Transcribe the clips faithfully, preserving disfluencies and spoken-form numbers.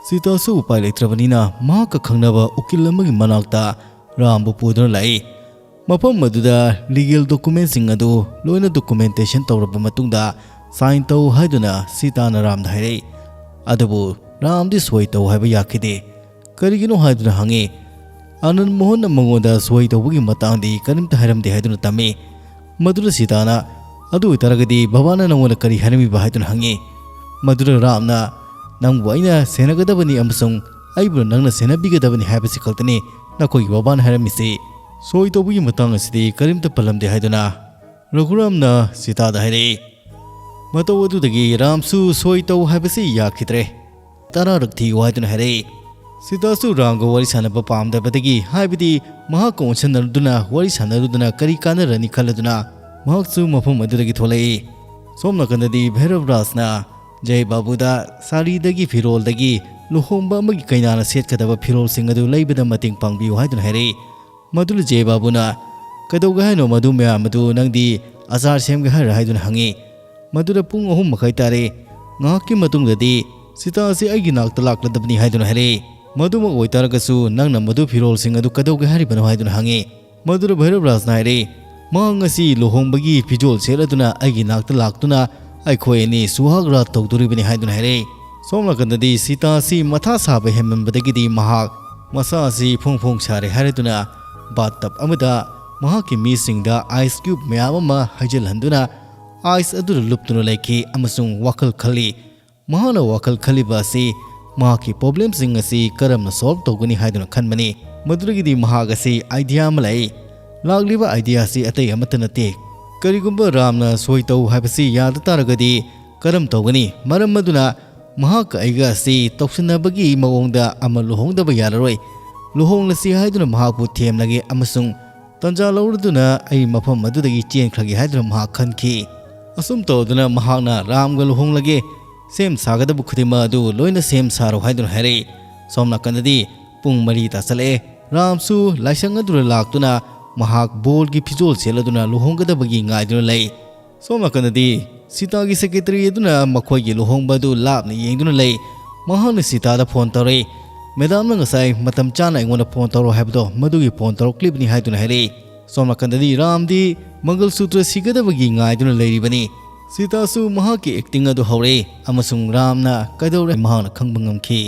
ꯁꯤꯇꯥꯁꯨ ꯎꯄꯥꯏ ꯂꯩꯇ꯭ꯔꯕꯅꯤꯅ ꯃꯍꯥꯛꯀ ꯈꯪꯅꯕ ꯎꯀꯤꯜ ꯑꯃꯒꯤ ꯃꯅꯥꯛꯇ ꯔꯥꯝꯕꯨ ꯄꯨꯗꯨꯅ ꯂꯥꯛꯏ꯫ ꯃꯐꯝ ꯑꯗꯨꯗ legal documentꯁꯤꯡ ꯑꯗꯨ ꯂꯣꯏꯅ documentation ꯇꯧꯔꯕ ꯃꯇꯨꯡꯗ sign ꯇꯧ ꯍꯥꯏꯗꯨꯅ ꯁꯤꯇꯥꯅ ꯔꯥꯝꯗ ꯍꯥꯏꯔꯛꯏ꯫ ꯑꯗꯨꯕꯨ ꯔꯥꯝꯗꯤ ꯁꯣꯏ ꯇꯧ ꯍꯥꯏꯕ ꯌꯥꯈꯤꯗꯦ꯫ ꯀꯔꯤꯒꯤꯅꯣ ꯍꯥꯏꯗꯨꯅ ꯍꯪꯉꯤ꯫ ꯑꯅꯟ ꯃꯣꯍꯟꯅ ꯃꯉꯣꯟꯗ ꯁꯣꯏ ꯇꯧꯕꯒꯤ ꯃꯇꯥꯡꯗꯤ ꯀꯔꯤꯝꯇ ꯍꯥꯏꯔꯝꯗꯦ ꯍꯥꯏꯗꯨꯅ ꯇꯝꯃꯤ꯫ ꯃꯗꯨꯗ ꯁꯤꯇꯥꯅ, "ꯑꯗꯨ ꯑꯣꯏꯇꯥꯔꯒꯗꯤ ꯕꯕꯥꯅ ꯅꯉꯣꯟꯗ ꯀꯔꯤ ꯍꯥꯏꯔꯝꯃꯤꯕ?" ꯍꯥꯏꯗꯨꯅ ꯍꯪꯉꯤ꯫ ꯃꯗꯨꯗ ꯔꯥꯝꯅ, "ꯅꯪꯕꯨ ꯑꯩꯅ ꯁꯦꯟꯅꯒꯗꯕꯅꯤ ꯑꯃꯁꯨꯡ ꯑꯩꯕꯨ ꯅꯪꯅ ꯁꯦꯟꯅꯕꯤꯒꯗꯕꯅꯤ ꯍꯥꯏꯕꯁꯤ ꯈꯛꯇꯅꯤ ꯅꯈꯣꯏꯒꯤ ꯕꯕꯥꯅ ꯍꯥꯏꯔꯝꯃꯤꯁꯤ꯫ ꯁꯣꯏ ꯇꯧꯕꯒꯤ ꯃꯇꯥꯡ ꯑꯁꯤꯗꯤ ꯀꯔꯤꯝꯇ ꯄꯜꯂꯝꯗꯦ" ꯍꯥꯏꯗꯨꯅ ꯔꯘꯨꯔꯥꯝꯅ ꯁꯤꯇꯥꯗ ꯍꯥꯏꯔꯛꯏ꯫ ꯃꯇꯧ ꯑꯗꯨꯗꯒꯤ ꯔꯥꯝꯁꯨ ꯁꯣꯏ ꯇꯧ ꯍꯥꯏꯕꯁꯤ ꯌꯥꯈꯤꯗ꯭ꯔꯦ꯫ ꯇꯔꯥꯔꯛ ꯊꯤꯌꯨ ꯍꯥꯏꯗꯨꯅ ꯍꯥꯏꯔꯛꯏ꯫ ꯁꯤꯇꯥꯁꯨ ꯔꯥꯝꯒ ꯋꯥꯔꯤ ꯁꯥꯟꯅꯕ ꯄꯥꯝꯗꯕꯗꯒꯤ, ꯍꯥꯏꯕꯗꯤ ꯃꯍꯥꯛꯀ ꯑꯣꯟꯁꯤꯟꯅꯗꯨꯅ ꯋꯥꯔꯤ ꯁꯥꯟꯅꯔꯨꯗꯨꯅ ꯀꯔꯤ ꯀꯥꯟꯅꯔꯅꯤ ꯈꯜꯂꯗꯨꯅ, ꯃꯍꯥꯛꯁꯨ ꯃꯐꯝ ꯑꯗꯨꯗꯒꯤ ꯊꯣꯛꯂꯛꯏ꯫ ꯁꯣꯝ ꯅꯥꯀꯟꯗꯗꯤ ꯚꯩꯔꯕ ꯔꯥꯖꯅ ꯖꯌ ꯕꯥꯕꯨꯗ ꯁꯥꯔꯤꯗꯒꯤ, ꯐꯤꯔꯣꯜꯗꯒꯤ, ꯂꯨꯍꯣꯡꯕ ꯑꯃꯒꯤ ꯀꯩꯅꯥꯅ ꯁꯦꯠꯀꯗꯕ ꯐꯤꯔꯣꯜꯁꯤꯡ ꯑꯗꯨ ꯂꯩꯕꯗ ꯃꯇꯦꯡ ꯄꯥꯡꯕꯤꯌꯨ ꯍꯥꯏꯗꯨꯅ ꯍꯥꯏꯔꯛꯏ꯫ ꯃꯗꯨꯗ ꯖꯌ ꯕꯥꯕꯨꯅ, "ꯀꯩꯗꯧꯒꯦ ꯍꯥꯏꯅꯣ ꯃꯗꯨ ꯃꯌꯥꯝ ꯑꯗꯨ? ꯅꯪꯗꯤ ꯑꯆꯥꯔ ꯁꯦꯝꯒꯦ ꯍꯥꯏꯔ?" ꯍꯥꯏꯗꯨꯅ ꯍꯪꯉꯤ꯫ ꯃꯗꯨꯗ ꯄꯨꯡ ꯑꯍꯨꯝ ꯃꯈꯥꯏ ꯇꯥꯔꯦ꯫ ꯉꯥꯏꯍꯥꯛꯀꯤ ꯃꯇꯨꯡꯗꯗꯤ ꯁꯤꯇꯥ ꯑꯁꯤ ꯑꯩꯒꯤ ꯅꯥꯛꯇ ꯂꯥꯛꯂꯗꯕꯅꯤ ꯍꯥꯏꯗꯨꯅ ꯍꯥꯏꯔꯛꯏ꯫ ꯃꯗꯨꯃꯛ ꯑꯣꯏꯇꯥꯔꯒꯁꯨ ꯅꯪꯅ ꯃꯗꯨ ꯐꯤꯔꯣꯜꯁꯤꯡ ꯑꯗꯨ ꯀꯩꯗꯧꯒꯦ ꯍꯥꯏꯔꯤꯕꯅꯣ ꯍꯥꯏꯗꯨꯅ ꯍꯪꯉꯤ꯫ ꯃꯗꯨꯗ ꯚꯩꯔꯕ ꯔꯥꯖꯅ ꯍꯥꯏꯔꯛꯏ, "ꯃꯍꯥꯛ ꯉꯁꯤ ꯂꯨꯍꯣꯡꯕꯒꯤ ꯐꯤꯖꯣꯜ ꯁꯦꯠꯂꯗꯨꯅ ꯑꯩꯒꯤ ꯅꯥꯛꯇ ꯂꯥꯛꯇꯨꯅ ꯑꯩꯈꯣꯏ ꯑꯅꯤ ꯁꯨꯍꯥꯒ ꯔꯥꯠ ꯇꯧꯗꯣꯔꯤꯕꯅꯤ" ꯍꯥꯏꯗꯨꯅ ꯍꯥꯏꯔꯛꯏ꯫ ꯁꯣꯝ ꯅꯥꯀꯟꯗꯗꯤ ꯁꯤꯇꯥ ꯑꯁꯤ ꯃꯊꯥ ꯁꯥꯕ ꯍꯦꯟꯃꯟꯕꯗꯒꯤꯗꯤ ꯃꯍꯥꯛ ꯃꯁꯥ ꯑꯁꯤ ꯐꯣꯡ ꯐꯣꯡ ꯁꯥꯔꯦ ꯍꯥꯏꯔꯗꯨꯅ ꯕꯥꯠ ꯇꯕ ꯑꯃꯗ ꯃꯍꯥꯛꯀꯤ ꯃꯤꯁꯤꯡꯗ ꯑꯥꯏꯁ ꯀ꯭ꯌꯨꯕ ꯃꯌꯥꯝ ꯑꯃ ꯍꯩꯖꯤꯜꯍꯟꯗꯨꯅ ꯑꯥꯏꯁ ꯑꯗꯨꯗ ꯂꯨꯞꯇꯨꯅ ꯂꯩꯈꯤ ꯑꯃꯁꯨꯡ ꯋꯥꯈꯜ ꯈꯜꯂꯤ꯫ ꯃꯍꯥꯛꯅ ꯋꯥꯈꯜ ꯈꯜꯂꯤꯕ ꯑꯁꯤ ꯃꯍꯥꯛꯀꯤ ꯄ꯭ꯔꯣꯕ꯭ꯂꯦꯝꯁꯤꯡ ꯑꯁꯤ ꯀꯔꯝꯅ ꯁꯣꯜꯕ ꯇꯧꯒꯅꯤ ꯍꯥꯏꯗꯨꯅ ꯈꯟꯕꯅꯤ꯫ ꯃꯗꯨꯗꯒꯤꯗꯤ ꯃꯍꯥꯛ ꯑꯁꯤ ꯑꯥꯏꯗꯤꯌꯥ ꯑꯃ ꯂꯥꯛꯏ꯫ ꯂꯥꯛꯂꯤꯕ ꯑꯥꯏꯗꯤꯌꯥ ꯑꯁꯤ ꯑꯇꯩ ꯑꯃꯠꯇ ꯅꯠꯇꯦ꯫ ꯀꯔꯤꯒꯨꯝꯕ ꯔꯥꯝꯅ ꯁꯣꯏ ꯇꯧ ꯍꯥꯏꯕꯁꯤ ꯌꯥꯗ ꯇꯥꯔꯒꯗꯤ ꯀꯔꯝ ꯇꯧꯒꯅꯤ? ꯃꯔꯝ ꯑꯗꯨꯅ ꯃꯍꯥꯛꯀ ꯑꯩꯒ ꯑꯁꯤ ꯇꯧꯁꯤꯟꯅꯕꯒꯤ ꯃꯑꯣꯡꯗ ꯑꯃ ꯂꯨꯍꯣꯡꯗꯕ ꯌꯥꯔꯔꯣꯏ꯫ ꯂꯨꯍꯣꯡꯂꯁꯤ ꯍꯥꯏꯗꯨꯅ ꯃꯍꯥꯛꯄꯨ ꯊꯦꯝꯂꯒꯦ ꯑꯃꯁꯨꯡ ꯇꯟꯖꯥ ꯂꯧꯔꯗꯨꯅ ꯑꯩ ꯃꯐꯝ ꯑꯗꯨꯗꯒꯤ ꯆꯦꯟꯈ꯭ꯔꯒꯦ ꯍꯥꯏꯗꯨꯅ ꯃꯍꯥꯛ ꯈꯟꯈꯤ꯫ ꯑꯁꯨꯝ ꯇꯧꯗꯨꯅ ꯃꯍꯥꯛꯅ ꯔꯥꯝꯒ ꯂꯨꯍꯣꯡꯂꯒꯦ, ꯁꯦꯝ ꯁꯥꯒꯗꯕ ꯈꯨꯗꯤꯡꯃꯛ ꯑꯗꯨ ꯂꯣꯏꯅ ꯁꯦꯝ ꯁꯥꯔꯣ ꯍꯥꯏꯗꯨꯅ ꯍꯥꯏꯔꯛꯏ꯫ ꯁꯣꯝ ꯅꯥꯀꯟꯗꯗꯤ ꯄꯨꯡ ꯃꯔꯤ ꯇꯥꯁꯜꯂꯛꯑꯦ꯫ ꯔꯥꯝꯁꯨ ꯂꯥꯏꯁꯪ ꯑꯗꯨꯗ ꯂꯥꯛꯇꯨꯅ ꯃꯍꯥꯛ ꯕꯣꯔꯒꯤ ꯐꯤꯖꯣꯜ ꯁꯦꯠꯂꯗꯨꯅ ꯂꯨꯍꯣꯡꯒꯗꯕꯒꯤ ꯉꯥꯏꯗꯨꯅ ꯂꯩ꯫ ꯁꯣꯝ ꯅꯥꯀꯟꯗꯗꯤ ꯁꯤꯇꯥꯒꯤ ꯁꯦꯀ꯭ꯔꯦꯇꯔꯤ ꯑꯗꯨꯅ ꯃꯈꯣꯏꯒꯤ ꯂꯨꯍꯣꯡꯕ ꯑꯗꯨ ꯂꯥꯞꯅ ꯌꯦꯡꯗꯨꯅ ꯂꯩ꯫ ꯃꯍꯥꯛꯅ ꯁꯤꯇꯥꯗ ꯐꯣꯟ ꯇꯧꯔꯛꯏ꯫ "ꯃꯦꯗꯥꯝꯅ ꯉꯁꯥꯏ ꯃꯇꯝ ꯆꯥꯅ ꯑꯩꯉꯣꯟꯗ ꯐꯣꯟ ꯇꯧꯔꯛꯑꯣ ꯍꯥꯏꯕꯗꯣ, ꯃꯗꯨꯒꯤ ꯐꯣꯟ ꯇꯧꯔꯛꯂꯤꯕꯅꯤ" ꯍꯥꯏꯗꯨꯅ ꯍꯥꯏꯔꯛꯏ꯫ ꯁꯣꯝ ꯅꯥꯀꯟꯗꯗꯤ ꯔꯥꯝꯗꯤ ꯃꯪꯒꯜ ꯁꯨꯇ꯭ꯔ ꯁꯤꯒꯗꯕꯒꯤ ꯉꯥꯏꯗꯨꯅ ꯂꯩꯔꯤꯕꯅꯤ꯫ ꯁꯤꯇꯥꯁꯨ ꯃꯍꯥꯛꯀꯤ ꯑꯦꯛꯇꯤꯡ ꯑꯗꯨ ꯍꯧꯔꯛꯏ ꯑꯃꯁꯨꯡ ꯔꯥꯝꯅ ꯀꯩꯗꯧꯔꯦ ꯃꯍꯥꯛꯅ ꯈꯪꯕ ꯉꯝꯈꯤ꯫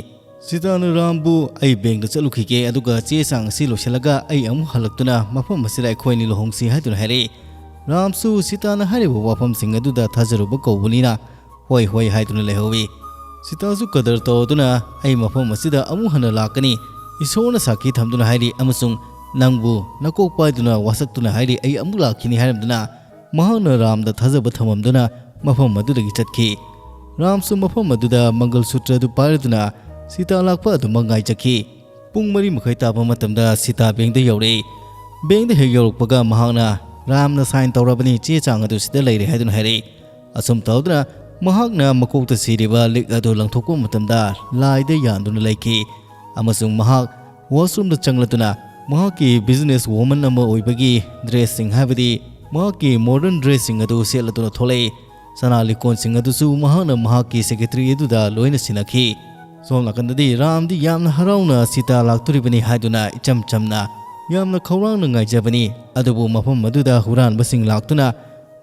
ꯁꯤꯇꯥꯅ ꯔꯥꯝꯕꯨ, "ꯑꯩ ꯕꯦꯡꯗ ꯆꯠꯂꯨꯈꯤꯒꯦ, ꯑꯗꯨꯒ ꯆꯦ ꯆꯥꯡ ꯑꯁꯤ ꯂꯣꯏꯁꯤꯜꯂꯒ ꯑꯩ ꯑꯃꯨꯛ ꯍꯜꯂꯛꯇꯨꯅ ꯃꯐꯝ ꯑꯁꯤꯗ ꯑꯩꯈꯣꯏ ꯑꯅꯤ ꯂꯨꯍꯣꯡꯁꯤ" ꯍꯥꯏꯗꯨꯅ ꯍꯥꯏꯔꯛꯏ꯫ ꯔꯥꯝꯁꯨ ꯁꯤꯇꯥꯅ ꯍꯥꯏꯔꯤꯕ ꯋꯥꯐꯝꯁꯤꯡ ꯑꯗꯨꯗ ꯊꯥꯖꯔꯨꯕ ꯀꯧꯕꯅꯤꯅ "ꯍꯣꯏ, ꯍꯣꯏ" ꯍꯥꯏꯗꯨꯅ ꯂꯩꯍꯧꯏ꯫ ꯁꯤꯇꯥꯁꯨ ꯀꯗꯔ ꯇꯧꯗꯨꯅ, "ꯑꯩ ꯃꯐꯝ ꯑꯁꯤꯗ ꯑꯃꯨꯛ ꯍꯟꯅ ꯂꯥꯛꯀꯅꯤ, ꯏꯁꯣꯔꯅ ꯁꯥꯈꯤ ꯊꯝꯗꯨꯅ ꯍꯥꯏꯔꯤ, ꯑꯃꯁꯨꯡ ꯅꯪꯕꯨ ꯅꯀꯣꯛ ꯄꯥꯏꯗꯨꯅ ꯋꯥꯁꯛꯇꯨꯅ ꯍꯥꯏꯔꯤ, ꯑꯩ ꯑꯃꯨꯛ ꯂꯥꯛꯈꯤꯅꯤ" ꯍꯥꯏꯔꯝꯗꯨꯅ ꯃꯍꯥꯛꯅ ꯔꯥꯝꯗ ꯊꯥꯖꯕ ꯊꯝꯃꯝꯗꯨꯅ ꯃꯐꯝ ꯑꯗꯨꯗꯒꯤ ꯆꯠꯈꯤ꯫ ꯔꯥꯝꯁꯨ ꯃꯐꯝ ꯑꯗꯨꯗ ꯃꯪꯒꯜ ꯁꯨꯇ꯭ꯔ ꯑꯗꯨ ꯄꯥꯏꯔꯗꯨꯅ ꯁꯤꯇꯥ ꯂꯥꯛꯄ ꯑꯗꯨꯃꯛ ꯉꯥꯏꯖꯈꯤ꯫ ꯄꯨꯡ ꯃꯔꯤ ꯃꯈꯥꯏ ꯇꯥꯕ ꯃꯇꯝꯗ ꯁꯤꯇꯥ ꯕꯦꯡꯗ ꯌꯧꯔꯛꯏ꯫ ꯕꯦꯡꯗ ꯍꯦꯛ ꯌꯧꯔꯛꯄꯒ ꯃꯍꯥꯛꯅ, "ꯔꯥꯝꯅ ꯁꯥꯏꯟ ꯇꯧꯔꯕꯅꯤ, ꯆꯦ ꯆꯥꯡ ꯑꯗꯨ ꯁꯤꯗ ꯂꯩꯔꯦ" ꯍꯥꯏꯗꯨꯅ ꯍꯥꯏꯔꯛꯏ꯫ ꯑꯁꯨꯝ ꯇꯧꯗꯨꯅ ꯃꯍꯥꯛꯅ ꯃꯀꯣꯛꯇ ꯁꯤꯔꯤꯕ ꯂꯤꯛ ꯑꯗꯨ ꯂꯪꯊꯣꯛꯄ ꯃꯇꯝꯗ ꯂꯥꯏꯗ ꯌꯥꯟꯗꯨꯅ ꯂꯩꯈꯤ꯫ ꯑꯃꯁꯨꯡ ꯃꯍꯥꯛ ꯋꯥꯁꯔꯨꯝꯗ ꯆꯪꯂꯗꯨꯅ ꯃꯍꯥꯛꯀꯤ ꯕꯤꯖꯤꯅꯦꯁ ꯋꯨꯃꯟ ꯑꯃ ꯑꯣꯏꯕꯒꯤ ꯗ꯭ꯔꯦꯁꯁꯤꯡ, ꯍꯥꯏꯕꯗꯤ ꯃꯍꯥꯛꯀꯤ ꯃꯣꯗꯔꯟ ꯗ꯭ꯔꯦꯁꯁꯤꯡ ꯑꯗꯨ ꯁꯦꯠꯂꯗꯨꯅ ꯊꯣꯛꯂꯛꯏ꯫ ꯁꯅꯥ ꯂꯤꯛꯀꯣꯟꯁꯤꯡ ꯑꯗꯨꯁꯨ ꯃꯍꯥꯛꯅ ꯃꯍꯥꯛꯀꯤ ꯁꯦꯀ꯭ꯔꯦꯇꯔꯤ ꯑꯗꯨꯗ ꯂꯣꯏꯅ ꯁꯤꯟꯅꯈꯤ꯫ ꯁꯣꯝ ꯅꯥꯀꯟꯗꯗꯤ ꯔꯥꯝꯗꯤ ꯌꯥꯝꯅ ꯍꯔꯥꯎꯅ ꯁꯤꯇꯥ ꯂꯥꯛꯇꯣꯔꯤꯕꯅꯤ ꯍꯥꯏꯗꯨꯅ ꯏꯆꯝ ꯆꯝꯅ ꯌꯥꯝꯅ ꯈꯧꯔꯥꯡꯅ ꯉꯥꯏꯖꯕꯅꯤ꯫ ꯑꯗꯨꯕꯨ ꯃꯐꯝ ꯑꯗꯨꯗ ꯍꯨꯔꯥꯟꯕꯁꯤꯡ ꯂꯥꯛꯇꯨꯅ,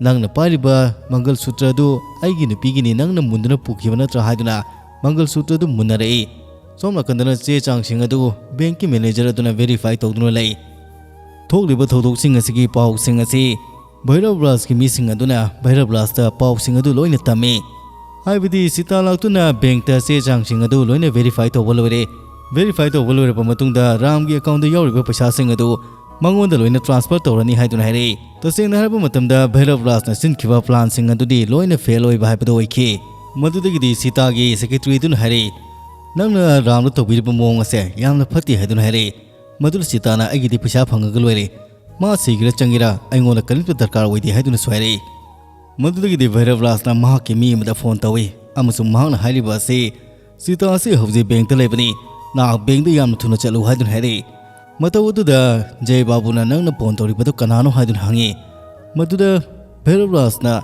"ꯅꯪꯅ ꯄꯥꯏꯔꯤꯕ ꯃꯪꯒꯜ ꯁꯨꯇ꯭ꯔ ꯑꯗꯨ ꯑꯩꯒꯤ ꯅꯨꯄꯤꯒꯤꯅꯤ, ꯅꯪꯅ ꯃꯨꯟꯗꯨꯅ ꯄꯨꯈꯤꯕ ꯅꯠꯇ꯭ꯔꯥ?" ꯍꯥꯏꯗꯨꯅ ꯃꯪꯒꯜ ꯁꯨꯇ꯭ꯔ ꯑꯗꯨ ꯃꯨꯟꯅꯔꯛꯏ꯫ ꯁꯣꯝ ꯅꯥꯀꯟꯗꯅ ꯆꯦ ꯆꯥꯡꯁꯤꯡ ꯑꯗꯨ ꯕꯦꯡꯀꯤ ꯃꯦꯅꯦꯖꯔ ꯑꯗꯨꯅ ꯚꯦꯔꯤꯐꯥꯏ ꯇꯧꯗꯨꯅ ꯂꯩ꯫ ꯊꯣꯛꯂꯤꯕ ꯊꯧꯗꯣꯛꯁꯤꯡ ꯑꯁꯤꯒꯤ ꯄꯥꯎꯁꯤꯡ ꯑꯁꯤ ꯚꯩꯔꯕ ꯔꯥꯖꯀꯤ ꯃꯤꯁꯤꯡ ꯑꯗꯨꯅ ꯚꯩꯔꯕ ꯔꯥꯖꯇ ꯄꯥꯎꯁꯤꯡ ꯑꯗꯨ ꯂꯣꯏꯅ ꯇꯝꯃꯤ꯫ ꯍꯥꯏꯕꯗꯤ ꯁꯤꯇꯥ ꯂꯥꯛꯇꯨꯅ ꯕꯦꯡꯛꯇ ꯆꯦ ꯆꯥꯡꯁꯤꯡ ꯑꯗꯨ ꯂꯣꯏꯅ ꯚꯦꯔꯤꯐꯥꯏ ꯇꯧꯕ ꯂꯣꯏꯔꯦ꯫ ꯚꯦꯔꯤꯐꯥꯏ ꯇꯧꯕ ꯂꯣꯏꯔꯕ ꯃꯇꯨꯡꯗ ꯔꯥꯝꯒꯤ ꯑꯦꯀꯥꯎꯟꯗ ꯌꯥꯎꯔꯤꯕ ꯄꯩꯁꯥꯁꯤꯡ ꯑꯗꯨ ꯃꯉꯣꯟꯗ ꯂꯣꯏꯅ ꯇ꯭ꯔꯥꯟꯁꯐꯔ ꯇꯧꯔꯅꯤ ꯍꯥꯏꯗꯨꯅ ꯍꯥꯏꯔꯛꯏ꯫ ꯇꯁꯦꯡꯅ ꯍꯥꯏꯔꯕ ꯃꯇꯝꯗ ꯚꯩꯔꯕ ꯔꯥꯖꯅ ꯁꯤꯟꯈꯤꯕ ꯄ꯭ꯂꯥꯟꯁꯤꯡ ꯑꯗꯨꯗꯤ ꯂꯣꯏꯅ ꯐꯦꯜ ꯑꯣꯏꯕ ꯍꯥꯏꯕꯗꯨ ꯑꯣꯏꯈꯤ꯫ ꯃꯗꯨꯗꯒꯤꯗꯤ ꯁꯤꯇꯥꯒꯤ ꯁꯦꯀ꯭ꯔꯦꯇꯔꯤꯗꯨꯅ ꯍꯥꯏꯔꯛꯏ, "ꯅꯪꯅ ꯔꯥꯝꯗ ꯇꯧꯕꯤꯔꯤꯕ ꯃꯑꯣꯡ ꯑꯁꯦ ꯌꯥꯝꯅ ꯐꯠꯇꯦ" ꯍꯥꯏꯗꯨꯅ ꯍꯥꯏꯔꯛꯏ꯫ ꯃꯗꯨꯗ ꯁꯤꯇꯥꯅ, "ꯑꯩꯒꯤꯗꯤ ꯄꯩꯁꯥ ꯐꯪꯉꯒ ꯂꯣꯏꯔꯦ, ꯃꯥ ꯁꯤꯒꯦꯔꯥ ꯆꯪꯒꯦꯔꯥ ꯑꯩꯉꯣꯟꯗ ꯀꯔꯤꯝꯇ ꯗꯔꯀꯥꯔ ꯑꯣꯏꯗꯦ" ꯍꯥꯏꯗꯨꯅꯁꯨ ꯍꯥꯏꯔꯛꯏ꯫ ꯃꯗꯨꯗꯒꯤꯗꯤ ꯚꯩꯔꯕ ꯔꯥꯖꯅ ꯃꯍꯥꯛꯀꯤ ꯃꯤ ꯑꯃꯗ ꯐꯣꯟ ꯇꯧꯏ ꯑꯃꯁꯨꯡ ꯃꯍꯥꯛꯅ ꯍꯥꯏꯔꯤꯕ ꯑꯁꯤ, "ꯁꯤꯇꯥ ꯑꯁꯤ ꯍꯧꯖꯤꯛ ꯕꯦꯡꯛꯇ ꯂꯩꯕꯅꯤ, ꯅꯍꯥꯛ ꯕꯦꯡꯛꯇ ꯌꯥꯝꯅ ꯊꯨꯅ ꯆꯠꯂꯨ" ꯍꯥꯏꯗꯨꯅ ꯍꯥꯏꯔꯛꯏ꯫ ꯃꯇꯧ ꯑꯗꯨꯗ ꯖꯌ ꯕꯥꯕꯨꯅ, "ꯅꯪꯅ ꯐꯣꯟ ꯇꯧꯔꯤꯕꯗꯨ ꯀꯅꯥꯅꯣ?" ꯍꯥꯏꯗꯨꯅ ꯍꯪꯉꯤ꯫ ꯃꯗꯨꯗ ꯚꯩꯔꯕ ꯔꯥꯖꯅ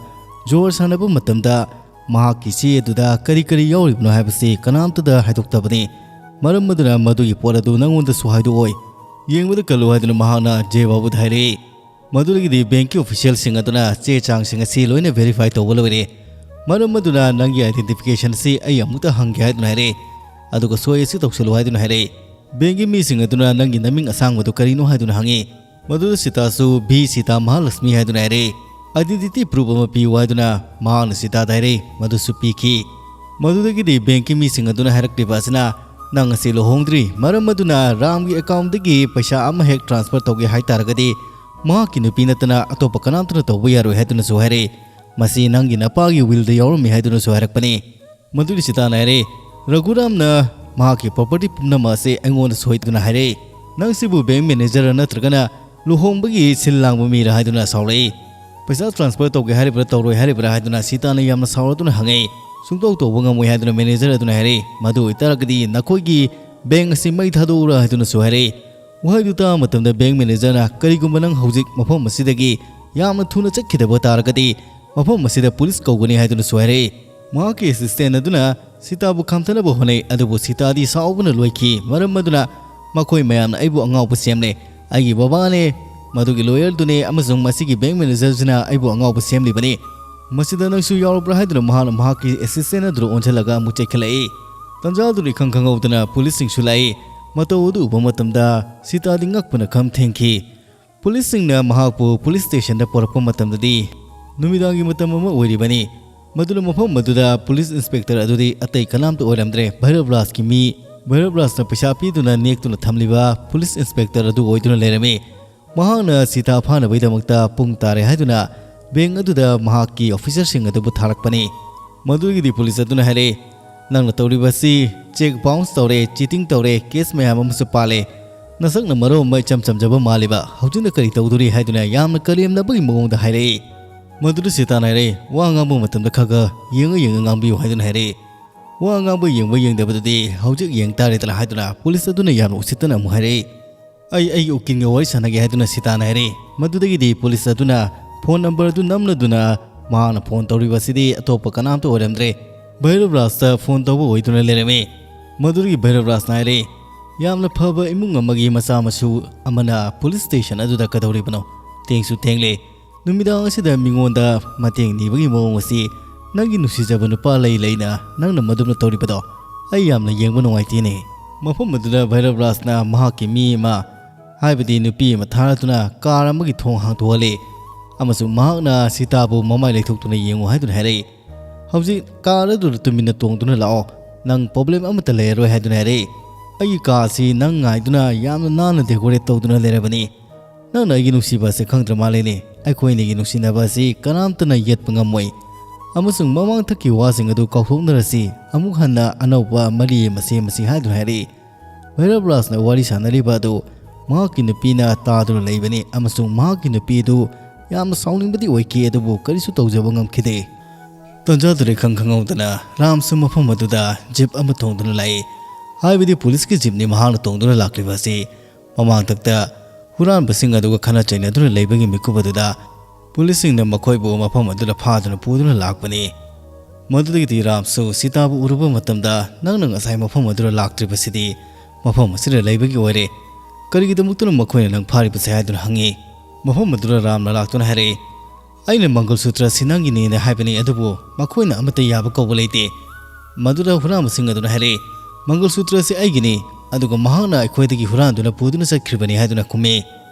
ꯖꯨꯋꯥꯔ ꯁꯥꯟꯅꯕ ꯃꯇꯝꯗ ꯃꯍꯥꯛꯀꯤ ꯆꯦ ꯑꯗꯨꯗ ꯀꯔꯤ ꯀꯔꯤ ꯌꯥꯎꯔꯤꯕꯅꯣ ꯍꯥꯏꯕꯁꯤ ꯀꯅꯥꯝꯇꯗ ꯍꯥꯏꯗꯣꯛꯇꯕꯅꯤ꯫ ꯃꯔꯝ ꯑꯗꯨꯅ ꯃꯗꯨꯒꯤ ꯄꯣꯠ ꯑꯗꯨ ꯅꯉꯣꯟꯗꯁꯨ ꯍꯥꯏꯗꯣꯛꯑꯣꯏ꯫ ꯌꯦꯡꯕꯗ ꯀꯜꯂꯨ ꯍꯥꯏꯗꯨꯅ ꯃꯍꯥꯛꯅ ꯖꯦ ꯕꯥꯕꯨꯗ ꯍꯥꯏꯔꯛꯏ꯫ ꯃꯗꯨꯗꯒꯤꯗꯤ ꯕꯦꯡꯀꯤ ꯑꯣꯐꯤꯁꯤꯌꯦꯜꯁꯤꯡ ꯑꯗꯨꯅ ꯆꯦ ꯆꯥꯡꯁꯤꯡ ꯑꯁꯤ ꯂꯣꯏꯅ ꯚꯦꯔꯤꯐꯥꯏ ꯇꯧꯕ ꯂꯣꯏꯔꯦ꯫ ꯃꯔꯝ ꯑꯗꯨꯅ ꯅꯪꯒꯤ ꯑꯥꯏꯗꯦꯟꯇꯤꯐꯤꯀꯦꯁꯟ ꯑꯁꯤ ꯑꯩ ꯑꯃꯨꯛꯇ ꯍꯪꯒꯦ ꯍꯥꯏꯗꯨꯅ ꯍꯥꯏꯔꯛꯏ꯫ ꯑꯗꯨꯒ ꯁꯣꯏ ꯑꯁꯤ ꯇꯧꯁꯜꯂꯨ ꯍꯥꯏꯗꯨꯅ ꯍꯥꯏꯔꯛꯏ꯫ ꯕꯦꯡꯒꯤ ꯃꯤꯁꯤꯡ ꯑꯗꯨꯅ ꯅꯪꯒꯤ ꯅꯃꯤꯡ ꯑꯁꯥꯡꯕꯗꯨ ꯀꯔꯤꯅꯣ ꯍꯥꯏꯗꯨꯅ ꯍꯪꯉꯤ꯫ ꯃꯗꯨꯗ ꯁꯤꯇꯥꯁꯨ ꯚꯤ ꯁꯤꯇꯥ ꯃꯍꯥꯂꯛꯁꯃꯤ ꯍꯥꯏꯗꯨꯅ ꯍꯥꯏꯔꯛꯏ꯫ ꯑꯥꯏꯗꯦꯟꯇꯤꯇꯤ ꯄ꯭ꯔꯨꯐ ꯑꯃ ꯄꯤꯌꯨ ꯍꯥꯏꯗꯨꯅ ꯃꯍꯥꯛꯅ ꯁꯤꯇꯥꯗ ꯍꯥꯏꯔꯛꯏ꯫ ꯃꯗꯨꯁꯨ ꯄꯤꯈꯤ꯫ ꯃꯗꯨꯗꯒꯤꯗꯤ ꯕꯦꯡꯀꯤ ꯃꯤꯁꯤꯡ ꯑꯗꯨꯅ ꯍꯥꯏꯔꯛꯂꯤꯕ ꯑꯁꯤꯅ, "ꯅꯪ ꯑꯁꯤ ꯂꯨꯍꯣꯡꯗ꯭ꯔꯤ, ꯃꯔꯝ ꯑꯗꯨꯅ ꯔꯥꯝꯒꯤ ꯑꯦꯀꯥꯎꯟꯗꯒꯤ ꯄꯩꯁꯥ ꯑꯃ ꯍꯦꯛ ꯇ꯭ꯔꯥꯟꯁꯐꯔ ꯇꯧꯒꯦ ꯍꯥꯏ ꯇꯥꯔꯒꯗꯤ ꯃꯍꯥꯛꯀꯤ ꯅꯨꯄꯤ ꯅꯠꯇꯅ ꯑꯇꯣꯞꯄ ꯀꯅꯥꯝꯇꯅ ꯇꯧꯕ ꯌꯥꯔꯣꯏ" ꯍꯥꯏꯗꯨꯅꯁꯨ ꯍꯥꯏꯔꯛꯏ꯫ "ꯃꯁꯤ ꯅꯪꯒꯤ ꯅꯄꯥꯒꯤ ꯋꯤꯜꯗ ꯌꯥꯎꯔꯝꯃꯤ" ꯍꯥꯏꯗꯨꯅꯁꯨ ꯍꯥꯏꯔꯛꯄꯅꯤ꯫ ꯃꯗꯨꯗꯤ ꯁꯤꯇꯥꯅ ꯍꯥꯏꯔꯦ, "ꯔꯘꯨꯔꯥꯝꯅ ꯃꯍꯥꯛꯀꯤ ꯄ꯭ꯔꯣꯄꯔꯇꯤ ꯄꯨꯝꯅꯃꯛ ꯑꯁꯤ ꯑꯩꯉꯣꯟꯗ ꯁꯣꯏꯗꯨꯅ ꯍꯥꯏꯔꯛꯏ꯫ ꯅꯪꯁꯤꯕꯨ ꯕꯦꯡ ꯃꯦꯅꯦꯖꯔ ꯅꯠꯇ꯭ꯔꯒꯅ ꯂꯨꯍꯣꯡꯕꯒꯤ ꯁꯤꯜ ꯂꯥꯡꯕ ꯃꯤꯔꯥ?" ꯍꯥꯏꯗꯨꯅ ꯁꯥꯎꯔꯛꯏ꯫ "ꯄꯩꯁꯥ ꯇ꯭ꯔꯥꯟꯁꯐꯔ ꯇꯧꯒꯦ ꯍꯥꯏꯔꯤꯕ꯭ꯔꯥ ꯇꯧꯔꯣꯏ ꯍꯥꯏꯔꯤꯕ꯭ꯔꯥ?" ꯍꯥꯏꯗꯨꯅ ꯁꯤꯇꯥꯅ ꯌꯥꯝꯅ ꯁꯥꯎꯔꯗꯨꯅ ꯍꯪꯉꯛꯏ꯫ "ꯁꯨꯡꯇꯧ ꯇꯧꯕ ꯉꯝꯃꯣꯏ" ꯍꯥꯏꯗꯨꯅ ꯃꯦꯅꯦꯖꯔ ꯑꯗꯨꯅ ꯍꯥꯏꯔꯛꯏ꯫ "ꯃꯗꯨ ꯑꯣꯏꯇꯥꯔꯒꯗꯤ ꯅꯈꯣꯏꯒꯤ ꯕꯦꯡ ꯑꯁꯤ ꯃꯩ ꯊꯥꯗꯣꯛꯎꯔꯥ?" ꯍꯥꯏꯗꯨꯅꯁꯨ ꯍꯥꯏꯔꯛꯏ꯫ ꯋꯥꯍꯩꯗꯨ ꯇꯥꯕ ꯃꯇꯝꯗ ꯕꯦꯡ ꯃꯦꯅꯦꯖꯔꯅ, "ꯀꯔꯤꯒꯨꯝꯕ ꯅꯪ ꯍꯧꯖꯤꯛ ꯃꯐꯝ ꯑꯁꯤꯗꯒꯤ ꯌꯥꯝꯅ ꯊꯨꯅ ꯆꯠꯈꯤꯗꯕ ꯇꯥꯔꯒꯗꯤ ꯃꯐꯝ ꯑꯁꯤꯗ ꯄꯨꯂꯤꯁ ꯀꯧꯒꯅꯤ" ꯍꯥꯏꯗꯨꯅꯁꯨ ꯍꯥꯏꯔꯛꯏ꯫ ꯃꯍꯥꯛꯀꯤ ꯑꯦꯁꯤꯁꯇꯦꯟ ꯑꯗꯨꯅ ꯁꯤꯇꯥꯕꯨ ꯈꯥꯝꯊꯅꯕ ꯍꯣꯠꯅꯩ, ꯑꯗꯨꯕꯨ ꯁꯤꯇꯥꯗꯤ ꯁꯥꯎꯕꯅ ꯂꯣꯏꯈꯤ꯫ ꯃꯔꯝ ꯑꯗꯨꯅ, "ꯃꯈꯣꯏ ꯃꯌꯥꯝꯅ ꯑꯩꯕꯨ ꯑꯉꯥꯎꯕ ꯁꯦꯝꯂꯦ꯫ ꯑꯩꯒꯤ ꯕꯕꯥꯅꯦ, ꯃꯗꯨꯒꯤ ꯂꯣꯌꯔꯗꯨꯅꯦ, ꯑꯃꯁꯨꯡ ꯃꯁꯤꯒꯤ ꯕꯦꯡ ꯃꯦꯅꯦꯖꯔꯁꯤꯅ ꯑꯩꯕꯨ ꯑꯉꯥꯎꯕ ꯁꯦꯝꯂꯤꯕꯅꯤ꯫ ꯃꯁꯤꯗ ꯅꯪꯁꯨ ꯌꯥꯎꯔꯕ꯭ꯔꯥ?" ꯍꯥꯏꯗꯨꯅ ꯃꯍꯥꯛꯅ ꯃꯍꯥꯛꯀꯤ ꯑꯦꯁꯤꯁꯇꯦꯟ ꯑꯗꯨꯗ ꯑꯣꯟꯁꯤꯜꯂꯒ ꯑꯃꯨꯛ ꯆꯩꯈꯠꯂꯛꯏ꯫ ꯇꯟꯖꯥꯗꯨꯅ ꯏꯈꯪ ꯈꯪꯍꯧꯗꯅ ꯄꯨꯂꯤꯁꯁꯤꯡꯁꯨ ꯂꯥꯛꯏ꯫ ꯃꯇꯧ ꯑꯗꯨ ꯎꯕ ꯃꯇꯝꯗ ꯁꯤꯇꯥꯗꯤ ꯉꯛꯄꯅ ꯈꯝ ꯊꯦꯡꯈꯤ꯫ ꯄꯨꯂꯤꯁꯁꯤꯡꯅ ꯃꯍꯥꯛꯄꯨ ꯄꯨꯂꯤꯁ ꯁ꯭ꯇꯦꯁꯟꯗ ꯄꯨꯔꯛꯄ ꯃꯇꯝꯗꯗꯤ ꯅꯨꯃꯤꯗꯥꯡꯒꯤ ꯃꯇꯝ ꯑꯃ ꯑꯣꯏꯔꯤꯕꯅꯤ꯫ ꯃꯗꯨꯅ ꯃꯐꯝ ꯑꯗꯨꯗ ꯄꯨꯂꯤꯁ ꯏꯟꯁꯄꯦꯛꯇꯔ ꯑꯗꯨꯗꯤ ꯑꯇꯩ ꯀꯅꯥꯝꯇ ꯑꯣꯏꯔꯝꯗ꯭ꯔꯦ, ꯚꯩꯔꯕ ꯔꯥꯖꯀꯤ ꯃꯤ꯫ ꯚꯩꯔꯕ ꯔꯥꯖꯅ ꯄꯩꯁꯥ ꯄꯤꯗꯨꯅ ꯅꯦꯛꯇꯨꯅ ꯊꯝꯂꯤꯕ ꯄꯨꯂꯤꯁ ꯏꯟꯁꯄꯦꯛꯇꯔ ꯑꯗꯨ ꯑꯣꯏꯗꯨꯅ ꯂꯩꯔꯝꯃꯤ꯫ ꯃꯍꯥꯛꯅ ꯁꯤꯇꯥ ꯐꯥꯅꯕꯒꯤꯗꯃꯛꯇ ꯄꯨꯡ ꯇꯥꯔꯦ ꯍꯥꯏꯗꯨꯅ ꯕꯦꯡ ꯑꯗꯨꯗ ꯃꯍꯥꯛꯀꯤ ꯑꯣꯐꯤꯁꯔꯁꯤꯡ ꯑꯗꯨꯕꯨ ꯊꯥꯔꯛꯄꯅꯤ꯫ ꯃꯗꯨꯗꯒꯤꯗꯤ ꯄꯨꯂꯤꯁ ꯑꯗꯨꯅ ꯍꯥꯏꯔꯛꯏ, "ꯅꯪꯅ ꯇꯧꯔꯤꯕ ꯑꯁꯤ ꯆꯦꯛ ꯕꯥꯎꯟꯁ ꯇꯧꯔꯦ, ꯆꯤꯇꯤꯡ ꯇꯧꯔꯦ, ꯀꯦꯁ ꯃꯌꯥꯝ ꯑꯃꯁꯨ ꯄꯥꯜꯂꯦ꯫ ꯅꯁꯛꯅ ꯃꯔꯣꯜ ꯑꯃ ꯏꯆꯝ ꯆꯝꯖꯕ ꯃꯥꯜꯂꯤꯕ, ꯍꯧꯖꯤꯛꯅ ꯀꯔꯤ ꯇꯧꯗꯣꯔꯤ?" ꯍꯥꯏꯗꯨꯅ ꯌꯥꯝꯅ ꯀꯔꯦꯝꯅꯕꯒꯤ ꯃꯑꯣꯡꯗ ꯍꯥꯏꯔꯛꯏ꯫ ꯃꯗꯨꯗ ꯁꯤꯇꯥꯅ ꯍꯥꯏꯔꯛꯏ, "ꯋꯥ ꯉꯥꯡꯕ ꯃꯇꯝꯗ ꯈꯔ ꯈꯔ ꯌꯦꯡꯉ ꯌꯦꯡꯉ ꯉꯥꯡꯕꯤꯌꯨ" ꯍꯥꯏꯗꯨꯅ ꯍꯥꯏꯔꯛꯏ꯫ "ꯋꯥ ꯉꯥꯡꯕ ꯌꯦꯡꯕ ꯌꯦꯡꯗꯕꯗꯨꯗꯤ ꯍꯧꯖꯤꯛ ꯌꯦꯡ ꯇꯥꯔꯦꯗꯅ" ꯍꯥꯏꯗꯨꯅ ꯄꯨꯂꯤꯁ ꯑꯗꯨꯅ ꯌꯥꯝꯅ ꯎꯁꯤꯠꯇꯅ ꯑꯃꯨꯛ ꯍꯥꯏꯔꯛꯏ꯫ "ꯑꯩ ꯑꯩꯒꯤ ꯎꯀꯤꯜꯒ ꯋꯥꯔꯤ ꯁꯥꯟꯅꯒꯦ" ꯍꯥꯏꯗꯨꯅ ꯁꯤꯇꯥꯅ ꯍꯥꯏꯔꯛꯏ꯫ ꯃꯗꯨꯗꯒꯤꯗꯤ ꯄꯨꯂꯤꯁ ꯑꯗꯨꯅ ꯐꯣꯟ ꯅꯝꯕꯔ ꯑꯗꯨ ꯅꯝꯂꯗꯨꯅ ꯃꯍꯥꯛꯅ ꯐꯣꯟ ꯇꯧꯔꯤꯕ ꯑꯁꯤꯗꯤ ꯑꯇꯣꯞꯄ ꯀꯅꯥꯝꯇ ꯑꯣꯏꯔꯝꯗ꯭ꯔꯦ, ꯚꯩꯔꯕ ꯔꯥꯖꯇ ꯐꯣꯟ ꯇꯧꯕ ꯑꯣꯏꯗꯨꯅ ꯂꯩꯔꯝꯃꯤ꯫ ꯃꯗꯨꯗꯒꯤ ꯚꯩꯔꯕ ꯔꯥꯖꯅ ꯍꯥꯏꯔꯦ, "ꯌꯥꯝꯅ ꯐꯕ ꯏꯃꯨꯡ ꯑꯃꯒꯤ ꯃꯆꯥ ꯃꯁꯨ ꯑꯃꯅ ꯄꯨꯂꯤꯁ ꯁ꯭ꯇꯦꯁꯟ ꯑꯗꯨꯗ ꯀꯩꯗꯧꯔꯤꯕꯅꯣ? ꯊꯦꯡꯁꯨ ꯊꯦꯡꯂꯦ꯫ ꯅꯨꯃꯤꯗꯥꯡ ꯑꯁꯤꯗ ꯃꯤꯉꯣꯟꯗ ꯃꯇꯦꯡ ꯅꯤꯕꯒꯤ ꯃꯑꯣꯡ ꯑꯁꯤ, ꯅꯪꯒꯤ ꯅꯨꯡꯁꯤꯖꯕ ꯅꯨꯄꯥ ꯂꯩ ꯂꯩꯅ ꯅꯪꯅ ꯃꯗꯨꯝꯅ ꯇꯧꯔꯤꯕꯗꯣ ꯑꯩ ꯌꯥꯝꯅ ꯌꯦꯡꯕ ꯅꯨꯡꯉꯥꯏꯇꯦꯅꯦ"꯫ ꯃꯐꯝ ꯑꯗꯨꯗ ꯚꯩꯔꯕ ꯔꯥꯖꯅ ꯃꯍꯥꯛꯀꯤ ꯃꯤ ꯑꯃ, ꯍꯥꯏꯕꯗꯤ ꯅꯨꯄꯤ ꯑꯃ ꯊꯥꯔꯗꯨꯅ ꯀꯥꯔ ꯑꯃꯒꯤ ꯊꯣꯡ ꯍꯥꯡꯗꯣꯛꯍꯜꯂꯤ, ꯑꯃꯁꯨꯡ ꯃꯍꯥꯛꯅ ꯁꯤꯇꯥꯕꯨ ꯃꯃꯥꯏ ꯂꯩꯊꯣꯛꯇꯨꯅ ꯌꯦꯡꯉꯨ ꯍꯥꯏꯗꯨꯅ ꯍꯥꯏꯔꯛꯏ꯫ "ꯍꯧꯖꯤꯛ ꯀꯥꯔ ꯑꯗꯨꯗ ꯇꯨꯃꯤꯟꯅ ꯇꯣꯡꯗꯨꯅ ꯂꯥꯛꯑꯣ, ꯅꯪ ꯄ꯭ꯔꯣꯕ꯭ꯂꯦꯝ ꯑꯃꯠꯇ ꯂꯩꯔꯔꯣꯏ" ꯍꯥꯏꯗꯨꯅ ꯍꯥꯏꯔꯛꯏ꯫ "ꯑꯩꯒꯤ ꯀꯥ ꯑꯁꯤ ꯅꯪ ꯉꯥꯏꯗꯨꯅ ꯌꯥꯝꯅ ꯅꯥꯟꯅ ꯗꯦꯀꯣꯔꯦꯠ ꯇꯧꯗꯨꯅ ꯂꯩꯔꯕꯅꯤ꯫ ꯅꯪꯅ ꯑꯩꯒꯤ ꯅꯨꯡꯁꯤꯕ ꯑꯁꯤ ꯈꯪꯗ꯭ꯔ ꯃꯥꯜꯂꯦꯅꯦ꯫ ꯑꯩꯈꯣꯏ ꯑꯅꯤꯒꯤ ꯅꯨꯡꯁꯤꯅꯕ ꯑꯁꯤ ꯀꯅꯥꯝꯇꯅ ꯌꯦꯠꯄ ꯉꯝꯃꯣꯏ, ꯑꯃꯁꯨꯡ ꯃꯃꯥꯡꯊꯛꯀꯤ ꯋꯥꯁꯤꯡ ꯑꯗꯨ ꯀꯥꯎꯊꯣꯛꯅꯔꯁꯤ, ꯑꯃꯨꯛ ꯍꯟꯅ ꯑꯅꯧꯕ ꯃꯔꯤ ꯑꯃ ꯁꯦꯝꯃꯁꯤ" ꯍꯥꯏꯗꯨꯅ ꯍꯥꯏꯔꯛꯏ꯫ ꯚꯩꯔꯕ ꯔꯥꯖꯅ ꯋꯥꯔꯤ ꯁꯥꯟꯅꯔꯤꯕ ꯑꯗꯨ ꯃꯍꯥꯛꯀꯤ ꯅꯨꯄꯤꯅ ꯇꯥꯗꯨꯅ ꯂꯩꯕꯅꯤ, ꯑꯃꯁꯨꯡ ꯃꯍꯥꯛꯀꯤ ꯅꯨꯄꯤ ꯑꯗꯨ ꯌꯥꯝꯅ ꯁꯥꯎꯅꯤꯡꯕꯗꯤ ꯑꯣꯏꯈꯤ, ꯑꯗꯨꯕꯨ ꯀꯔꯤꯁꯨ ꯇꯧꯖꯕ ꯉꯝꯈꯤꯗꯦ꯫ ꯇꯟꯖꯥꯗꯨꯗ ꯏꯈꯪ ꯈꯪꯍꯧꯗꯅ ꯔꯥꯝꯁꯨ ꯃꯐꯝ ꯑꯗꯨꯗ ꯖꯤꯞ ꯑꯃ ꯊꯣꯡꯗꯨꯅ ꯂꯥꯛꯏ, ꯍꯥꯏꯕꯗꯤ ꯄꯨꯂꯤꯁꯀꯤ ꯖꯤꯞꯅꯤ ꯃꯍꯥꯛꯅ ꯇꯣꯡꯗꯨꯅ ꯂꯥꯛꯂꯤꯕ ꯑꯁꯤ꯫ ꯃꯃꯥꯡꯊꯛꯇ ꯍꯨꯔꯥꯟꯕꯁꯤꯡ ꯑꯗꯨꯒ ꯈꯠꯅ ꯆꯩꯅꯗꯨꯅ ꯂꯩꯕꯒꯤ ꯃꯤꯀꯨꯞ ꯑꯗꯨꯗ ꯄꯨꯂꯤꯁꯁꯤꯡꯅ ꯃꯈꯣꯏꯕꯨ ꯃꯐꯝ ꯑꯗꯨꯗ ꯐꯥꯗꯨꯅ ꯄꯨꯗꯨꯅ ꯂꯥꯛꯄꯅꯤ꯫ ꯃꯗꯨꯗꯒꯤꯗꯤ ꯔꯥꯝꯁꯨ ꯁꯤꯇꯥꯕꯨ ꯎꯔꯨꯕ ꯃꯇꯝꯗ, "ꯅꯪꯅ ꯉꯁꯥꯏ ꯃꯐꯝ ꯑꯗꯨꯗ ꯂꯥꯛꯇ꯭ꯔꯤꯕꯁꯤꯗꯤ ꯃꯐꯝ ꯑꯁꯤꯗ ꯂꯩꯕꯒꯤ ꯑꯣꯏꯔꯦ꯫ ꯀꯔꯤꯒꯤꯗꯃꯛꯇꯅ ꯃꯈꯣꯏꯅ ꯅꯪ ꯐꯥꯔꯤꯕꯁꯦ?" ꯍꯥꯏꯗꯨꯅ ꯍꯪꯉꯤ꯫ ꯃꯐꯝ ꯑꯗꯨꯗ ꯔꯥꯝꯅ ꯂꯥꯛꯇꯨꯅ ꯍꯥꯏꯔꯛꯏ, "ꯑꯩꯅ ꯃꯪꯒꯜ ꯁꯨꯇ꯭ꯔ ꯑꯁꯤ ꯅꯪꯒꯤꯅꯦꯅ ꯍꯥꯏꯕꯅꯤ, ꯑꯗꯨꯕꯨ ꯃꯈꯣꯏꯅ ꯑꯃꯠꯇ ꯌꯥꯕ ꯀꯧꯕ ꯂꯩꯇꯦ"꯫ ꯃꯗꯨꯗ ꯍꯨꯔꯥꯟꯕꯁꯤꯡ ꯑꯗꯨꯅ ꯍꯥꯏꯔꯛꯏ, "ꯃꯪꯒꯜ ꯁꯨꯇ꯭ꯔ ꯑꯁꯤ ꯑꯩꯒꯤꯅꯤ, ꯑꯗꯨꯒ ꯃꯍꯥꯛꯅ ꯑꯩꯈꯣꯏꯗꯒꯤ ꯍꯨꯔꯥꯟꯗꯨꯅ ꯄꯨꯗꯨꯅ ꯆꯠꯈ꯭ꯔꯤꯕꯅꯤ" ꯍꯥꯏꯗꯨꯅ ꯈꯨꯝꯃꯤ꯫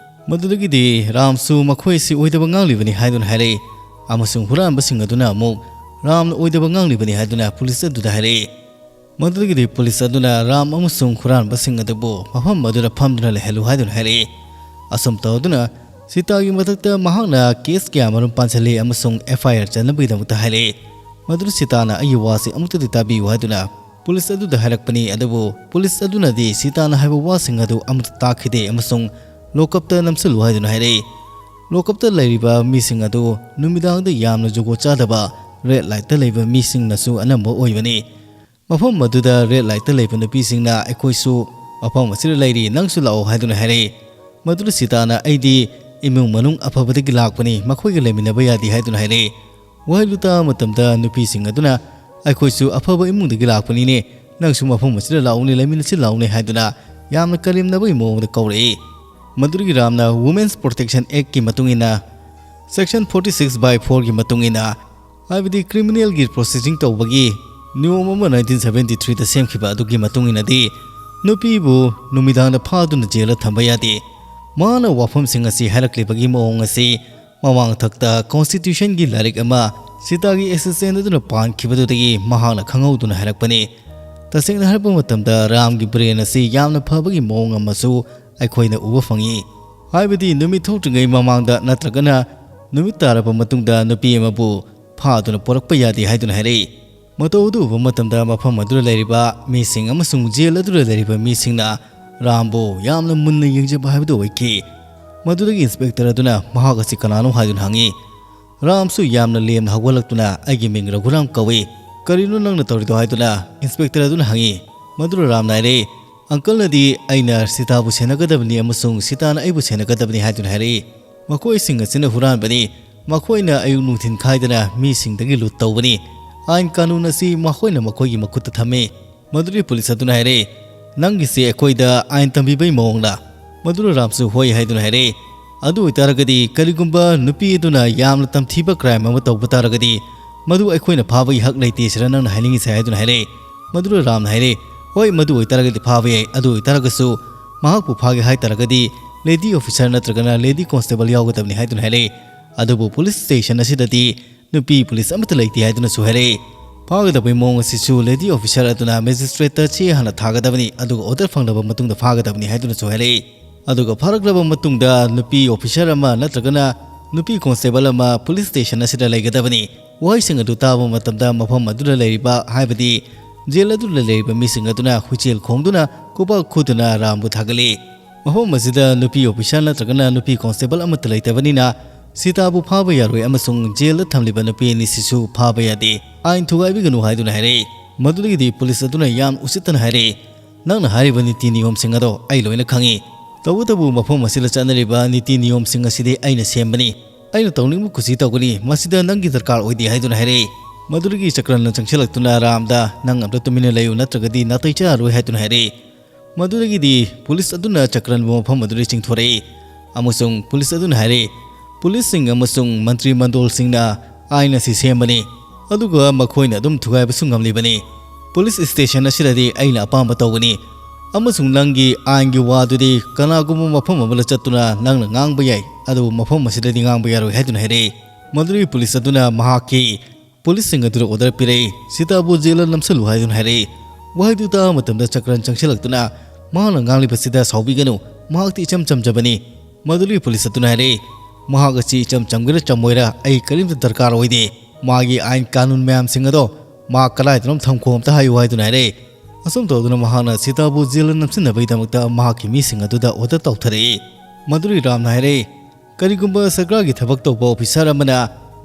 ꯃꯗꯨꯗꯒꯤꯗꯤ ꯔꯥꯝꯁꯨ ꯃꯈꯣꯏ ꯑꯁꯤ ꯑꯣꯏꯗꯕ ꯉꯥꯡꯂꯤꯕꯅꯤ ꯍꯥꯏꯗꯨꯅ ꯍꯥꯏꯔꯛꯏ, ꯑꯃꯁꯨꯡ ꯍꯨꯔꯥꯟꯕꯁꯤꯡ ꯑꯗꯨꯅ ꯑꯃꯨꯛ ꯔꯥꯝꯅ ꯑꯣꯏꯗꯕ ꯉꯥꯡꯂꯤꯕꯅꯤ ꯍꯥꯏꯗꯨꯅ ꯄꯨꯂꯤꯁ ꯑꯗꯨꯗ ꯍꯥꯏꯔꯛꯏ꯫ ꯃꯗꯨꯗꯒꯤꯗꯤ ꯄꯨꯂꯤꯁ ꯑꯗꯨꯅ ꯔꯥꯝ ꯑꯃꯁꯨꯡ ꯍꯨꯔꯥꯟꯕꯁꯤꯡ ꯑꯗꯨꯕꯨ ꯃꯐꯝ ꯑꯗꯨꯗ ꯐꯝꯗꯨꯅ ꯂꯩꯍꯜꯂꯨ ꯍꯥꯏꯗꯨꯅ ꯍꯥꯏꯔꯛꯏ꯫ ꯑꯁꯨꯝ ꯇꯧꯗꯨꯅ ꯁꯤꯇꯥꯒꯤ ꯃꯊꯛꯇ ꯃꯍꯥꯛꯅ ꯀꯦꯁ ꯀꯌꯥ ꯑꯃꯔꯣꯝ ꯄꯥꯟꯁꯤꯜꯂꯤ ꯑꯃꯁꯨꯡ ꯑꯦꯐ ꯑꯥꯏ ꯑꯥꯔ ꯆꯟꯅꯕꯒꯤꯗꯃꯛꯇ ꯍꯥꯏꯔꯛꯏ꯫ ꯃꯗꯨꯗ ꯁꯤꯇꯥꯅ ꯑꯩꯒꯤ ꯋꯥꯁꯤ ꯑꯃꯨꯛꯇꯗꯤ ꯇꯥꯕꯤꯌꯨ ꯍꯥꯏꯗꯨꯅ ꯄꯨꯂꯤꯁ ꯑꯗꯨꯗ ꯍꯥꯏꯔꯛꯄꯅꯤ, ꯑꯗꯨꯕꯨ ꯄꯨꯂꯤꯁ ꯑꯗꯨꯅꯗꯤ ꯁꯤꯇꯥꯅ ꯍꯥꯏꯕ ꯋꯥꯁꯤꯡ ꯑꯗꯨ ꯑꯃꯠꯇ ꯇꯥꯈꯤꯗꯦ ꯑꯃꯁꯨꯡ ꯂꯣꯀꯞꯇ ꯅꯝꯁꯤꯜꯂꯨ ꯍꯥꯏꯗꯨꯅ ꯍꯥꯏꯔꯛꯏ꯫ ꯂꯣꯀꯞꯇ ꯂꯩꯔꯤꯕ ꯃꯤꯁꯤꯡ ꯑꯗꯨ ꯅꯨꯃꯤꯗꯥꯡꯗ ꯌꯥꯝꯅ ꯖꯨꯒꯣꯠ ꯆꯥꯗꯕ ꯔꯦꯗ ꯂꯥꯏꯠꯇ ꯂꯩꯕ ꯃꯤꯁꯤꯡꯅꯁꯨ ꯑꯅꯝꯕ ꯑꯣꯏꯕꯅꯤ꯫ ꯃꯐꯝ ꯑꯗꯨꯗ ꯔꯦꯗ ꯂꯥꯏꯠꯇ ꯂꯩꯕ ꯅꯨꯄꯤꯁꯤꯡꯅ, "ꯑꯩꯈꯣꯏꯁꯨ ꯃꯐꯝ ꯑꯁꯤꯗ ꯂꯩꯔꯤ, ꯅꯪꯁꯨ ꯂꯥꯛꯑꯣ" ꯍꯥꯏꯗꯨꯅ ꯍꯥꯏꯔꯛꯏ꯫ ꯃꯗꯨꯗ ꯁꯤꯇꯥꯅ, "ꯑꯩꯗꯤ ꯏꯃꯨꯡ ꯃꯅꯨꯡ ꯑꯐꯕꯗꯒꯤ ꯂꯥꯛꯄꯅꯤ, ꯃꯈꯣꯏꯒ ꯂꯩꯃꯤꯟꯅꯕ ꯌꯥꯗꯦ" ꯍꯥꯏꯗꯨꯅ ꯍꯥꯏꯔꯛꯏ꯫ ꯋꯥꯍꯩꯗꯨ ꯇꯥꯕ ꯃꯇꯝꯗ ꯅꯨꯄꯤꯁꯤꯡ ꯑꯗꯨꯅ, "ꯑꯩꯈꯣꯏꯁꯨ ꯑꯐꯕ ꯏꯃꯨꯡꯗꯒꯤ ꯂꯥꯛꯄꯅꯤꯅꯦ, ꯅꯪꯁꯨ ꯃꯐꯝ ꯑꯁꯤꯗ ꯂꯥꯛꯎꯅꯦ, ꯂꯩꯃꯤꯟꯅꯁꯤ ꯂꯥꯛꯎꯅꯦ" ꯍꯥꯏꯗꯨꯅ ꯌꯥꯝꯅ ꯀꯔꯦꯝꯅꯕꯒꯤ ꯃꯑꯣꯡꯗ ꯀꯧꯔꯛꯏ꯫ ꯃꯗꯨꯗꯒꯤ ꯔꯥꯝꯅ Women's Protection Actꯀꯤ ꯃꯇꯨꯡ ꯏꯟꯅ, Section forty six by fourꯒꯤ ꯃꯇꯨꯡ ꯏꯟꯅ, ꯍꯥꯏꯕꯗꯤ criminalꯒꯤ processing ꯇꯧꯕꯒꯤ ꯅꯤꯌꯣꯝ ꯑꯃ nineteen seventy threeꯗ ꯁꯦꯝꯈꯤꯕ ꯑꯗꯨꯒꯤ ꯃꯇꯨꯡ ꯏꯟꯅꯗꯤ, ꯅꯨꯄꯤꯕꯨ ꯅꯨꯃꯤꯗꯥꯡꯗ ꯐꯥꯗꯨꯅ ꯖꯦꯜꯗ ꯊꯝꯕ ꯌꯥꯗꯦ꯫ ꯃꯍꯥꯛꯅ ꯋꯥꯐꯝꯁꯤꯡ ꯑꯁꯤ ꯍꯥꯏꯔꯛꯂꯤꯕꯒꯤ ꯃꯑꯣꯡ ꯑꯁꯤ ꯃꯃꯥꯡ ꯊꯛꯇ Constitutionꯒꯤ ꯂꯥꯏꯔꯤꯛ ꯑꯃ ꯁꯤꯇꯥꯒꯤ assistant ꯑꯗꯨꯅ ꯄꯥꯟꯈꯤꯕꯗꯨꯗꯒꯤ ꯃꯍꯥꯛꯅ ꯈꯪꯍꯧꯗꯨꯅ ꯍꯥꯏꯔꯛꯄꯅꯤ꯫ ꯇꯁꯦꯡꯅ ꯍꯥꯏꯔꯛꯄ ꯃꯇꯝꯗ, ꯔꯥꯝꯒꯤ brain ꯑꯁꯤ ꯌꯥꯝꯅ ꯐꯕꯒꯤ ꯃꯑꯣꯡ ꯑꯃꯁꯨ ꯑꯩꯈꯣꯏꯅ ꯎꯕ ꯐꯪꯏ꯫ ꯍꯥꯏꯕꯗꯤ, ꯅꯨꯃꯤꯠ ꯊꯣꯛꯇ꯭ꯔꯤꯉꯩ ꯃꯃꯥꯡꯗ ꯅꯠꯇ꯭ꯔꯒꯅ ꯅꯨꯃꯤꯠ ꯇꯥꯔꯕ ꯃꯇꯨꯡꯗ ꯅꯨꯄꯤ ꯑꯃꯕꯨ ꯐꯥꯗꯨꯅ ꯄꯨꯔꯛꯄ ꯌꯥꯗꯦ ꯍꯥꯏꯗꯨꯅ ꯍꯥꯏꯔꯛꯏ꯫ ꯃꯇꯧ ꯑꯗꯨ ꯎꯕ ꯃꯇꯝꯗ ꯃꯐꯝ ꯑꯗꯨꯗ ꯂꯩꯔꯤꯕ ꯃꯤꯁꯤꯡ ꯑꯃꯁꯨꯡ ꯖꯦꯜ ꯑꯗꯨꯗ ꯂꯩꯔꯤꯕ ꯃꯤꯁꯤꯡꯅ ꯔꯥꯝꯕꯨ ꯌꯥꯝꯅ ꯃꯨꯟꯅ ꯌꯦꯡꯖꯕ ꯍꯥꯏꯕꯗꯨ ꯑꯣꯏꯈꯤ꯫ ꯃꯗꯨꯗꯒꯤ inspector ꯑꯗꯨꯅ ꯃꯍꯥꯛ ꯑꯁꯤ ꯀꯅꯥꯅꯣ ꯍꯥꯏꯗꯨꯅ ꯍꯪꯉꯤ꯫ ꯔꯥꯝꯁꯨ ꯌꯥꯝꯅ ꯂꯦꯝꯅ ꯍꯧꯒꯠꯂꯛꯇꯨꯅ, "ꯑꯩꯒꯤ ꯃꯤꯡ ꯔꯘꯨꯔꯥꯝ ꯀꯧꯏ, ꯀꯔꯤꯅꯣ ꯅꯪꯅ ꯇꯧꯔꯤꯗꯣ?" ꯍꯥꯏꯗꯨꯅ inspector ꯑꯗꯨꯅ ꯍꯪꯉꯤ꯫ ꯃꯗꯨꯗ ꯔꯥꯝꯅ ꯍꯥꯏꯔꯦ, "Uncleꯅꯗꯤ ꯑꯩꯅ ꯁꯤꯇꯥꯕꯨ ꯁꯦꯟꯅꯒꯗꯕꯅꯤ ꯑꯃꯁꯨꯡ ꯁꯤꯇꯥꯅ ꯑꯩꯕꯨ ꯁꯦꯟꯅꯒꯗꯕꯅꯤ" ꯍꯥꯏꯗꯨꯅ ꯍꯥꯏꯔꯛꯏ꯫ "ꯃꯈꯣꯏꯁꯤꯡ ꯑꯁꯤꯅ ꯍꯨꯔꯥꯟꯕꯅꯤ, ꯃꯈꯣꯏꯅ ꯑꯌꯨꯛ ꯅꯨꯡꯊꯤꯟ ꯈꯥꯏꯗꯅ ꯃꯤꯁꯤꯡꯗꯒꯤ ꯂꯨꯠ ꯇꯧꯕꯅꯤ꯫ ꯑꯥꯏꯟ ꯀꯥꯅꯨꯟ ꯑꯁꯤ ꯃꯈꯣꯏꯅ ꯃꯈꯣꯏꯒꯤ ꯃꯈꯨꯠꯇ ꯊꯝꯃꯤ"꯫ ꯃꯗꯨꯗꯒꯤ ꯄꯨꯂꯤꯁ ꯑꯗꯨꯅ ꯍꯥꯏꯔꯛꯏ, "ꯅꯪꯒꯤꯁꯦ ꯑꯩꯈꯣꯏꯗ ꯑꯥꯏꯟ ꯇꯝꯕꯤꯕꯒꯤ ꯃꯑꯣꯡꯂ?" ꯃꯗꯨꯗ ꯔꯥꯝꯁꯨ ꯍꯣꯏ ꯍꯥꯏꯗꯨꯅ ꯍꯥꯏꯔꯛꯏ꯫ "ꯑꯗꯨ ꯑꯣꯏꯇꯥꯔꯒꯗꯤ ꯀꯔꯤꯒꯨꯝꯕ ꯅꯨꯄꯤ ꯑꯗꯨꯅ ꯌꯥꯝꯅ ꯇꯝꯊꯤꯕ crime ꯑꯃ ꯇꯧꯕ ꯇꯥꯔꯒꯗꯤ ꯃꯗꯨ ꯑꯩꯈꯣꯏꯅ ꯐꯥꯕꯒꯤ ꯍꯛ ꯂꯩꯇꯦ ꯁꯤꯔ ꯅꯪꯅ ꯍꯥꯏꯅꯤꯡꯉꯤꯁꯦ?" ꯍꯥꯏꯗꯨꯅ ꯍꯥꯏꯔꯛꯏ꯫ ꯃꯗꯨꯗ ꯔꯥꯝꯅ ꯍꯥꯏꯔꯛꯏ, "ꯍꯣꯏ, ꯃꯗꯨ ꯑꯣꯏꯇꯥꯔꯒꯗꯤ ꯐꯥꯕ ꯌꯥꯏ, ꯑꯗꯨ ꯑꯣꯏꯇꯥꯔꯒꯁꯨ ꯃꯍꯥꯛꯄꯨ ꯐꯥꯒꯦ ꯍꯥꯏꯇꯥꯔꯒꯗꯤ lady officer ꯅꯠꯇ꯭ꯔꯒꯅ lady constable ꯌꯥꯎꯒꯗꯕꯅꯤ" ꯍꯥꯏꯗꯨꯅ ꯍꯥꯏꯔꯛꯏ꯫ ꯑꯗꯨꯕꯨ ꯄꯨꯂꯤꯁ station ꯑꯁꯤꯗꯗꯤ ꯅꯨꯄꯤ ꯄꯨꯂꯤꯁ ꯑꯃꯠꯇ ꯂꯩꯇꯦ ꯍꯥꯏꯗꯨꯅꯁꯨ ꯍꯥꯏꯔꯛꯏ꯫ ꯐꯥꯒꯗꯕꯒꯤ ꯃꯑꯣꯡ ꯑꯁꯤꯁꯨ lady officer ꯑꯗꯨꯅ magistrate ꯆꯦ ꯍꯥꯟꯅ ꯊꯥꯒꯗꯕꯅꯤ, ꯑꯗꯨꯒ order ꯐꯪꯂꯕ ꯃꯇꯨꯡꯗ ꯐꯥꯒꯗꯕꯅꯤ ꯍꯥꯏꯗꯨꯅꯁꯨ ꯍꯥꯏꯔꯛꯏ꯫ ꯑꯗꯨꯒ ꯐꯥꯔꯛꯂꯕ ꯃꯇꯨꯡꯗ ꯅꯨꯄꯤ officer ꯑꯃ ꯅꯠꯇ꯭ꯔꯒꯅ ꯅꯨꯄꯤ constable ꯑꯃ ꯄꯨꯂꯤꯁ station ꯑꯁꯤꯗ ꯂꯩꯒꯗꯕꯅꯤ꯫ ꯋꯥꯍꯩꯁꯤꯡ ꯑꯗꯨ ꯇꯥꯕ ꯃꯇꯝꯗ ꯃꯐꯝ ꯑꯗꯨꯗ ꯂꯩꯔꯤꯕ, ꯍꯥꯏꯕꯗꯤ ꯖꯦꯜ ꯑꯗꯨꯗ ꯂꯩꯔꯤꯕ ꯃꯤꯁꯤꯡ ꯑꯗꯨꯅ ꯍꯨꯏꯆꯦꯜ ꯈꯣꯡꯗꯨꯅ ꯈꯨꯕꯥꯛ ꯈꯨꯗꯨꯅ ꯔꯥꯝꯕꯨ ꯊꯥꯒꯠꯂꯤ꯫ ꯃꯐꯝ ꯑꯁꯤꯗ ꯅꯨꯄꯤ officer ꯅꯠꯇ꯭ꯔꯒꯅ ꯅꯨꯄꯤ constable ꯑꯃꯠꯇ ꯂꯩꯇꯕꯅꯤꯅ ꯁꯤꯇꯥꯕꯨ ꯐꯥꯕ ꯌꯥꯔꯣꯏ ꯑꯃꯁꯨꯡ ꯖꯦꯜꯗ ꯊꯝꯂꯤꯕ ꯅꯨꯄꯤ ꯑꯅꯤꯁꯤꯁꯨ ꯐꯥꯕ ꯌꯥꯗꯦ꯫ ꯑꯥꯏꯟ ꯊꯨꯒꯥꯏꯕꯤꯒꯅꯨ ꯍꯥꯏꯗꯨꯅ ꯍꯥꯏꯔꯛꯏ꯫ ꯃꯗꯨꯗꯒꯤꯗꯤ ꯄꯨꯂꯤꯁ ꯑꯗꯨꯅ ꯌꯥꯝ ꯎꯁꯤꯠꯇꯅ ꯍꯥꯏꯔꯛꯏ, "ꯅꯪꯅ ꯍꯥꯏꯔꯤꯕ ꯅꯤꯇꯤ ꯅꯤꯌꯣꯝꯁꯤꯡ ꯑꯗꯣ ꯑꯩ ꯂꯣꯏꯅ ꯈꯪꯏ꯫ ꯇꯧꯕꯇꯕꯨ ꯃꯐꯝ ꯑꯁꯤꯗ ꯆꯠꯅꯔꯤꯕ ꯅꯤꯇꯤ ꯅꯤꯌꯣꯝꯁꯤꯡ ꯑꯁꯤꯗꯤ ꯑꯩꯅ ꯁꯦꯝꯕꯅꯤ꯫ "ꯑꯩꯅ ꯇꯧꯅꯤꯡꯕ ꯀꯨꯁꯤ ꯇꯧꯒꯅꯤ, ꯃꯁꯤꯗ ꯅꯪꯒꯤ ꯗꯔꯀꯥꯔ ꯑꯣꯏꯗꯦ" ꯍꯥꯏꯗꯨꯅ ꯍꯥꯏꯔꯛꯏ꯫ ꯃꯗꯨꯗꯒꯤ ꯆꯀ꯭ꯔꯟꯅ ꯆꯪꯁꯤꯜꯂꯛꯇꯨꯅ ꯔꯥꯝꯗ, "ꯅꯪ ꯑꯝꯇ ꯇꯨꯃꯤꯟꯅ ꯂꯩꯌꯨ, ꯅꯠꯇ꯭ꯔꯒꯗꯤ ꯅꯥꯇꯩ ꯆꯥꯔꯔꯣꯏ" ꯍꯥꯏꯗꯨꯅ ꯍꯥꯏꯔꯛꯏ꯫ ꯃꯗꯨꯗꯒꯤꯗꯤ ꯄꯨꯂꯤꯁ ꯑꯗꯨꯅ ꯆꯀ꯭ꯔꯟꯕꯨ ꯃꯐꯝ ꯑꯗꯨꯗ ꯆꯤꯡꯊꯣꯔꯛꯏ, ꯑꯃꯁꯨꯡ ꯄꯨꯂꯤꯁ ꯑꯗꯨꯅ ꯍꯥꯏꯔꯛꯏ, "ꯄꯨꯂꯤꯁꯁꯤꯡ ꯑꯃꯁꯨꯡ ꯃꯟꯇ꯭ꯔꯤ ꯃꯟꯗꯣꯜꯁꯤꯡꯅ ꯑꯥꯏꯟ ꯑꯁꯤ ꯁꯦꯝꯕꯅꯤ, ꯑꯗꯨꯒ ꯃꯈꯣꯏꯅ ꯑꯗꯨꯝ ꯊꯨꯒꯥꯏꯕꯁꯨ ꯉꯝꯂꯤꯕꯅꯤ꯫ ꯄꯨꯂꯤꯁ ꯁ꯭ꯇꯦꯁꯟ ꯑꯁꯤꯗꯗꯤ ꯑꯩꯅ ꯑꯄꯥꯝꯕ ꯇꯧꯒꯅꯤ, ꯑꯃꯁꯨꯡ ꯅꯪꯒꯤ ꯑꯥꯏꯟꯒꯤ ꯋꯥꯗꯨꯗꯤ ꯀꯅꯥꯒꯨꯝꯕ ꯃꯐꯝ ꯑꯃꯗ ꯆꯠꯇꯨꯅ ꯅꯪꯅ ꯉꯥꯡꯕ ꯌꯥꯏ, ꯑꯗꯨꯕꯨ ꯃꯐꯝ ꯑꯁꯤꯗꯗꯤ ꯉꯥꯡꯕ ꯌꯥꯔꯣꯏ" ꯍꯥꯏꯗꯨꯅ ꯍꯥꯏꯔꯛꯏ꯫ ꯃꯗꯨꯗꯒꯤ ꯄꯨꯂꯤꯁ ꯑꯗꯨꯅ ꯃꯍꯥꯛꯀꯤ ꯄꯨꯂꯤꯁꯁꯤꯡ ꯑꯗꯨꯗ ꯑꯣꯔꯗꯔ ꯄꯤꯔꯛꯏ, "ꯁꯤꯇꯥꯕꯨ ꯖꯦꯜꯗ ꯅꯝꯁꯤꯜꯂꯨ" ꯍꯥꯏꯗꯨꯅ ꯍꯥꯏꯔꯛꯏ꯫ ꯋꯥꯍꯩꯗꯨ ꯇꯥꯕ ꯃꯇꯝꯗ ꯆꯀ꯭ꯔꯟ ꯆꯪꯁꯤꯜꯂꯛꯇꯨꯅ ꯃꯍꯥꯛꯅ ꯉꯥꯡꯂꯤꯕꯁꯤꯗ ꯁꯥꯎꯕꯤꯒꯅꯨ, ꯃꯍꯥꯛꯇꯤ ꯏꯆꯝ ꯆꯝꯖꯕꯅꯤ꯫ ꯃꯗꯨꯗꯒꯤ ꯄꯨꯂꯤꯁ ꯑꯗꯨꯅ ꯍꯥꯏꯔꯛꯏ, "ꯃꯍꯥꯛ ꯑꯁꯤ ꯏꯆꯝ ꯆꯝꯒꯦꯔꯥ ꯆꯝꯃꯣꯏꯔꯥ ꯑꯩ ꯀꯔꯤꯝꯇ ꯗꯔꯀꯥꯔ ꯑꯣꯏꯗꯦ꯫ ꯃꯥꯒꯤ ꯑꯥꯏꯟ ꯀꯥꯅꯨꯟ ꯃꯌꯥꯝꯁꯤꯡ ꯑꯗꯣ ꯃꯥ ꯀꯗꯥꯏꯗꯅꯣꯝ ꯊꯝꯈꯣ, ꯑꯝꯇ ꯍꯥꯏꯌꯨ" ꯍꯥꯏꯗꯨꯅ ꯍꯥꯏꯔꯛꯏ꯫ ꯑꯁꯨꯝ ꯇꯧꯗꯨꯅ ꯃꯍꯥꯛꯅ ꯁꯤꯇꯥꯕꯨ ꯖꯦꯜꯗ ꯅꯝꯁꯤꯟꯅꯕꯒꯤꯗꯃꯛꯇ ꯃꯍꯥꯛꯀꯤ ꯃꯤꯁꯤꯡ ꯑꯗꯨꯗ ꯑꯣꯔꯗꯔ ꯇꯧꯊꯔꯛꯏ꯫ ꯃꯗꯨꯗꯒꯤ ꯔꯥꯝꯅ ꯍꯥꯏꯔꯛꯏ, "ꯀꯔꯤꯒꯨꯝꯕ ꯁꯔꯀꯥꯔꯒꯤ ꯊꯕꯛ ꯇꯧꯕ ꯑꯣꯐꯤꯁꯥꯔ ꯑꯃꯅ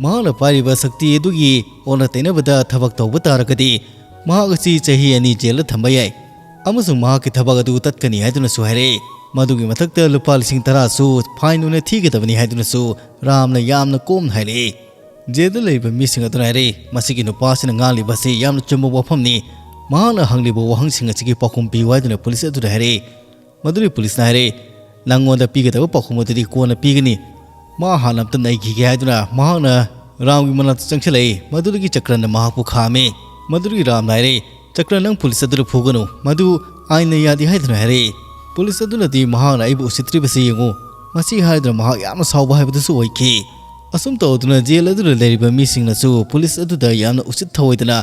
ꯃꯍꯥꯛꯅ ꯄꯥꯏꯔꯤꯕ ꯁꯛꯇꯤ ꯑꯗꯨꯒꯤ ꯑꯣꯟꯅ ꯇꯩꯅꯕꯗ ꯊꯕꯛ ꯇꯧꯕ ꯇꯥꯔꯒꯗꯤ, ꯃꯍꯥꯛ ꯑꯁꯤ ꯆꯍꯤ ꯑꯅꯤ ꯖꯦꯜꯗ ꯊꯝꯕ ꯌꯥꯏ, ꯑꯃꯁꯨꯡ ꯃꯍꯥꯛꯀꯤ ꯊꯕꯛ ꯑꯗꯨ ꯇꯠꯀꯅꯤ" ꯍꯥꯏꯗꯨꯅꯁꯨ ꯍꯥꯏꯔꯛꯏ꯫ ꯃꯗꯨꯒꯤ ꯃꯊꯛꯇ ꯂꯨꯄꯥ ꯂꯤꯁꯤꯡ ꯇꯔꯥꯁꯨ ꯐꯥꯏꯟ ꯑꯣꯏꯅ ꯊꯤꯒꯗꯕꯅꯤ ꯍꯥꯏꯗꯨꯅꯁꯨ ꯔꯥꯝꯅ ꯌꯥꯝꯅ ꯀꯣꯝꯅ ꯍꯥꯏꯔꯛꯏ꯫ ꯖꯦꯜꯗ ꯂꯩꯔꯤꯕ ꯃꯤꯁꯤꯡ ꯑꯗꯨꯅ ꯍꯥꯏꯔꯛꯏ, "ꯃꯁꯤꯒꯤ ꯅꯨꯄꯥ ꯑꯁꯤꯅ ꯉꯥꯡꯂꯤꯕ ꯑꯁꯤ ꯌꯥꯝꯅ ꯆꯨꯝꯕ ꯋꯥꯐꯝꯅꯤ꯫ ꯃꯍꯥꯛꯅ ꯍꯪꯂꯤꯕ ꯋꯥꯍꯪꯁꯤꯡ ꯑꯁꯤꯒꯤ ꯄꯥꯎꯈꯨꯝ ꯄꯤꯌꯨ" ꯍꯥꯏꯗꯨꯅ ꯄꯨꯂꯤꯁ ꯑꯗꯨꯗ ꯍꯥꯏꯔꯛꯏ꯫ ꯃꯗꯨꯗꯒꯤ ꯄꯨꯂꯤꯁꯅ ꯍꯥꯏꯔꯛꯏ, "ꯅꯪꯉꯣꯟꯗ ꯄꯤꯒꯗꯕ ꯄꯥꯎꯈꯨꯝ ꯑꯗꯨꯗꯤ ꯀꯣꯟꯅ ꯄꯤꯒꯅꯤ꯫ ꯃꯥ ꯍꯥꯟꯅ ꯑꯝꯇ ꯅꯩꯈꯤꯒꯦ" ꯍꯥꯏꯗꯨꯅ ꯃꯍꯥꯛꯅ ꯔꯥꯝꯒꯤ ꯃꯅꯥꯛꯇ ꯆꯪꯁꯤꯜꯂꯛꯏ꯫ ꯃꯗꯨꯗꯒꯤ ꯆꯀ꯭ꯔꯟꯅ ꯃꯍꯥꯛꯄꯨ ꯈꯥꯝꯃꯤ꯫ ꯃꯗꯨꯗꯒꯤ ꯔꯥꯝꯅ ꯍꯥꯏꯔꯛꯏ, "ꯆꯀ꯭ꯔꯟ, ꯅꯪ ꯄꯨꯂꯤꯁ ꯑꯗꯨꯗ ꯐꯨꯒꯅꯨ, ꯃꯗꯨ ꯑꯥꯏꯟꯅ ꯌꯥꯗꯦ" ꯍꯥꯏꯗꯨꯅ ꯍꯥꯏꯔꯛꯏ꯫ ꯄꯨꯂꯤꯁ ꯑꯗꯨꯅꯗꯤ, "ꯃꯍꯥꯛꯅ ꯑꯩꯕꯨ ꯎꯁꯤꯠꯇ꯭ꯔꯤꯕꯁꯤ ꯌꯦꯡꯉꯨ", ꯃꯁꯤ ꯍꯥꯏꯗꯨꯅ ꯃꯍꯥꯛ ꯌꯥꯝꯅ ꯁꯥꯎꯕ ꯍꯥꯏꯕꯗꯨꯁꯨ ꯑꯣꯏꯈꯤ꯫ ꯑꯁꯨꯝ ꯇꯧꯗꯨꯅ ꯖꯦꯜ ꯑꯗꯨꯗ ꯂꯩꯔꯤꯕ ꯃꯤꯁꯤꯡꯅꯁꯨ ꯄꯨꯂꯤꯁ ꯑꯗꯨꯗ ꯌꯥꯝꯅ ꯎꯁꯤꯠ ꯊꯑꯣꯏꯗꯅ,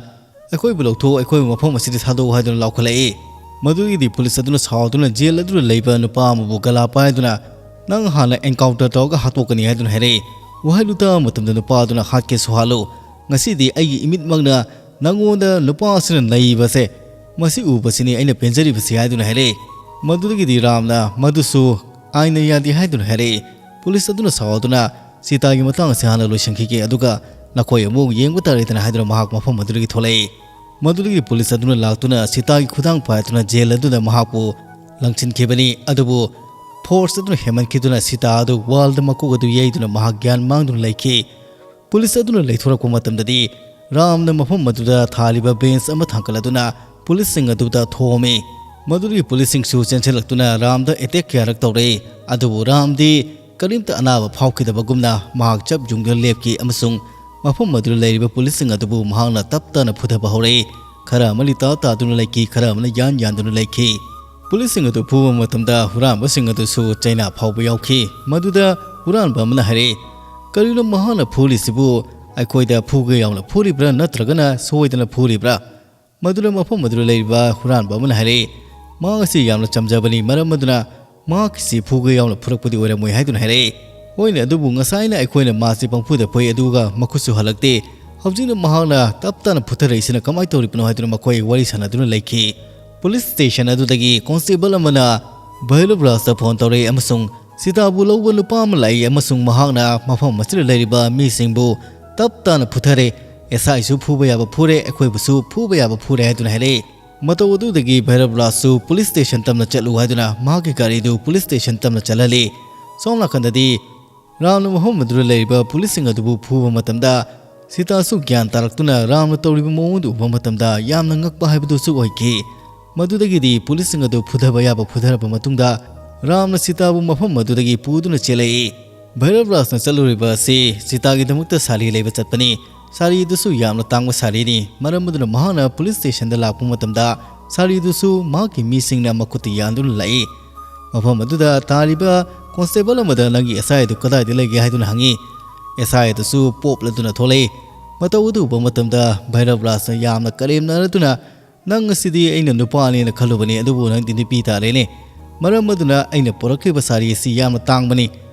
"ꯑꯩꯈꯣꯏꯕꯨ ꯂꯧꯊꯣꯛꯎ, ꯑꯩꯈꯣꯏꯕꯨ ꯃꯐꯝ ꯑꯁꯤꯗ ꯊꯥꯗꯣꯛꯎ" ꯍꯥꯏꯗꯨꯅ ꯂꯥꯎꯈꯠꯂꯛꯏ꯫ ꯃꯗꯨꯒꯤꯗꯤ ꯄꯨꯂꯤꯁ ꯑꯗꯨꯅ ꯁꯥꯎꯗꯨꯅ ꯖꯦꯜ ꯑꯗꯨꯗ ꯂꯩꯕ ꯅꯨꯄꯥ ꯑꯃꯕꯨ ꯒꯂꯥ ꯄꯥꯏꯗꯨꯅ, "ꯅꯪ ꯍꯥꯟꯅ ꯑꯦꯟꯀꯥꯎꯟꯇꯔ ꯇꯧꯔꯒ ꯍꯥꯠꯇꯣꯛꯀꯅꯤ" ꯍꯥꯏꯗꯨꯅ ꯍꯥꯏꯔꯛꯏ꯫ ꯋꯥꯍꯩꯗꯨ ꯇꯥꯕ ꯃꯇꯝꯗ ꯅꯨꯄꯥ ꯑꯗꯨꯅ, "ꯍꯥꯠꯀꯦꯁꯨ ꯍꯥꯠꯂꯨ, ꯉꯁꯤꯗꯤ ꯑꯩꯒꯤ ꯏꯃꯤꯠꯃꯛꯅ ꯅꯪꯉꯣꯟꯗ ꯅꯨꯄꯥ ꯑꯁꯤꯅ ꯅꯩꯕꯁꯦ, ꯃꯁꯤ ꯎꯕꯁꯤꯅꯤ ꯑꯩꯅ ꯄꯦꯟꯖꯔꯤꯕꯁꯤ" ꯍꯥꯏꯗꯨꯅ ꯍꯥꯏꯔꯛꯏ꯫ ꯃꯗꯨꯗꯒꯤꯗꯤ ꯔꯥꯝꯅ ꯃꯗꯨꯁꯨ ꯑꯥꯏꯟꯅ ꯌꯥꯗꯦ ꯍꯥꯏꯗꯨꯅ ꯍꯥꯏꯔꯛꯏ꯫ ꯄꯨꯂꯤꯁ ꯑꯗꯨꯅ ꯁꯥꯎꯗꯨꯅ, "ꯁꯤꯇꯥꯒꯤ ꯃꯇꯥꯡ ꯑꯁꯤ ꯍꯥꯟꯅ ꯂꯣꯏꯁꯤꯟꯈꯤꯒꯦ, ꯑꯗꯨꯒ ꯅꯈꯣꯏ ꯑꯃꯨꯛ ꯌꯦꯡꯕ ꯇꯥꯔꯦꯗꯅ" ꯍꯥꯏꯗꯨꯅ ꯃꯍꯥꯛ ꯃꯐꯝ ꯑꯗꯨꯗꯒꯤ ꯊꯣꯛꯂꯛꯏ꯫ ꯃꯗꯨꯗꯒꯤ ꯄꯨꯂꯤꯁ ꯑꯗꯨꯅ ꯂꯥꯛꯇꯨꯅ ꯁꯤꯇꯥꯒꯤ ꯈꯨꯗꯥꯡ ꯄꯥꯏꯗꯨꯅ ꯖꯦꯜ ꯑꯗꯨꯗ ꯃꯍꯥꯛꯄꯨ ꯂꯪꯁꯤꯟꯈꯤꯕꯅꯤ꯫ ꯑꯗꯨꯕꯨ ꯐꯣꯔꯁ ꯑꯗꯨꯅ ꯍꯦꯟꯃꯟꯈꯤꯗꯨꯅ ꯁꯤꯇꯥ ꯑꯗꯨ ꯋꯥꯜꯗ ꯃꯀꯣꯛ ꯑꯗꯨ ꯌꯩꯗꯨꯅ ꯃꯍꯥꯛ ꯒ꯭ꯌꯥꯟ ꯃꯥꯡꯗꯨꯅ ꯂꯩꯈꯤ꯫ ꯄꯨꯂꯤꯁ ꯑꯗꯨꯅ ꯂꯩꯊꯣꯔꯛꯄ ꯃꯇꯝꯗꯗꯤ ꯔꯥꯝꯅ ꯃꯐꯝ ꯑꯗꯨꯗ ꯊꯥꯜꯂꯤꯕ ꯕꯦꯟꯆ ꯑꯃ ꯊꯥꯡꯒꯠꯂꯗꯨꯅ ꯄꯨꯂꯤꯁꯁꯤꯡ ꯑꯗꯨꯗ ꯊꯣꯝꯃꯤ꯫ ꯃꯗꯨꯗꯒꯤ ꯄꯨꯂꯤꯁꯁꯤꯡꯁꯨ ꯆꯦꯟꯁꯤꯜꯂꯛꯇꯨꯅ ꯔꯥꯝꯗ ꯑꯦꯇꯦꯛ ꯀꯌꯥꯔꯛ ꯇꯧꯔꯛꯏ꯫ ꯑꯗꯨꯕꯨ ꯔꯥꯝꯗꯤ ꯀꯔꯤꯝꯇ ꯑꯅꯥꯕ ꯐꯥꯎꯈꯤꯗꯕꯒꯨꯝꯅ ꯃꯍꯥꯛ ꯆꯞ ꯌꯨꯡꯗꯨꯅ ꯂꯦꯞꯈꯤ ꯑꯃꯁꯨꯡ ꯃꯐꯝ ꯑꯗꯨꯗ ꯂꯩꯔꯤꯕ ꯄꯨꯂꯤꯁꯁꯤꯡ ꯑꯗꯨꯕꯨ ꯃꯍꯥꯛꯅ ꯇꯞ ꯇꯞꯅ ꯐꯨꯊꯕ ꯍꯧꯔꯛꯏ꯫ ꯈꯔ ꯑꯃꯅ ꯇꯥ ꯇꯥꯗꯨꯅ ꯂꯩꯈꯤ, ꯈꯔ ꯑꯃꯅ ꯌꯥꯟ ꯌꯥꯟꯗꯨꯅ ꯂꯩꯈꯤ꯫ ꯄꯨꯂꯤꯁꯁꯤꯡ ꯑꯗꯨ ꯐꯨꯕ ꯃꯇꯝꯗ ꯍꯨꯔꯥꯟꯕꯁꯤꯡ ꯑꯗꯨꯁꯨ ꯆꯩꯅꯥ ꯐꯥꯎꯕ ꯌꯥꯎꯈꯤ꯫ ꯃꯗꯨꯗ ꯍꯨꯔꯥꯟꯕ ꯑꯃꯅ ꯍꯥꯏꯔꯛꯏ, "ꯀꯔꯤꯅꯣ ꯃꯍꯥꯛꯅ ꯐꯨꯔꯤꯁꯤꯕꯨ? ꯑꯩꯈꯣꯏꯗ ꯐꯨꯒꯦ ꯌꯥꯎꯅ ꯐꯨꯔꯤꯕ꯭ꯔꯥ ꯅꯠꯇ꯭ꯔꯒꯅ ꯁꯣꯏꯗꯅ ꯐꯨꯔꯤꯕ꯭ꯔꯥ?" ꯃꯗꯨꯗ ꯃꯐꯝ ꯑꯗꯨꯗ ꯂꯩꯔꯤꯕ ꯍꯨꯔꯥꯟꯕ ꯑꯃꯅ ꯍꯥꯏꯔꯛꯏ, "ꯃꯍꯥꯛ ꯑꯁꯤ ꯌꯥꯝꯅ ꯆꯝꯖꯕꯅꯤ, ꯃꯔꯝ ꯑꯗꯨꯅ ꯃꯍꯥꯛꯀꯤꯁꯤ ꯐꯨꯒꯦ ꯌꯥꯎꯅ ꯐꯨꯔꯛꯄꯗꯤ ꯑꯣꯏꯔꯝꯃꯣꯏ" ꯍꯥꯏꯗꯨꯅ ꯍꯥꯏꯔꯛꯏ꯫ ꯍꯣꯏꯅꯦ, ꯑꯗꯨꯕꯨ ꯉꯁꯥꯏꯅ ꯑꯩꯈꯣꯏꯅ ꯃꯥꯁꯤ ꯄꯪꯐꯨꯗ ꯐꯨꯏ, ꯑꯗꯨꯒ ꯃꯈꯨꯠꯁꯨ ꯍꯜꯂꯛꯇꯦ꯫ ꯍꯧꯖꯤꯛꯅ ꯃꯍꯥꯛꯅ ꯇꯞ ꯇꯥꯅ ꯐꯨꯊꯔꯛꯏꯁꯤꯅ ꯀꯃꯥꯏꯅ ꯇꯧꯔꯤꯕꯅꯣ ꯍꯥꯏꯗꯨꯅ ꯃꯈꯣꯏ ꯋꯥꯔꯤ ꯁꯥꯟꯅꯗꯨꯅ ꯂꯩꯈꯤ꯫ ꯄꯨꯂꯤꯁ ꯁ꯭ꯇꯦꯁꯟ ꯑꯗꯨꯗꯒꯤ ꯀꯣꯟꯁꯇꯦꯕꯜ ꯑꯃꯅ ꯚꯩꯔꯕ ꯔꯥꯖꯇ ꯐꯣꯟ ꯇꯧꯔꯛꯏ ꯑꯃꯁꯨꯡ ꯁꯤꯇꯥꯕꯨ ꯂꯧꯕ ꯅꯨꯄꯥ ꯑꯃ ꯂꯥꯛꯏ ꯑꯃꯁꯨꯡ ꯃꯍꯥꯛꯅ ꯃꯐꯝ ꯑꯁꯤꯗ ꯂꯩꯔꯤꯕ ꯃꯤꯁꯤꯡꯕꯨ ꯇꯞ ꯇꯥꯅ ꯐꯨꯊꯔꯦ꯫ ꯑꯦꯁ ꯑꯥꯏꯁꯨ ꯐꯨꯕ ꯌꯥꯕ ꯐꯨꯔꯦ, ꯑꯩꯈꯣꯏꯕꯨꯁꯨ ꯐꯨꯕ ꯌꯥꯕ ꯐꯨꯔꯦ ꯍꯥꯏꯗꯨꯅ ꯍꯥꯏꯔꯛꯏ꯫ ꯃꯇꯧ ꯑꯗꯨꯗꯒꯤ ꯚꯩꯔꯕ ꯔꯥꯖꯁꯨ ꯄꯨꯂꯤꯁ ꯁ꯭ꯇꯦꯁꯟ ꯇꯝꯅ ꯆꯠꯂꯨ ꯍꯥꯏꯗꯨꯅ ꯃꯍꯥꯛꯀꯤ ꯒꯥꯔꯤꯗꯨ ꯄꯨꯂꯤꯁ ꯁ꯭ꯇꯦꯁꯟ ꯇꯝꯅ ꯆꯠꯍꯜꯂꯤ꯫ ꯁꯣꯝ ꯅꯥꯀꯟꯗꯗꯤ ꯔꯥꯝꯅ ꯃꯐꯝ ꯑꯗꯨꯗ ꯂꯩꯔꯤꯕ ꯄꯨꯂꯤꯁꯁꯤꯡ ꯑꯗꯨꯕꯨ ꯐꯨꯕ ꯃꯇꯝꯗ ꯁꯤꯇꯥꯁꯨ ꯒ꯭ꯌꯥꯟ ꯇꯥꯔꯛꯇꯨꯅ ꯔꯥꯝꯅ ꯇꯧꯔꯤꯕ ꯃꯑꯣꯡ ꯑꯗꯨ ꯎꯕ ꯃꯇꯝꯗ ꯌꯥꯝꯅ ꯉꯛꯄ ꯍꯥꯏꯕꯗꯨꯁꯨ ꯑꯣꯏꯈꯤ꯫ ꯃꯗꯨꯗꯒꯤꯗꯤ ꯄꯨꯂꯤꯁꯁꯤꯡ ꯑꯗꯨ ꯐꯨꯊꯕ ꯌꯥꯕ ꯐꯨꯊꯔꯕ ꯃꯇꯨꯡꯗ ꯔꯥꯝꯅ ꯁꯤꯇꯥꯕꯨ ꯃꯐꯝ ꯑꯗꯨꯗꯒꯤ ꯄꯨꯗꯨꯅ ꯆꯦꯜꯂꯛꯏ꯫ ꯚꯩꯔꯕ ꯔꯥꯖꯅ ꯆꯠꯂꯨꯔꯤꯕ ꯑꯁꯤ ꯁꯤꯇꯥꯒꯤꯗꯃꯛꯇ ꯁꯥꯔꯤ ꯂꯩꯕ ꯆꯠꯄꯅꯤ꯫ ꯁꯥꯔꯤ ꯑꯗꯨꯁꯨ ꯌꯥꯝꯅ ꯇꯥꯡꯕ ꯁꯥꯔꯤꯅꯤ꯫ ꯃꯔꯝ ꯑꯗꯨꯅ ꯃꯍꯥꯛꯅ ꯄꯨꯂꯤꯁ ꯁ꯭ꯇꯦꯁꯟꯗ ꯂꯥꯛꯄ ꯃꯇꯝꯗ ꯁꯥꯔꯤ ꯑꯗꯨꯁꯨ ꯃꯍꯥꯛꯀꯤ ꯃꯤꯁꯤꯡꯅ ꯃꯈꯨꯠꯇ ꯌꯥꯟꯗꯨꯅ ꯂꯥꯛꯏ꯫ ꯃꯐꯝ ꯑꯗꯨꯗ ꯇꯥꯔꯤꯕ ꯀꯣꯟꯁꯇꯦꯕꯜ ꯑꯃꯗ ꯅꯪꯒꯤ ꯑꯦꯁ ꯑꯥꯏ ꯑꯗꯨ ꯀꯗꯥꯏꯗ ꯂꯩꯒꯦ ꯍꯥꯏꯗꯨꯅ ꯍꯪꯉꯤ꯫ ꯑꯦꯁ ꯑꯥꯏ ꯑꯗꯨꯁꯨ ꯄꯣꯞꯂꯗꯨꯅ ꯊꯣꯛꯂꯛꯏ꯫ ꯃꯇꯧ ꯑꯗꯨ ꯎꯕ ꯃꯇꯝꯗ ꯚꯩꯔꯕ ꯔꯥꯖꯅ ꯌꯥꯝꯅ ꯀꯔꯦꯝꯅꯔꯗꯨꯅ, "ꯅꯪ ꯑꯁꯤꯗꯤ ꯑꯩꯅ ꯅꯨꯄꯥꯅꯦꯅ ꯈꯜꯂꯨꯕꯅꯤ, ꯑꯗꯨꯕꯨ ꯅꯪꯗꯤ ꯅꯨꯄꯤ ꯇꯥꯔꯦꯅꯦ꯫ ꯃꯔꯝ ꯑꯗꯨꯅ ꯑꯩꯅ ꯄꯨꯔꯛꯈꯤꯕ ꯁꯥꯔꯤ ꯑꯁꯤ ꯌꯥꯝꯅ ꯇꯥꯡꯕꯅꯤ꯫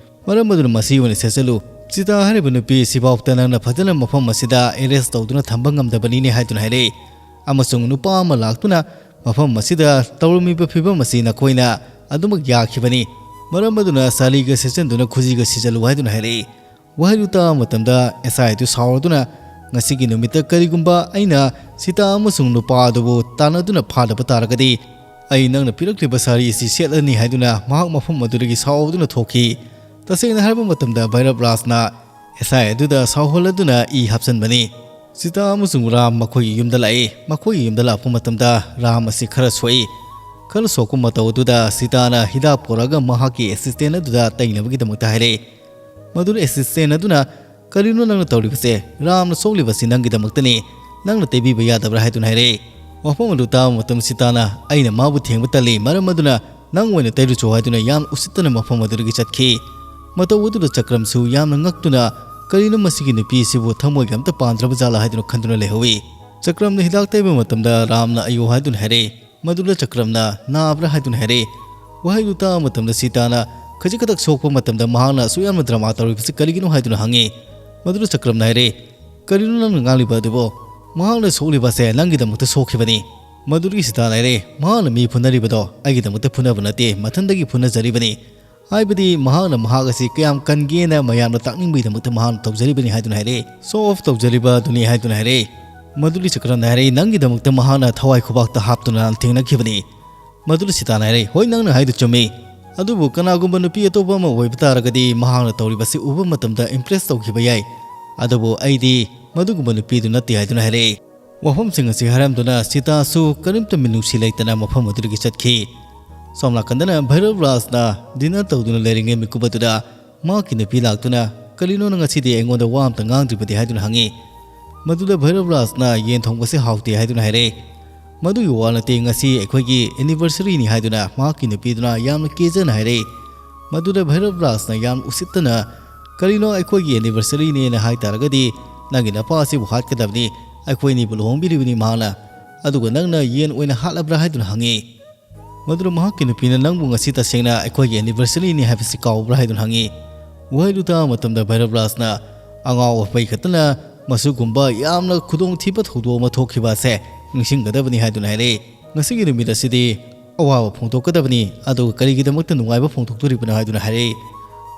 ꯃꯔꯝ ꯑꯗꯨꯅ ꯃꯁꯤ ꯑꯣꯏꯅ ꯁꯦꯠꯆꯜꯂꯨ꯫ ꯁꯤꯇꯥ ꯍꯥꯏꯔꯤꯕ ꯅꯨꯄꯤ ꯑꯁꯤꯐꯥꯎꯗ ꯅꯪꯅ ꯐꯖꯅ ꯃꯐꯝ ꯑꯁꯤꯗ ꯑꯦꯔꯦꯁ ꯇꯧꯗꯨꯅ ꯊꯝꯕ ꯉꯝꯗꯕꯅꯤꯅꯦ" ꯍꯥꯏꯗꯨꯅ ꯍꯥꯏꯔꯛꯏ꯫ ꯑꯃꯁꯨꯡ ꯅꯨꯄꯥ ꯑꯃ ꯂꯥꯛꯇꯨꯅ ꯃꯐꯝ ꯑꯁꯤꯗ ꯇꯧꯔꯝꯃꯤꯕ ꯐꯤꯕꯝ ꯑꯁꯤ ꯅꯈꯣꯏꯅ ꯑꯗꯨꯃꯛ ꯌꯥꯈꯤꯕꯅꯤ꯫ ꯃꯔꯝ ꯑꯗꯨꯅ ꯁꯥꯔꯤꯒ ꯁꯦꯠꯆꯟꯗꯨꯅ ꯈꯨꯖꯤꯒ ꯁꯤꯖꯜꯂꯨ ꯍꯥꯏꯗꯨꯅ ꯍꯥꯏꯔꯛꯏ꯫ ꯋꯥꯍꯩꯗꯨ ꯇꯥꯕ ꯃꯇꯝꯗ ꯑꯦꯁ ꯑꯥꯏ ꯑꯗꯨ ꯁꯥꯎꯔꯗꯨꯅ, "ꯉꯁꯤꯒꯤ ꯅꯨꯃꯤꯠꯇ ꯀꯔꯤꯒꯨꯝꯕ ꯑꯩꯅ ꯁꯤꯇꯥ ꯑꯃꯁꯨꯡ ꯅꯨꯄꯥ ꯑꯗꯨꯕꯨ ꯇꯥꯟꯅꯗꯨꯅ ꯐꯥꯗꯕ ꯇꯥꯔꯒꯗꯤ "ꯑꯩ ꯅꯪꯅ ꯄꯤꯔꯛꯂꯤꯕ ꯁꯥꯔꯤ ꯑꯁꯤ ꯁꯦꯠꯂꯅꯤ" ꯍꯥꯏꯗꯨꯅ ꯃꯍꯥꯛ ꯃꯐꯝ ꯑꯗꯨꯗꯒꯤ ꯁꯥꯎꯗꯨꯅ ꯊꯣꯛꯈꯤ꯫ ꯇꯁꯦꯡꯅ ꯍꯥꯏꯔꯕ ꯃꯇꯝꯗ ꯚꯩꯔꯕ ꯔꯥꯖꯅ ꯑꯦꯁ ꯑꯥꯏ ꯑꯗꯨꯗ ꯁꯥꯎꯍꯜꯂꯗꯨꯅ ꯏ ꯍꯥꯞꯆꯤꯟꯕꯅꯤ꯫ ꯁꯤꯇꯥ ꯑꯃꯁꯨꯡ ꯔꯥꯝ ꯃꯈꯣꯏꯒꯤ ꯌꯨꯝꯗ ꯂꯥꯛꯏ꯫ ꯃꯈꯣꯏꯒꯤ ꯌꯨꯝꯗ ꯂꯥꯛꯄ ꯃꯇꯝꯗ ꯔꯥꯝ ꯑꯁꯤ ꯈꯔ ꯁꯣꯛꯏ꯫ ꯈꯔ ꯁꯣꯛꯄ ꯃꯇꯧ ꯑꯗꯨꯗ ꯁꯤꯇꯥꯅ ꯍꯤꯗꯥꯛ ꯄꯨꯔꯛꯑꯒ ꯃꯍꯥꯛꯀꯤ ꯑꯦꯁꯤꯁꯇꯦꯟ ꯑꯗꯨꯗ ꯇꯩꯅꯕꯒꯤꯗꯃꯛꯇ ꯍꯥꯏꯔꯛꯏ꯫ ꯃꯗꯨꯗ ꯑꯦꯁꯤꯁꯇꯦꯟ ꯑꯗꯨꯅ, "ꯀꯔꯤꯅꯣ ꯅꯪꯅ ꯇꯧꯔꯤꯕꯁꯦ? ꯔꯥꯝꯅ ꯁꯣꯛꯂꯤꯕꯁꯤ ꯅꯪꯒꯤꯗꯃꯛꯇꯅꯤ꯫ ꯅꯪꯅ ꯇꯩꯕꯤꯕ ꯌꯥꯗꯕ꯭ꯔꯥ?" ꯍꯥꯏꯗꯨꯅ ꯍꯥꯏꯔꯛꯏ꯫ ꯋꯥꯐꯝ ꯑꯗꯨ ꯇꯥꯕ ꯃꯇꯝ ꯁꯤꯇꯥꯅ, "ꯑꯩꯅ ꯃꯥꯕꯨ ꯊꯦꯡꯕ ꯇꯜꯂꯤ, ꯃꯔꯝ ꯑꯗꯨꯅ ꯅꯪ ꯑꯣꯏꯅ ꯇꯩꯔꯨꯆꯣ" ꯍꯥꯏꯗꯨꯅ ꯌꯥꯝꯅ ꯎꯁꯤꯠꯇꯅ ꯃꯐꯝ ꯑꯗꯨꯗꯒꯤ ꯆꯠꯈꯤ꯫ ꯃꯇꯧ ꯑꯗꯨꯗ ꯆꯀ꯭ꯔꯝꯁꯨ ꯌꯥꯝꯅ ꯉꯛꯇꯨꯅ, "ꯀꯔꯤꯅꯣ ꯃꯁꯤꯒꯤ ꯅꯨꯄꯤ ꯑꯁꯤꯕꯨ ꯊꯃꯣꯏꯒ ꯑꯝꯇ ꯄꯥꯟꯗ꯭ꯔꯕ ꯖꯥꯠꯂꯥ?" ꯍꯥꯏꯗꯨꯅ ꯈꯟꯗꯨꯅ ꯂꯩꯍꯧꯏ꯫ ꯆꯀ꯭ꯔꯝꯅ ꯍꯤꯗꯥꯛ ꯇꯩꯕ ꯃꯇꯝꯗ ꯔꯥꯝꯅ "ꯑꯌꯣ" ꯍꯥꯏꯗꯨꯅ ꯍꯥꯏꯔꯛꯏ꯫ ꯃꯗꯨꯗ ꯆꯀ꯭ꯔꯝꯅ "ꯅꯥꯕ꯭ꯔꯥ?" ꯍꯥꯏꯗꯨꯅ ꯍꯥꯏꯔꯛꯏ꯫ ꯋꯥꯍꯩꯗꯨ ꯇꯥꯕ ꯃꯇꯝꯗ ꯁꯤꯇꯥꯅ ꯈꯖꯤꯛ ꯈꯛꯇꯛ ꯁꯣꯛꯄ ꯃꯇꯝꯗ ꯃꯍꯥꯛꯅ ꯑꯁꯨꯛ ꯌꯥꯝꯅ ꯗ꯭ꯔꯃꯥ ꯇꯧꯔꯤꯕꯁꯤ ꯀꯔꯤꯒꯤꯅꯣ ꯍꯥꯏꯗꯨꯅ ꯍꯪꯉꯤ꯫ ꯃꯗꯨꯗ ꯆꯀ꯭ꯔꯝꯅ ꯍꯥꯏꯔꯛꯏ, "ꯀꯔꯤꯅꯣ ꯅꯪꯅ ꯉꯥꯡꯂꯤꯕ ꯑꯗꯨꯕꯨ? ꯃꯍꯥꯛꯅ ꯁꯣꯛꯂꯤꯕ ꯑꯁꯦ ꯅꯪꯒꯤꯗꯃꯛꯇ ꯁꯣꯛꯈꯤꯕꯅꯤ꯫" ꯃꯗꯨꯗꯒꯤ ꯁꯤꯇꯥꯅ ꯍꯥꯏꯔꯛꯏ, "ꯃꯍꯥꯛꯅ ꯃꯤ ꯐꯨꯅꯔꯤꯕꯗꯣ ꯑꯩꯒꯤꯗꯃꯛꯇ ꯐꯨꯅꯕ ꯅꯠꯇꯦ, ꯃꯊꯟꯗꯒꯤ ꯐꯨꯅꯖꯔꯤꯕꯅꯤ꯫ ꯍꯥꯏꯕꯗꯤ ꯃꯍꯥꯛꯅ ꯃꯍꯥꯛ ꯑꯁꯤ ꯀꯌꯥꯝ ꯀꯟꯒꯦꯅ ꯃꯌꯥꯝꯅ ꯇꯥꯛꯅꯤꯡꯕꯒꯤꯗꯃꯛꯇ ꯃꯍꯥꯛꯅ ꯇꯧꯖꯔꯤꯕꯅꯤ" ꯍꯥꯏꯗꯨꯅ ꯍꯥꯏꯔꯛꯏ꯫ "ꯁꯣ ꯑꯣꯐ ꯇꯧꯖꯔꯤꯕ ꯑꯗꯨꯅꯤ" ꯍꯥꯏꯗꯨꯅ ꯍꯥꯏꯔꯛꯏ꯫ ꯃꯗꯨꯗꯒꯤ ꯆꯀ꯭ꯔꯝꯅ ꯍꯥꯏꯔꯛꯏ, "ꯅꯪꯒꯤꯗꯃꯛꯇ ꯃꯍꯥꯛꯅ ꯊꯋꯥꯏ ꯈꯨꯕꯥꯛꯇ ꯍꯥꯞꯇꯨꯅ ꯊꯦꯡꯅꯈꯤꯕꯅꯤ꯫" ꯃꯗꯨꯗ ꯁꯤꯇꯥꯅ ꯍꯥꯏꯔꯛꯏ, "ꯍꯣꯏ, ꯅꯪꯅ ꯍꯥꯏꯗꯨ ꯆꯨꯝꯃꯤ꯫ ꯑꯗꯨꯕꯨ ꯀꯅꯥꯒꯨꯝꯕ ꯅꯨꯄꯤ ꯑꯇꯣꯞꯄ ꯑꯃ ꯑꯣꯏꯕ ꯇꯥꯔꯒꯗꯤ ꯃꯍꯥꯛꯅ ꯇꯧꯔꯤꯕꯁꯤ ꯎꯕ ꯃꯇꯝꯗ ꯏꯝꯄ꯭ꯔꯦꯁ ꯇꯧꯈꯤꯕ ꯌꯥꯏ꯫ ꯑꯗꯨꯕꯨ ꯑꯩꯗꯤ ꯃꯗꯨꯒꯨꯝꯕ ꯅꯨꯄꯤꯗꯨ ꯅꯠꯇꯦ" ꯍꯥꯏꯗꯨꯅ ꯍꯥꯏꯔꯛꯏ꯫ ꯋꯥꯐꯝꯁꯤꯡ ꯑꯁꯤ ꯍꯥꯏꯔꯝꯗꯨꯅ ꯁꯤꯇꯥꯁꯨ ꯀꯔꯤꯝꯇ ꯃꯤꯅꯨꯡꯁꯤ ꯂꯩꯇꯅ ꯃꯐꯝ ꯑꯗꯨꯗꯒꯤ ꯆꯠꯈꯤ꯫ ꯁꯣꯝ ꯅꯥꯀꯟꯗꯅ ꯚꯩꯔꯕ ꯔꯥꯖꯅ ꯗꯤꯅꯔ ꯇꯧꯗꯨꯅ ꯂꯩꯔꯤꯉꯩ ꯃꯤꯀꯨꯞ ꯑꯗꯨꯗ ꯃꯍꯥꯛꯀꯤ ꯅꯨꯄꯤ ꯂꯥꯛꯇꯨꯅ, "ꯀꯔꯤꯅꯣ ꯅꯪ ꯉꯁꯤꯗꯤ ꯑꯩꯉꯣꯟꯗ ꯋꯥ ꯑꯝꯇ ꯉꯥꯡꯗ꯭ꯔꯤꯕꯗꯤ?" ꯍꯥꯏꯗꯨꯅ ꯍꯪꯉꯤ꯫ ꯃꯗꯨꯗ ꯚꯩꯔꯕ ꯔꯥꯖꯅ ꯌꯦꯟ ꯊꯣꯡꯕꯁꯤ ꯍꯥꯎꯇꯦ ꯍꯥꯏꯗꯨꯅ ꯍꯥꯏꯔꯛꯏ꯫ "ꯃꯗꯨꯒꯤ ꯋꯥ ꯅꯠꯇꯦ, ꯉꯁꯤ ꯑꯩꯈꯣꯏꯒꯤ ꯑꯦꯅꯤꯚꯔꯁꯔꯤꯅꯤ" ꯍꯥꯏꯗꯨꯅ ꯃꯍꯥꯛꯀꯤ ꯅꯨꯄꯤꯗꯨꯅ ꯌꯥꯝꯅ ꯀꯦꯖꯅ ꯍꯥꯏꯔꯛꯏ꯫ ꯃꯗꯨꯗ ꯚꯩꯔꯕ ꯔꯥꯖꯅ ꯌꯥꯝ ꯎꯁꯤꯠꯇꯅ, "ꯀꯔꯤꯅꯣ, ꯑꯩꯈꯣꯏꯒꯤ ꯑꯦꯅꯤꯚꯔꯁꯔꯤꯅꯦꯅ ꯍꯥꯏ ꯇꯥꯔꯒꯗꯤ ꯅꯪꯒꯤ ꯅꯄꯥ ꯑꯁꯤꯕꯨ ꯍꯥꯠꯀꯗꯕꯅꯤ, ꯑꯩꯈꯣꯏ ꯑꯅꯤꯕꯨ ꯂꯨꯍꯣꯡꯕꯤꯔꯤꯕꯅꯤ ꯃꯍꯥꯛꯅ, ꯑꯗꯨꯒ ꯅꯪꯅ ꯌꯦꯟ ꯑꯣꯏꯅ ꯍꯥꯠꯂꯕ꯭ꯔꯥ?" ꯍꯥꯏꯗꯨꯅ ꯍꯪꯉꯤ꯫ ꯃꯗꯨꯗ ꯃꯍꯥꯛꯀꯤ ꯅꯨꯄꯤꯅ, "ꯅꯪꯕꯨ ꯉꯁꯤ ꯇꯁꯦꯡꯅ ꯑꯩꯈꯣꯏꯒꯤ ꯑꯦꯅꯤꯚꯔꯁꯔꯤꯅꯤ ꯍꯥꯏꯕꯁꯤ ꯀꯥꯎꯕ꯭ꯔꯥ?" ꯍꯥꯏꯗꯨꯅ ꯍꯪꯉꯤ꯫ ꯋꯥꯍꯩꯗꯨ ꯇꯥꯕ ꯃꯇꯝꯗ ꯚꯩꯔꯕ ꯔꯥꯖꯅ, "ꯑꯉꯥꯎ ꯑꯐꯩ ꯈꯛꯇꯅ ꯃꯁꯤꯒꯨꯝꯕ ꯌꯥꯝꯅ ꯈꯨꯗꯣꯡꯊꯤꯕ ꯊꯧꯗꯣꯛ ꯑꯃ ꯊꯣꯛꯈꯤꯕ ꯑꯁꯦ ꯅꯤꯡꯁꯤꯡꯒꯗꯕꯅꯤ" ꯍꯥꯏꯗꯨꯅ ꯍꯥꯏꯔꯛꯏ꯫ "ꯉꯁꯤꯒꯤ ꯅꯨꯃꯤꯠ ꯑꯁꯤꯗꯤ ꯑꯋꯥꯕ ꯐꯣꯡꯗꯣꯛꯀꯗꯕꯅꯤ, ꯑꯗꯨꯒ ꯀꯔꯤꯒꯤꯗꯃꯛꯇ ꯅꯨꯡꯉꯥꯏꯕ ꯐꯣꯡꯗꯣꯛꯇꯣꯔꯤꯕꯅꯣ?" ꯍꯥꯏꯗꯨꯅ ꯍꯥꯏꯔꯛꯏ꯫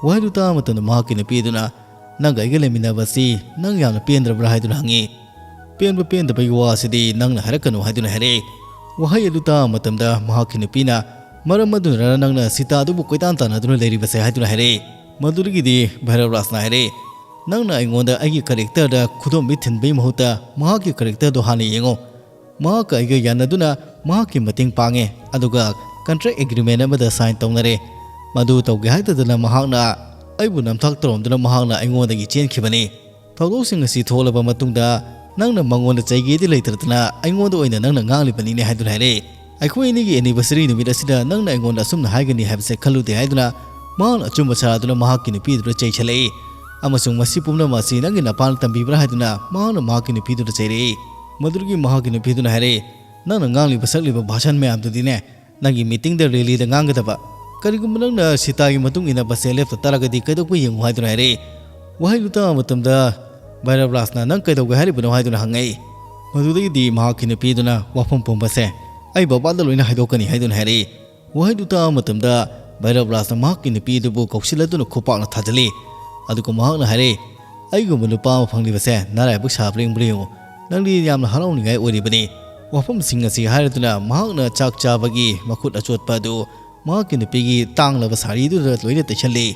ꯋꯥꯍꯩꯗꯨ ꯇꯥꯕ ꯃꯇꯝꯗ ꯃꯍꯥꯛꯀꯤ ꯅꯨꯄꯤ ꯑꯗꯨꯅ, "ꯅꯪꯒ ꯑꯩꯒ ꯂꯩꯃꯤꯟꯅꯕꯁꯤ ꯅꯪ ꯌꯥꯝꯅ ꯄꯦꯟꯗ꯭ꯔꯕ꯭ꯔꯥ?" ꯍꯥꯏꯗꯨꯅ ꯍꯪꯉꯤ꯫ "ꯄꯦꯟꯕ ꯄꯦꯟꯗꯕꯒꯤ ꯋꯥ ꯑꯁꯤꯗꯤ ꯅꯪꯅ ꯍꯥꯏꯔꯛꯀꯅꯨ" ꯍꯥꯏꯗꯨꯅ ꯍꯥꯏꯔꯛꯏ꯫ ꯋꯥꯍꯩ ꯑꯗꯨ ꯇꯥꯕ ꯃꯇꯝꯗ ꯃꯍꯥꯛꯀꯤ ꯅꯨꯄꯤꯅ, "ꯃꯔꯝ ꯑꯗꯨꯅꯔ ꯅꯪꯅ ꯁꯤꯇꯥ ꯑꯗꯨꯕꯨ ꯀꯣꯏꯇꯥꯟ ꯇꯥꯟꯅꯗꯨꯅ ꯂꯩꯔꯤꯕꯁꯦ?" ꯍꯥꯏꯗꯨꯅ ꯍꯥꯏꯔꯛꯏ꯫ ꯃꯗꯨꯗꯒꯤꯗꯤ ꯚꯩꯔꯕ ꯔꯥꯖꯅ ꯍꯥꯏꯔꯛꯏ, "ꯅꯪꯅ ꯑꯩꯉꯣꯟꯗ ꯑꯩꯒꯤ ꯀꯦꯔꯦꯛꯇꯔꯗ ꯈꯨꯗꯣꯝꯕꯤ ꯊꯤꯟꯕꯒꯤ ꯃꯍꯨꯠꯇ ꯃꯍꯥꯛꯀꯤ ꯀꯦꯔꯦꯛꯇꯔꯗꯣ ꯍꯥꯟꯅ ꯌꯦꯡꯉꯨ꯫ ꯃꯍꯥꯛꯀ ꯑꯩꯒ ꯌꯥꯅꯗꯨꯅ ꯃꯍꯥꯛꯀꯤ ꯃꯇꯦꯡ ꯄꯥꯡꯉꯦ, ꯑꯗꯨꯒ ꯀꯟꯇ꯭ꯔꯦꯛ ꯑꯦꯒ꯭ꯔꯤꯃꯦꯟ ꯑꯃꯗ ꯁꯥꯏꯟ ꯇꯧꯅꯔꯦ꯫ ꯃꯗꯨ ꯇꯧꯒꯦ ꯍꯥꯏꯗꯗꯅ ꯃꯍꯥꯛꯅ ꯑꯩꯕꯨ ꯅꯝꯊꯥꯛ ꯇꯧꯔꯝꯗꯨꯅ ꯃꯍꯥꯛꯅ ꯑꯩꯉꯣꯟꯗꯒꯤ ꯆꯦꯟꯈꯤꯕꯅꯤ꯫ ꯊꯧꯗꯣꯛꯁꯤꯡ ꯑꯁꯤ ꯊꯣꯛꯂꯕ ꯃꯇꯨꯡꯗ ꯅꯪꯅ ꯃꯉꯣꯟꯗ ꯆꯩꯒꯦꯗꯤ ꯂꯩꯇ꯭ꯔꯗꯅ ꯑꯩꯉꯣꯟꯗ ꯑꯣꯏꯅ ꯅꯪꯅ ꯉꯥꯡꯂꯤꯕꯅꯤꯅꯦ" ꯍꯥꯏꯗꯨꯅ ꯍꯥꯏꯔꯛꯏ꯫ "ꯑꯩꯈꯣꯏ ꯑꯅꯤꯒꯤ ꯑꯦꯅꯤꯚꯔꯁꯔꯤ ꯅꯨꯃꯤꯠ ꯑꯁꯤꯗ ꯅꯪꯅ ꯑꯩꯉꯣꯟꯗ ꯑꯁꯨꯝꯅ ꯍꯥꯏꯒꯅꯤ ꯍꯥꯏꯕꯁꯦ ꯈꯜꯂꯨꯗꯦ" ꯍꯥꯏꯗꯨꯅ ꯃꯍꯥꯛꯅ ꯑꯆꯨꯝꯕ ꯁꯥꯗꯨꯅ ꯃꯍꯥꯛꯀꯤ ꯅꯨꯄꯤꯗꯨꯗ ꯆꯩꯁꯜꯂꯛꯏ꯫ "ꯑꯃꯁꯨꯡ ꯃꯁꯤ ꯄꯨꯝꯅꯃꯛ ꯑꯁꯤ ꯅꯪꯒꯤ ꯅꯄꯥꯅ ꯇꯝꯕꯤꯕ꯭ꯔꯥ?" ꯍꯥꯏꯗꯨꯅ ꯃꯍꯥꯛꯅ ꯃꯍꯥꯛꯀꯤ ꯅꯨꯄꯤꯗꯨꯗ ꯆꯩꯔꯛꯏ꯫ ꯃꯗꯨꯗꯒꯤ ꯃꯍꯥꯛꯀꯤ ꯅꯨꯄꯤꯗꯨꯅ ꯍꯥꯏꯔꯛꯏ, "ꯅꯪꯅ ꯉꯥꯡꯂꯤꯕ ꯁꯛꯂꯤꯕ ꯚꯥꯁꯟ ꯃꯌꯥꯝꯗꯨꯗꯤꯅꯦ, ꯅꯪꯒꯤ ꯃꯤꯇꯤꯡꯗ ꯔꯦꯂꯤꯗ ꯉꯥꯡꯒꯗꯕ꯫ ꯀꯔꯤꯒꯨꯝꯕ ꯅꯪꯅ ꯁꯤꯇꯥꯒꯤ ꯃꯇꯨꯡ ꯏꯟꯅꯕꯁꯦ ꯂꯦꯞꯇ ꯇꯥꯔꯒꯗꯤ ꯀꯩꯗꯧꯕ ꯌꯦꯡꯉꯨ?" ꯍꯥꯏꯗꯨꯅ ꯍꯥꯏꯔꯛꯏ꯫ ꯋꯥꯍꯩꯗꯨ ꯇꯥꯕ ꯃꯇꯝꯗ ꯚꯩꯔꯕ ꯔꯥꯖꯅ, "ꯅꯪ ꯀꯩꯗꯧꯒꯦ ꯍꯥꯏꯔꯤꯕꯅꯣ?" ꯍꯥꯏꯗꯨꯅ ꯍꯪꯉꯛꯏ꯫ ꯃꯗꯨꯗꯒꯤꯗꯤ ꯃꯍꯥꯛꯀꯤ ꯅꯨꯄꯤꯗꯨꯅ ꯋꯥꯐꯝ ꯄꯨꯝꯕꯁꯦ ꯑꯩ ꯕꯕꯥꯗ ꯂꯣꯏꯅ ꯍꯥꯏꯗꯣꯛꯀꯅꯤ ꯍꯥꯏꯗꯨꯅ ꯍꯥꯏꯔꯛꯏ꯫ ꯋꯥꯍꯩꯗꯨ ꯇꯥꯕ ꯃꯇꯝꯗ ꯚꯩꯔꯕ ꯔꯥꯖꯅ ꯃꯍꯥꯛꯀꯤ ꯅꯨꯄꯤ ꯑꯗꯨꯕꯨ ꯀꯧꯁꯤꯜꯂꯗꯨꯅ ꯈꯨꯄꯥꯛꯅ ꯊꯥꯖꯤꯜꯂꯤ꯫ ꯑꯗꯨꯒ ꯃꯍꯥꯛꯅ ꯍꯥꯏꯔꯛꯏ, "ꯑꯩꯒꯨꯝꯕ ꯅꯨꯄꯥ ꯑꯃ ꯐꯪꯂꯤꯕꯁꯦ ꯅꯔꯥꯏꯕꯛ ꯁꯥꯕ꯭ꯔꯥ ꯌꯦꯡꯉꯨ꯫ ꯅꯪꯗꯤ ꯌꯥꯝꯅ ꯍꯔꯥꯎꯅꯤꯡꯉꯥꯏ ꯑꯣꯏꯔꯤꯕꯅꯤ"꯫ ꯋꯥꯐꯝꯁꯤꯡ ꯑꯁꯤ ꯍꯥꯏꯔꯗꯨꯅ ꯃꯍꯥꯛꯅ ꯆꯥꯛ ꯆꯥꯕꯒꯤ ꯃꯈꯨꯠ ꯑꯆꯣꯠꯄ ꯑꯗꯨ ꯃꯍꯥꯛꯀꯤ ꯅꯨꯄꯤꯒꯤ ꯇꯥꯡꯂꯕ ꯁꯥꯔꯤꯗꯨꯗ ꯂꯣꯏꯅ ꯇꯩꯁꯜꯂꯤ꯫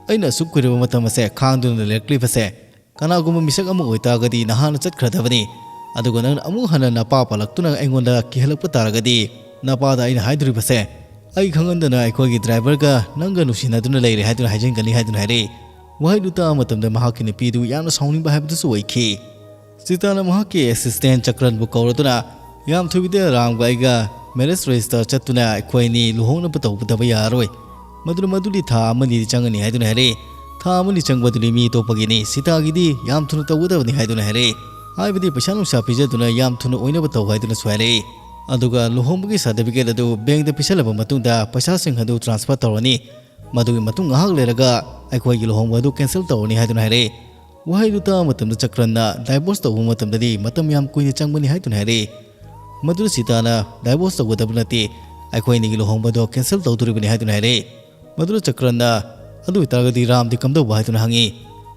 "ꯑꯩꯅ ꯑꯁꯨꯛ ꯀꯨꯏꯔꯕ ꯃꯇꯝ ꯑꯁꯦ ꯈꯥꯡꯗꯨꯅ ꯂꯩꯔꯛꯂꯤꯕꯁꯦ, ꯀꯅꯥꯒꯨꯝꯕ ꯃꯤꯁꯛ ꯑꯃ ꯑꯣꯏꯇꯥꯔꯒꯗꯤ ꯅꯍꯥꯟꯅ ꯆꯠꯈ꯭ꯔꯗꯕꯅꯤ꯫ ꯑꯗꯨꯒ ꯅꯪꯅ ꯑꯃꯨꯛ ꯍꯟꯅ ꯅꯄꯥ ꯄꯥꯜꯂꯛꯇꯨꯅ ꯑꯩꯉꯣꯟꯗ ꯀꯤꯍꯜꯂꯛꯄ ꯇꯥꯔꯒꯗꯤ, ꯅꯄꯥꯗ ꯑꯩꯅ ꯍꯥꯏꯗꯣꯔꯤꯕꯁꯦ, ꯑꯩ ꯈꯪꯍꯟꯗꯅ ꯑꯩꯈꯣꯏꯒꯤ ꯗ꯭ꯔꯥꯏꯚꯔꯒ ꯅꯪꯒ ꯅꯨꯡꯁꯤꯅꯗꯨꯅ ꯂꯩꯔꯦ ꯍꯥꯏꯗꯨꯅ ꯍꯥꯏꯖꯤꯟꯒꯅꯤ" ꯍꯥꯏꯗꯨꯅ ꯍꯥꯏꯔꯛꯏ꯫ ꯋꯥꯍꯩꯗꯨ ꯇꯥꯕ ꯃꯇꯝꯗ ꯃꯍꯥꯛꯀꯤ ꯅꯨꯄꯤꯗꯨ ꯌꯥꯝꯅ ꯁꯥꯎꯅꯤꯡꯕ ꯍꯥꯏꯕꯗꯨꯁꯨ ꯑꯣꯏꯈꯤ꯫ ꯁꯤꯇꯥꯅ ꯃꯍꯥꯛꯀꯤ ꯑꯦꯁꯤꯁꯇꯦꯟ ꯆꯀ꯭ꯔꯟꯕꯨ ꯀꯧꯔꯗꯨꯅ, "ꯌꯥꯝ ꯊꯨꯕꯤꯗ ꯔꯥꯝꯒ ꯑꯩꯒ ꯃꯦꯔꯦꯖ ꯔꯦꯖꯤꯁꯇꯔ ꯆꯠꯇꯨꯅ ꯑꯩꯈꯣꯏ ꯑꯅꯤ ꯂꯨꯍꯣꯡꯅꯕ ꯇꯧꯗꯕ ꯌꯥꯔꯔꯣꯏ꯫ ꯃꯗꯨꯅ ꯃꯗꯨꯗꯤ ꯊꯥ ꯑꯃꯅꯤꯗꯤ ꯆꯪꯒꯅꯤ" ꯍꯥꯏꯗꯨꯅ ꯍꯥꯏꯔꯛꯏ꯫ "ꯊꯥ ꯑꯃꯅꯤ ꯆꯪꯕꯗꯨꯗꯤ ꯃꯤ ꯑꯇꯣꯞꯄꯒꯤꯅꯤ, ꯁꯤꯇꯥꯒꯤꯗꯤ ꯌꯥꯝ ꯊꯨꯅ ꯇꯧꯒꯗꯕꯅꯤ" ꯍꯥꯏꯗꯨꯅ ꯍꯥꯏꯔꯛꯏ꯫ ꯍꯥꯏꯕꯗꯤ ꯄꯩꯁꯥ ꯅꯨꯡꯁꯥ ꯄꯤꯖꯗꯨꯅ ꯌꯥꯝ ꯊꯨꯅ ꯑꯣꯏꯅꯕ ꯇꯧ ꯍꯥꯏꯗꯨꯅꯁꯨ ꯍꯥꯏꯔꯛꯏ꯫ ꯑꯗꯨꯒ ꯂꯨꯍꯣꯡꯕꯒꯤ ꯁꯥꯔꯇꯤꯐꯤꯀꯦꯠ ꯑꯗꯨ ꯕꯦꯡꯗ ꯄꯤꯁꯜꯂꯕ ꯃꯇꯨꯡꯗ ꯄꯩꯁꯥꯁꯤꯡ ꯑꯗꯨ ꯇ꯭ꯔꯥꯟꯁꯐꯔ ꯇꯧꯔꯅꯤ꯫ ꯃꯗꯨꯒꯤ ꯃꯇꯨꯡ ꯉꯥꯏꯍꯥꯛ ꯂꯩꯔꯒ ꯑꯩꯈꯣꯏꯒꯤ ꯂꯨꯍꯣꯡꯕ ꯑꯗꯨ ꯀꯦꯟꯁꯦꯜ ꯇꯧꯔꯅꯤ ꯍꯥꯏꯗꯨꯅ ꯍꯥꯏꯔꯛꯏ꯫ ꯋꯥꯍꯩꯗꯨ ꯇꯥꯕ ꯃꯇꯝꯗ ꯆꯀ꯭ꯔꯟꯅ ꯗꯥꯏꯚꯣꯔꯁ ꯇꯧꯕ ꯃꯇꯝꯗꯗꯤ ꯃꯇꯝ ꯌꯥꯝ ꯀꯨꯏꯅ ꯆꯪꯕꯅꯤ ꯍꯥꯏꯗꯨꯅ ꯍꯥꯏꯔꯛꯏ꯫ ꯃꯗꯨꯗ ꯁꯤꯇꯥꯅ, "ꯗꯥꯏꯚꯣꯔꯁ ꯇꯧꯒꯗꯕ ꯅꯠꯇꯦ, ꯑꯩꯈꯣꯏ ꯑꯅꯤꯒꯤ ꯂꯨꯍꯣꯡꯕꯗꯣ ꯀꯦꯟꯁꯦꯜ ꯇꯧꯗꯣꯔꯤꯕꯅꯤ" ꯍꯥꯏꯗꯨꯅ ꯍꯥꯏꯔꯛꯏ꯫ ꯃꯗꯨꯗ ꯆꯀ꯭ꯔꯟꯅ, "ꯑꯗꯨ ꯑꯣꯏꯇꯥꯔꯒꯗꯤ ꯔꯥꯝꯗꯤ ꯀꯝꯗꯧꯕ?" ꯍꯥꯏꯗꯨꯅ ꯍꯪꯉꯤ꯫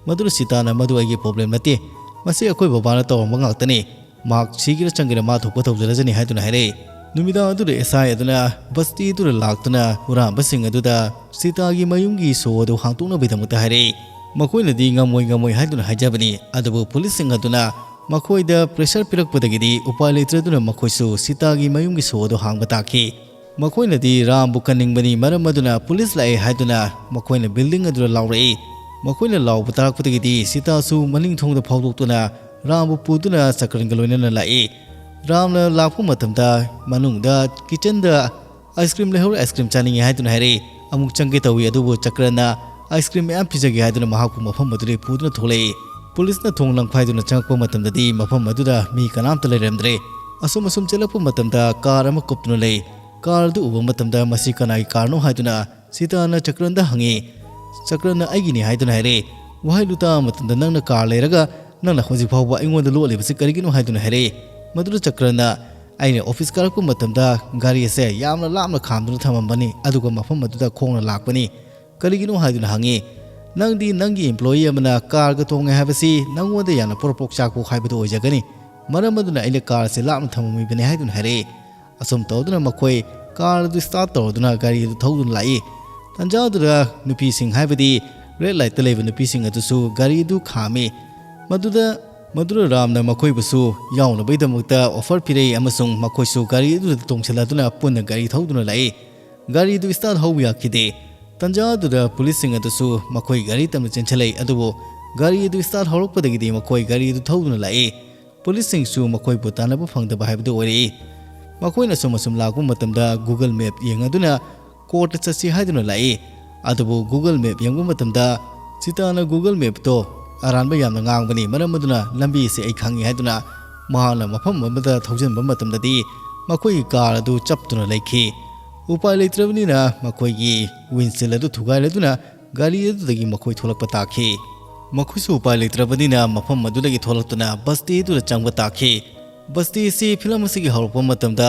ꯃꯗꯨꯗ ꯁꯤꯇꯥꯅ, "ꯃꯗꯨ ꯑꯩꯒꯤ ꯄ꯭ꯔꯣꯕ꯭ꯂꯦꯝ ꯅꯠꯇꯦ, ꯃꯁꯤ ꯑꯩꯈꯣꯏ ꯕꯕꯥꯅ ꯇꯧꯔꯝꯕ ꯉꯥꯛꯇꯅꯤ꯫ ꯃꯍꯥꯛ ꯁꯤꯒꯦꯔꯥ ꯆꯪꯒꯦꯔꯥ ꯃꯥ ꯊꯣꯛꯄ ꯇꯧꯖꯔꯖꯅꯤ" ꯍꯥꯏꯗꯨꯅ ꯍꯥꯏꯔꯛꯏ꯫ ꯅꯨꯃꯤꯗꯥꯡ ꯑꯗꯨꯗ ꯑꯦꯁ ꯑꯥꯏ ꯑꯗꯨꯅ ꯕꯁꯇꯤ ꯑꯗꯨꯗ ꯂꯥꯛꯇꯨꯅ ꯍꯨꯔꯥꯟꯕꯁꯤꯡ ꯑꯗꯨꯗ ꯁꯤꯇꯥꯒꯤ ꯃꯌꯨꯝꯒꯤ ꯁꯣ ꯑꯗꯨ ꯍꯥꯡꯗꯣꯛꯅꯕꯒꯤꯗꯃꯛꯇ ꯍꯥꯏꯔꯛꯏ꯫ ꯃꯈꯣꯏꯅꯗꯤ ꯉꯝꯃꯣꯏ ꯉꯝꯃꯣꯏ ꯍꯥꯏꯗꯨꯅ ꯍꯥꯏꯖꯕꯅꯤ, ꯑꯗꯨꯕꯨ ꯄꯨꯂꯤꯁꯁꯤꯡ ꯑꯗꯨꯅ ꯃꯈꯣꯏꯗ ꯄ꯭ꯔꯦꯁꯔ ꯄꯤꯔꯛꯄꯗꯒꯤꯗꯤ ꯎꯄꯥꯏ ꯂꯩꯇ꯭ꯔꯗꯨꯅ ꯃꯈꯣꯏꯁꯨ ꯁꯤꯇꯥꯒꯤ ꯃꯌꯨꯝꯒꯤ ꯁꯣ ꯑꯗꯨ ꯍꯥꯡꯕ ꯇꯥꯈꯤ꯫ ꯃꯈꯣꯏꯅꯗꯤ ꯔꯥꯝꯕꯨ ꯀꯟꯅꯤꯡꯕꯅꯤ, ꯃꯔꯝ ꯑꯗꯨꯅ ꯄꯨꯂꯤꯁ ꯂꯥꯛꯑꯦ ꯍꯥꯏꯗꯨꯅ ꯃꯈꯣꯏꯅ ꯕꯤꯜꯗꯤꯡ ꯑꯗꯨꯗ ꯂꯥꯎꯔꯛꯏ꯫ ꯃꯈꯣꯏꯅ ꯂꯥꯎꯕ ꯇꯥꯔꯛꯄꯗꯒꯤꯗꯤ ꯁꯤꯇꯥꯁꯨ ꯃꯅꯤꯡ ꯊꯣꯡꯗ ꯐꯥꯎꯗꯣꯛꯇꯨꯅ ꯔꯥꯝꯕꯨ ꯄꯨꯗꯨꯅ ꯆꯀ꯭ꯔꯟꯒ ꯂꯣꯏꯅꯅ ꯂꯥꯛꯏ꯫ ꯔꯥꯝꯅ ꯂꯥꯛꯄ ꯃꯇꯝꯗ ꯃꯅꯨꯡꯗ ꯀꯤꯆꯟꯗ ꯑꯥꯏꯁ ꯀ꯭ꯔꯤꯝ ꯂꯩꯍꯧꯔꯦ, ꯑꯥꯏꯁ ꯀ꯭ꯔꯤꯝ ꯆꯥꯅꯤꯡꯉꯦ ꯍꯥꯏꯗꯨꯅ ꯍꯥꯏꯔꯛꯏ꯫ ꯑꯃꯨꯛ ꯆꯪꯒꯦ ꯇꯧꯏ, ꯑꯗꯨꯕꯨ ꯆꯀ꯭ꯔꯟꯅ ꯑꯥꯏꯁ ꯀ꯭ꯔꯤꯝ ꯃꯌꯥꯝ ꯄꯤꯖꯒꯦ ꯍꯥꯏꯗꯨꯅ ꯃꯍꯥꯛꯄꯨ ꯃꯐꯝ ꯑꯗꯨꯗꯒꯤ ꯄꯨꯗꯨꯅ ꯊꯣꯛꯂꯛꯏ꯫ ꯄꯨꯂꯤꯁꯅ ꯊꯣꯡ ꯂꯪꯈꯥꯏꯗꯨꯅ ꯆꯪꯉꯛꯄ ꯃꯇꯝꯗꯗꯤ ꯃꯐꯝ ꯑꯗꯨꯗ ꯃꯤ ꯀꯅꯥꯝꯇ ꯂꯩꯔꯝꯗ꯭ꯔꯦ꯫ ꯑꯁꯨꯝ ꯑꯁꯨꯝ ꯆꯦꯜꯂꯛꯄ ꯃꯇꯝꯗ ꯀꯥꯔ ꯑꯃ ꯀꯨꯞꯇꯨꯅ ꯂꯩ꯫ ꯀꯥꯔ ꯑꯗꯨ ꯎꯕ ꯃꯇꯝꯗ ꯃꯁꯤ ꯀꯅꯥꯒꯤ ꯀꯥꯔꯅꯣ ꯍꯥꯏꯗꯨꯅ ꯁꯤꯇꯥꯅ ꯆꯀ꯭ꯔꯟꯗ ꯍꯪꯉꯤ꯫ ꯆꯀ꯭ꯔꯟꯅ "ꯑꯩꯒꯤꯅꯤ" ꯍꯥꯏꯗꯨꯅ ꯍꯥꯏꯔꯛꯏ꯫ ꯋꯥꯍꯩꯗꯨ ꯇꯥꯕ ꯃꯇꯝꯗ "ꯅꯪꯅ ꯀꯥꯔ ꯂꯩꯔꯒ ꯅꯪꯅ ꯍꯧꯖꯤꯛ ꯐꯥꯎꯕ ꯑꯩꯉꯣꯟꯗ ꯂꯣꯠꯂꯤꯕꯁꯤ ꯀꯔꯤꯒꯤꯅꯣ?" ꯍꯥꯏꯗꯨꯅ ꯍꯥꯏꯔꯛꯏ꯫ ꯃꯗꯨꯗ ꯆꯀ꯭ꯔꯟꯅ "ꯑꯩꯅ ꯑꯣꯐꯤꯁ ꯀꯥꯔꯛꯄ ꯃꯇꯝꯗ ꯒꯥꯔꯤ ꯑꯁꯦ ꯌꯥꯝꯅ ꯂꯥꯞꯅ ꯈꯥꯝꯗꯨꯅ ꯊꯝꯃꯝꯕꯅꯤ, ꯑꯗꯨꯒ ꯃꯐꯝ ꯑꯗꯨꯗ ꯈꯣꯡꯅ ꯂꯥꯛꯄꯅꯤ꯫ ꯀꯔꯤꯒꯤꯅꯣ?" ꯍꯥꯏꯗꯨꯅ ꯍꯪꯉꯤ꯫ "ꯅꯪꯗꯤ ꯅꯪꯒꯤ ꯏꯝꯄ꯭ꯂꯣꯌꯤ ꯑꯃꯅ ꯀꯥꯔꯒ ꯇꯣꯡꯉꯦ ꯍꯥꯏꯕꯁꯤ ꯅꯪꯉꯣꯟꯗ ꯌꯥꯝꯅ ꯄ꯭ꯔꯣꯛ ꯄ꯭ꯔꯣꯛ ꯆꯥꯛꯄ ꯍꯥꯏꯕꯗꯨ ꯑꯣꯏꯖꯒꯅꯤ꯫ ꯃꯔꯝ ꯑꯗꯨꯅ ꯑꯩꯅ ꯀꯥꯔ ꯑꯁꯤ ꯂꯥꯞꯅ ꯊꯝꯃꯝꯃꯤꯕꯅꯤ" ꯍꯥꯏꯗꯨꯅ ꯍꯥꯏꯔꯛꯏ꯫ ꯑꯁꯨꯝ ꯇꯧꯗꯨꯅ ꯃꯈꯣꯏ ꯀꯥꯔ ꯑꯗꯨ ꯁ꯭ꯇꯥꯔꯠ ꯇꯧꯔꯗꯨꯅ ꯒꯥꯔꯤ ꯑꯗꯨ ꯊꯧꯗꯨꯅ ꯂꯥꯛꯏ꯫ ꯇꯟꯖꯥ ꯑꯗꯨꯗ ꯅꯨꯄꯤꯁꯤꯡ, ꯍꯥꯏꯕꯗꯤ ꯔꯦꯗ ꯂꯥꯏꯠꯇ ꯂꯩꯕ ꯅꯨꯄꯤꯁꯤꯡ ꯑꯗꯨꯁꯨ ꯒꯥꯔꯤ ꯑꯗꯨ ꯈꯥꯝꯃꯤ꯫ ꯃꯗꯨꯗ, ꯃꯗꯨꯗ ꯔꯥꯝꯅ ꯃꯈꯣꯏꯕꯨꯁꯨ ꯌꯥꯎꯅꯕꯒꯤꯗꯃꯛꯇ ꯑꯣꯐꯔ ꯄꯤꯔꯛꯏ ꯑꯃꯁꯨꯡ ꯃꯈꯣꯏꯁꯨ ꯒꯥꯔꯤ ꯑꯗꯨꯗ ꯇꯣꯡꯁꯤꯜꯂꯗꯨꯅ ꯄꯨꯟꯅ ꯒꯥꯔꯤ ꯊꯧꯗꯨꯅ ꯂꯥꯛꯏ꯫ ꯒꯥꯔꯤ ꯑꯗꯨ ꯁ꯭ꯇꯥꯔꯠ ꯍꯧꯕ ꯌꯥꯈꯤꯗꯦ꯫ ꯇꯟꯖꯥ ꯑꯗꯨꯗ ꯄꯨꯂꯤꯁꯁꯤꯡ ꯑꯗꯨꯁꯨ ꯃꯈꯣꯏ ꯒꯥꯔꯤ ꯇꯝꯅ ꯆꯦꯟꯁꯤꯜꯂꯛꯏ, ꯑꯗꯨꯕꯨ ꯒꯥꯔꯤ ꯑꯗꯨ ꯁ꯭ꯇꯥꯔꯠ ꯍꯧꯔꯛꯄꯗꯒꯤꯗꯤ ꯃꯈꯣꯏ ꯒꯥꯔꯤ ꯑꯗꯨ ꯊꯧꯗꯨꯅ ꯂꯥꯛꯏ꯫ ꯄꯨꯂꯤꯁꯁꯤꯡꯁꯨ ꯃꯈꯣꯏꯕꯨ ꯇꯥꯟꯅꯕ ꯐꯪꯗꯕ ꯍꯥꯏꯕꯗꯨ ꯑꯣꯏꯔꯛꯏ꯫ ꯃꯈꯣꯏꯅ ꯑꯁꯨꯝ ꯑꯁꯨꯝ ꯂꯥꯛꯄ ꯃꯇꯝꯗ Google Map ꯌꯦꯡꯉꯗꯨꯅ ꯀꯣꯔꯠꯇ ꯆꯠꯁꯤ ꯍꯥꯏꯗꯨꯅ ꯂꯥꯛꯏ꯫ ꯑꯗꯨꯕꯨ Google Map ꯌꯦꯡꯕ ꯃꯇꯝꯗ ꯁꯤꯇꯥꯅ Google Mapꯇꯣ ꯑꯔꯥꯟꯕ ꯌꯥꯝꯅ ꯉꯥꯡꯕꯅꯤ, ꯃꯔꯝ ꯑꯗꯨꯅ ꯂꯝꯕꯤ ꯑꯁꯤ ꯑꯩ ꯈꯪꯉꯤ ꯍꯥꯏꯗꯨꯅ ꯃꯍꯥꯛꯅ ꯃꯐꯝ ꯑꯃꯗ ꯊꯧꯖꯤꯟꯕ ꯃꯇꯝꯗꯗꯤ ꯃꯈꯣꯏꯒꯤ ꯀꯥꯔ ꯑꯗꯨ ꯆꯞꯇꯨꯅ ꯂꯩꯈꯤ꯫ ꯎꯄꯥꯏ ꯂꯩꯇ꯭ꯔꯕꯅꯤꯅ ꯃꯈꯣꯏꯒꯤ ꯋꯤꯟꯁꯤꯜ ꯑꯗꯨ ꯊꯨꯒꯥꯏꯔꯗꯨꯅ ꯒꯥꯔꯤ ꯑꯗꯨꯗꯒꯤ ꯃꯈꯣꯏ ꯊꯣꯛꯂꯛꯄ ꯇꯥꯈꯤ꯫ ꯃꯈꯣꯏꯁꯨ ꯎꯄꯥꯏ ꯂꯩꯇ꯭ꯔꯕꯅꯤꯅ ꯃꯐꯝ ꯑꯗꯨꯗꯒꯤ ꯊꯣꯛꯂꯛꯇꯨꯅ ꯕꯁꯇꯤ ꯑꯗꯨꯗ ꯆꯪꯕ ꯇꯥꯈꯤ꯫ ꯕꯁꯇꯤ ꯑꯁꯤ ꯐꯤꯂꯝ ꯑꯁꯤꯒꯤ ꯍꯧꯔꯛꯄ ꯃꯇꯝꯗ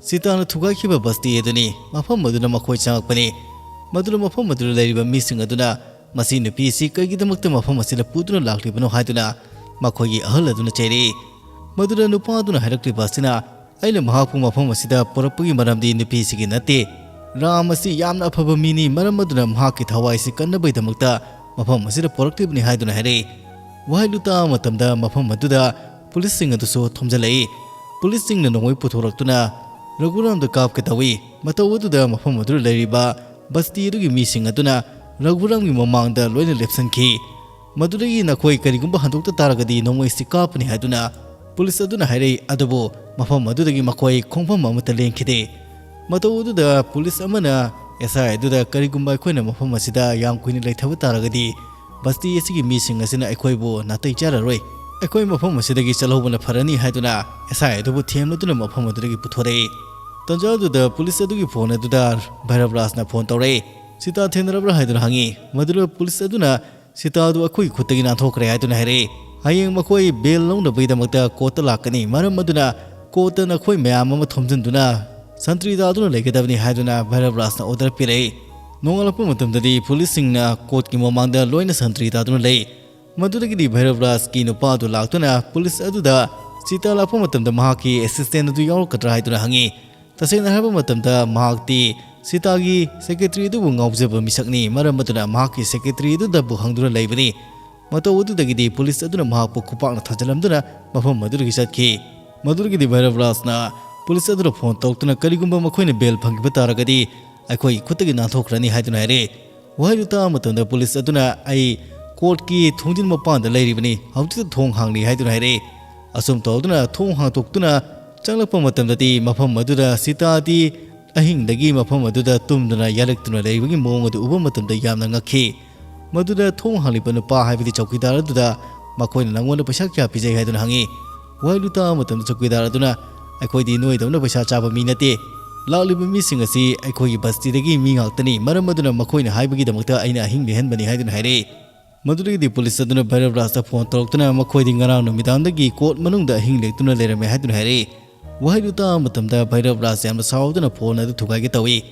ꯁꯤꯇꯥꯅ ꯊꯨꯒꯥꯏꯈꯤꯕ ꯕꯁꯇꯤ ꯑꯗꯨꯅꯤ꯫ ꯃꯐꯝ ꯑꯗꯨꯗ ꯃꯈꯣꯏ ꯆꯪꯉꯛꯄꯅꯤ꯫ ꯃꯗꯨꯅ ꯃꯐꯝ ꯑꯗꯨꯗ ꯂꯩꯔꯤꯕ ꯃꯤꯁꯤꯡ ꯑꯗꯨꯅ "ꯃꯁꯤ ꯅꯨꯄꯤ ꯑꯁꯤ ꯀꯩꯒꯤꯗꯃꯛꯇ ꯃꯐꯝ ꯑꯁꯤꯗ ꯄꯨꯗꯨꯅ ꯂꯥꯛꯂꯤꯕꯅꯣ?" ꯍꯥꯏꯗꯨꯅ ꯃꯈꯣꯏꯒꯤ ꯑꯍꯜ ꯑꯗꯨꯅ ꯆꯩꯔꯛꯏ꯫ ꯃꯗꯨꯗ ꯅꯨꯄꯥ ꯑꯗꯨꯅ ꯍꯥꯏꯔꯛꯂꯤꯕ ꯑꯁꯤꯅ, ꯑꯩꯅ ꯃꯍꯥꯛꯄꯨ ꯃꯐꯝ ꯑꯁꯤꯗ ꯄꯨꯔꯛꯄꯒꯤ ꯃꯔꯝꯗꯤ ꯅꯨꯄꯤꯁꯤꯒꯤ ꯅꯠꯇꯦ꯫ ꯔꯥꯝ ꯑꯁꯤ ꯌꯥꯝꯅ ꯑꯐꯕ ꯃꯤꯅꯤ, ꯃꯔꯝ ꯑꯗꯨꯅ ꯃꯍꯥꯛꯀꯤ ꯊꯋꯥꯏꯁꯤ ꯀꯟꯅꯕꯒꯤꯗꯃꯛꯇ ꯃꯐꯝ ꯑꯁꯤꯗ ꯄꯨꯔꯛꯂꯤꯕꯅꯤ ꯍꯥꯏꯗꯨꯅ ꯍꯥꯏꯔꯛꯏ꯫ ꯋꯥꯍꯩꯗꯨ ꯇꯥꯕ ꯃꯇꯝꯗ ꯃꯐꯝ ꯑꯗꯨꯗ ꯄꯨꯂꯤꯁꯁꯤꯡ ꯑꯗꯨꯁꯨ ꯊꯣꯝꯖꯤꯜꯂꯛꯏ꯫ ꯄꯨꯂꯤꯁꯁꯤꯡꯅ ꯅꯣꯡꯃꯩ ꯄꯨꯊꯣꯔꯛꯇꯨꯅ ꯔꯘꯨꯔꯥꯝꯗ ꯀꯥꯞꯀꯦ ꯇꯧꯏ꯫ ꯃꯇꯧ ꯑꯗꯨꯗ ꯃꯐꯝ ꯑꯗꯨꯗ ꯂꯩꯔꯤꯕ ꯕꯁꯇꯤ ꯑꯗꯨꯒꯤ ꯃꯤꯁꯤꯡ ꯑꯗꯨꯅ ꯔꯘꯨꯔꯥꯝꯒꯤ ꯃꯃꯥꯡꯗ ꯂꯣꯏꯅ ꯂꯦꯞꯁꯤꯟꯈꯤ꯫ ꯃꯗꯨꯗꯒꯤ ꯅꯈꯣꯏ ꯀꯔꯤꯒꯨꯝꯕ ꯍꯟꯗꯣꯛꯇ ꯇꯥꯔꯒꯗꯤ ꯅꯣꯡꯃꯩꯁꯤ ꯀꯥꯞꯄꯅꯤ ꯍꯥꯏꯗꯨꯅ ꯄꯨꯂꯤꯁ ꯑꯗꯨꯅ ꯍꯥꯏꯔꯛꯏ꯫ ꯑꯗꯨꯕꯨ ꯃꯐꯝ ꯑꯗꯨꯗꯒꯤ ꯃꯈꯣꯏ ꯈꯣꯡꯐꯝ ꯑꯃꯠꯇ ꯂꯦꯡꯈꯤꯗꯦ꯫ ꯃꯇꯧ ꯑꯗꯨꯗ ꯄꯨꯂꯤꯁ ꯑꯃꯅ ꯑꯦꯁ ꯑꯥꯏ ꯑꯗꯨꯗ, "ꯀꯔꯤꯒꯨꯝꯕ ꯑꯩꯈꯣꯏꯅ ꯃꯐꯝ ꯑꯁꯤꯗ ꯌꯥꯝ ꯀꯨꯏꯅ ꯂꯩꯊꯕ ꯇꯥꯔꯒꯗꯤ ꯕꯁꯇꯤ ꯑꯁꯤꯒꯤ ꯃꯤꯁꯤꯡ ꯑꯁꯤꯅ ꯑꯩꯈꯣꯏꯕꯨ ꯅꯥꯇꯩ ꯆꯥꯔꯔꯣꯏ꯫ ꯑꯩꯈꯣꯏ ꯃꯐꯝ ꯑꯁꯤꯗꯒꯤ ꯆꯠꯍꯧꯕꯅ ꯐꯔꯅꯤ" ꯍꯥꯏꯗꯨꯅ ꯑꯦꯁ ꯑꯥꯏ ꯑꯗꯨꯕꯨ ꯊꯦꯝꯂꯗꯨꯅ ꯃꯐꯝ ꯑꯗꯨꯗꯒꯤ ꯄꯨꯊꯣꯔꯛꯏ꯫ ꯇꯟꯖꯥ ꯑꯗꯨꯗ ꯄꯨꯂꯤꯁ ꯑꯗꯨꯒꯤ ꯐꯣꯟ ꯑꯗꯨꯗ ꯚꯩꯔꯕ ꯔꯥꯖꯅ ꯐꯣꯟ ꯇꯧꯔꯛꯏ꯫ "ꯁꯤꯇꯥ ꯊꯦꯡꯅꯔꯕ꯭ꯔꯥ?" ꯍꯥꯏꯗꯨꯅ ꯍꯪꯉꯤ꯫ ꯃꯗꯨꯗ ꯄꯨꯂꯤꯁ ꯑꯗꯨꯅ, "ꯁꯤꯇꯥ ꯑꯗꯨ ꯑꯩꯈꯣꯏꯒꯤ ꯈꯨꯠꯇꯒꯤ ꯅꯥꯟꯊꯣꯛꯈ꯭ꯔꯦ" ꯍꯥꯏꯗꯨꯅ ꯍꯥꯏꯔꯛꯏ꯫ "ꯍꯌꯦꯡ ꯃꯈꯣꯏ ꯕꯦꯜ ꯂꯧꯅꯕꯒꯤꯗꯃꯛꯇ ꯀꯣꯔꯠꯇ ꯂꯥꯛꯀꯅꯤ, ꯃꯔꯝ ꯑꯗꯨꯅ ꯀꯣꯔꯠꯇ ꯅꯈꯣꯏ ꯃꯌꯥꯝ ꯑꯃ ꯊꯣꯝꯖꯤꯟꯗꯨꯅ ꯁꯟꯇ꯭ꯔꯤ ꯇꯥꯗꯨꯅ ꯂꯩꯒꯗꯕꯅꯤ" ꯍꯥꯏꯗꯨꯅ ꯚꯩꯔꯕ ꯔꯥꯖꯅ ꯑꯣꯔꯗꯔ ꯄꯤꯔꯛꯏ꯫ ꯅꯣꯡꯉꯥꯜꯂꯛꯄ ꯃꯇꯝꯗꯗꯤ ꯄꯨꯂꯤꯁꯁꯤꯡꯅ ꯀꯣꯔꯠꯀꯤ ꯃꯃꯥꯡꯗ ꯂꯣꯏꯅ ꯁꯟꯇ꯭ꯔꯤ ꯇꯥꯗꯨꯅ ꯂꯩ꯫ ꯃꯗꯨꯗꯒꯤꯗꯤ ꯚꯩꯔꯕ ꯔꯥꯖꯀꯤ ꯅꯨꯄꯥ ꯑꯗꯨ ꯂꯥꯛꯇꯨꯅ ꯄꯨꯂꯤꯁ ꯑꯗꯨꯗ ꯁꯤꯇꯥ ꯂꯥꯛꯄ ꯃꯇꯝꯗ ꯃꯍꯥꯛꯀꯤ ꯑꯦꯁꯤꯁꯇꯦꯟ ꯑꯗꯨ ꯌꯥꯎꯔꯛꯀꯗ꯭ꯔꯥ ꯍꯥꯏꯗꯨꯅ ꯍꯪꯉꯤ꯫ ꯇꯁꯦꯡꯅ ꯍꯥꯏꯔꯕ ꯃꯇꯝꯗ ꯃꯍꯥꯛꯇꯤ ꯁꯤꯇꯥꯒꯤ ꯁꯦꯀ꯭ꯔꯦꯇꯔꯤ ꯑꯗꯨꯕꯨ ꯉꯥꯎꯖꯕ ꯃꯤꯁꯛꯅꯤ, ꯃꯔꯝ ꯑꯗꯨꯅ ꯃꯍꯥꯛꯀꯤ ꯁꯦꯀ꯭ꯔꯦꯇꯔꯤ ꯑꯗꯨꯗꯕꯨ ꯍꯪꯗꯨꯅ ꯂꯩꯕꯅꯤ꯫ ꯃꯇꯧ ꯑꯗꯨꯗꯒꯤꯗꯤ ꯄꯨꯂꯤꯁ ꯑꯗꯨꯅ ꯃꯍꯥꯛꯄꯨ ꯈꯨꯄꯥꯛꯅ ꯊꯥꯖꯤꯜꯂꯝꯗꯨꯅ ꯃꯐꯝ ꯑꯗꯨꯗꯒꯤ ꯆꯠꯈꯤ꯫ ꯃꯗꯨꯗꯒꯤꯗꯤ ꯚꯩꯔꯕ ꯔꯥꯖꯅ ꯄꯨꯂꯤꯁ ꯑꯗꯨꯗ ꯐꯣꯟ ꯇꯧꯔꯛꯇꯨꯅ, "ꯀꯔꯤꯒꯨꯝꯕ ꯃꯈꯣꯏꯅ ꯕꯦꯜ ꯐꯪꯈꯤꯕ ꯇꯥꯔꯒꯗꯤ ꯑꯩꯈꯣꯏꯒꯤ ꯈꯨꯠꯇꯒꯤ ꯅꯥꯟꯊꯣꯛꯈ꯭ꯔꯅꯤ" ꯍꯥꯏꯗꯨꯅ ꯍꯥꯏꯔꯛꯏ꯫ ꯋꯥꯍꯩꯗꯨ ꯇꯥꯕ ꯃꯇꯝꯗ ꯄꯨꯂꯤꯁ ꯑꯗꯨꯅ, "ꯑꯩ ꯀꯣꯔꯠꯀꯤ ꯊꯣꯡꯖꯤꯟ ꯃꯄꯥꯟꯗ ꯂꯩꯔꯤꯕꯅꯤ, ꯍꯧꯖꯤꯛꯇ ꯊꯣꯡ ꯍꯥꯡꯂꯤ" ꯍꯥꯏꯗꯨꯅ ꯍꯥꯏꯔꯛꯏ꯫ ꯑꯁꯨꯝ ꯇꯧꯗꯨꯅ ꯊꯣꯡ ꯍꯥꯡꯗꯣꯛꯇꯨꯅ ꯆꯪꯂꯛꯄ ꯃꯇꯝꯗꯗꯤ ꯃꯐꯝ ꯑꯗꯨꯗ ꯁꯤꯇꯥꯗꯤ ꯑꯍꯤꯡꯗꯒꯤ ꯃꯐꯝ ꯑꯗꯨꯗ ꯇꯨꯝꯗꯨꯅ ꯌꯥꯔꯛꯇꯨꯅ ꯂꯩꯕꯒꯤ ꯃꯑꯣꯡ ꯑꯗꯨ ꯎꯕ ꯃꯇꯝꯗ ꯌꯥꯝꯅ ꯉꯛꯈꯤ꯫ ꯃꯗꯨꯗ ꯊꯣꯡ ꯍꯥꯡꯂꯤꯕ ꯅꯨꯄꯥ, ꯍꯥꯏꯕꯗꯤ ꯆꯧꯀꯤꯗꯥꯔ ꯑꯗꯨꯗ, "ꯃꯈꯣꯏꯅ ꯅꯪꯉꯣꯟꯗ ꯄꯩꯁꯥ ꯀꯌꯥ ꯄꯤꯖꯩ?" ꯍꯥꯏꯗꯨꯅ ꯍꯪꯉꯤ꯫ ꯋꯥꯍꯩꯗꯨ ꯇꯥꯕ ꯃꯇꯝꯗ ꯆꯧꯀꯤꯗꯥꯔ ꯑꯗꯨꯅ, "ꯑꯩꯈꯣꯏꯗꯤ ꯅꯣꯏꯗꯧꯅ ꯄꯩꯁꯥ ꯆꯥꯕ ꯃꯤ ꯅꯠꯇꯦ꯫ ꯂꯥꯛꯂꯤꯕ ꯃꯤꯁꯤꯡ ꯑꯁꯤ ꯑꯩꯈꯣꯏꯒꯤ ꯕꯁꯇꯤꯗꯒꯤ ꯃꯤ ꯉꯥꯛꯇꯅꯤ, ꯃꯔꯝ ꯑꯗꯨꯅ ꯃꯈꯣꯏꯅ ꯍꯥꯏꯕꯒꯤꯗꯃꯛꯇ ꯑꯩꯅ ꯑꯍꯤꯡ ꯂꯦꯛꯍꯟꯕꯅꯤ" ꯍꯥꯏꯗꯨꯅ ꯍꯥꯏꯔꯛꯏ꯫ ꯃꯗꯨꯗꯒꯤꯗꯤ ꯄꯨꯂꯤꯁ ꯑꯗꯨꯅ ꯚꯩꯔꯕ ꯔꯥꯖꯇ ꯐꯣꯟ ꯇꯧꯔꯛꯇꯨꯅ ꯃꯈꯣꯏꯗꯤ ꯉꯔꯥꯡ ꯅꯨꯃꯤꯗꯥꯡꯗꯒꯤ ꯀꯣꯔꯠ ꯃꯅꯨꯡꯗ ꯑꯍꯤꯡ ꯂꯦꯛꯇꯨꯅ ꯂꯩꯔꯝꯃꯦ ꯍꯥꯏꯗꯨꯅ ꯍꯥꯏꯔꯛꯏ꯫ ꯋꯥꯍꯩꯗꯨ ꯇꯥꯕ ꯃꯇꯝꯗ ꯚꯩꯔꯕ ꯔꯥꯖ ꯌꯥꯝꯅ ꯁꯥꯎꯗꯨꯅ ꯐꯣꯟ ꯑꯗꯨ ꯊꯨꯒꯥꯏꯒꯦ ꯇꯧꯏ꯫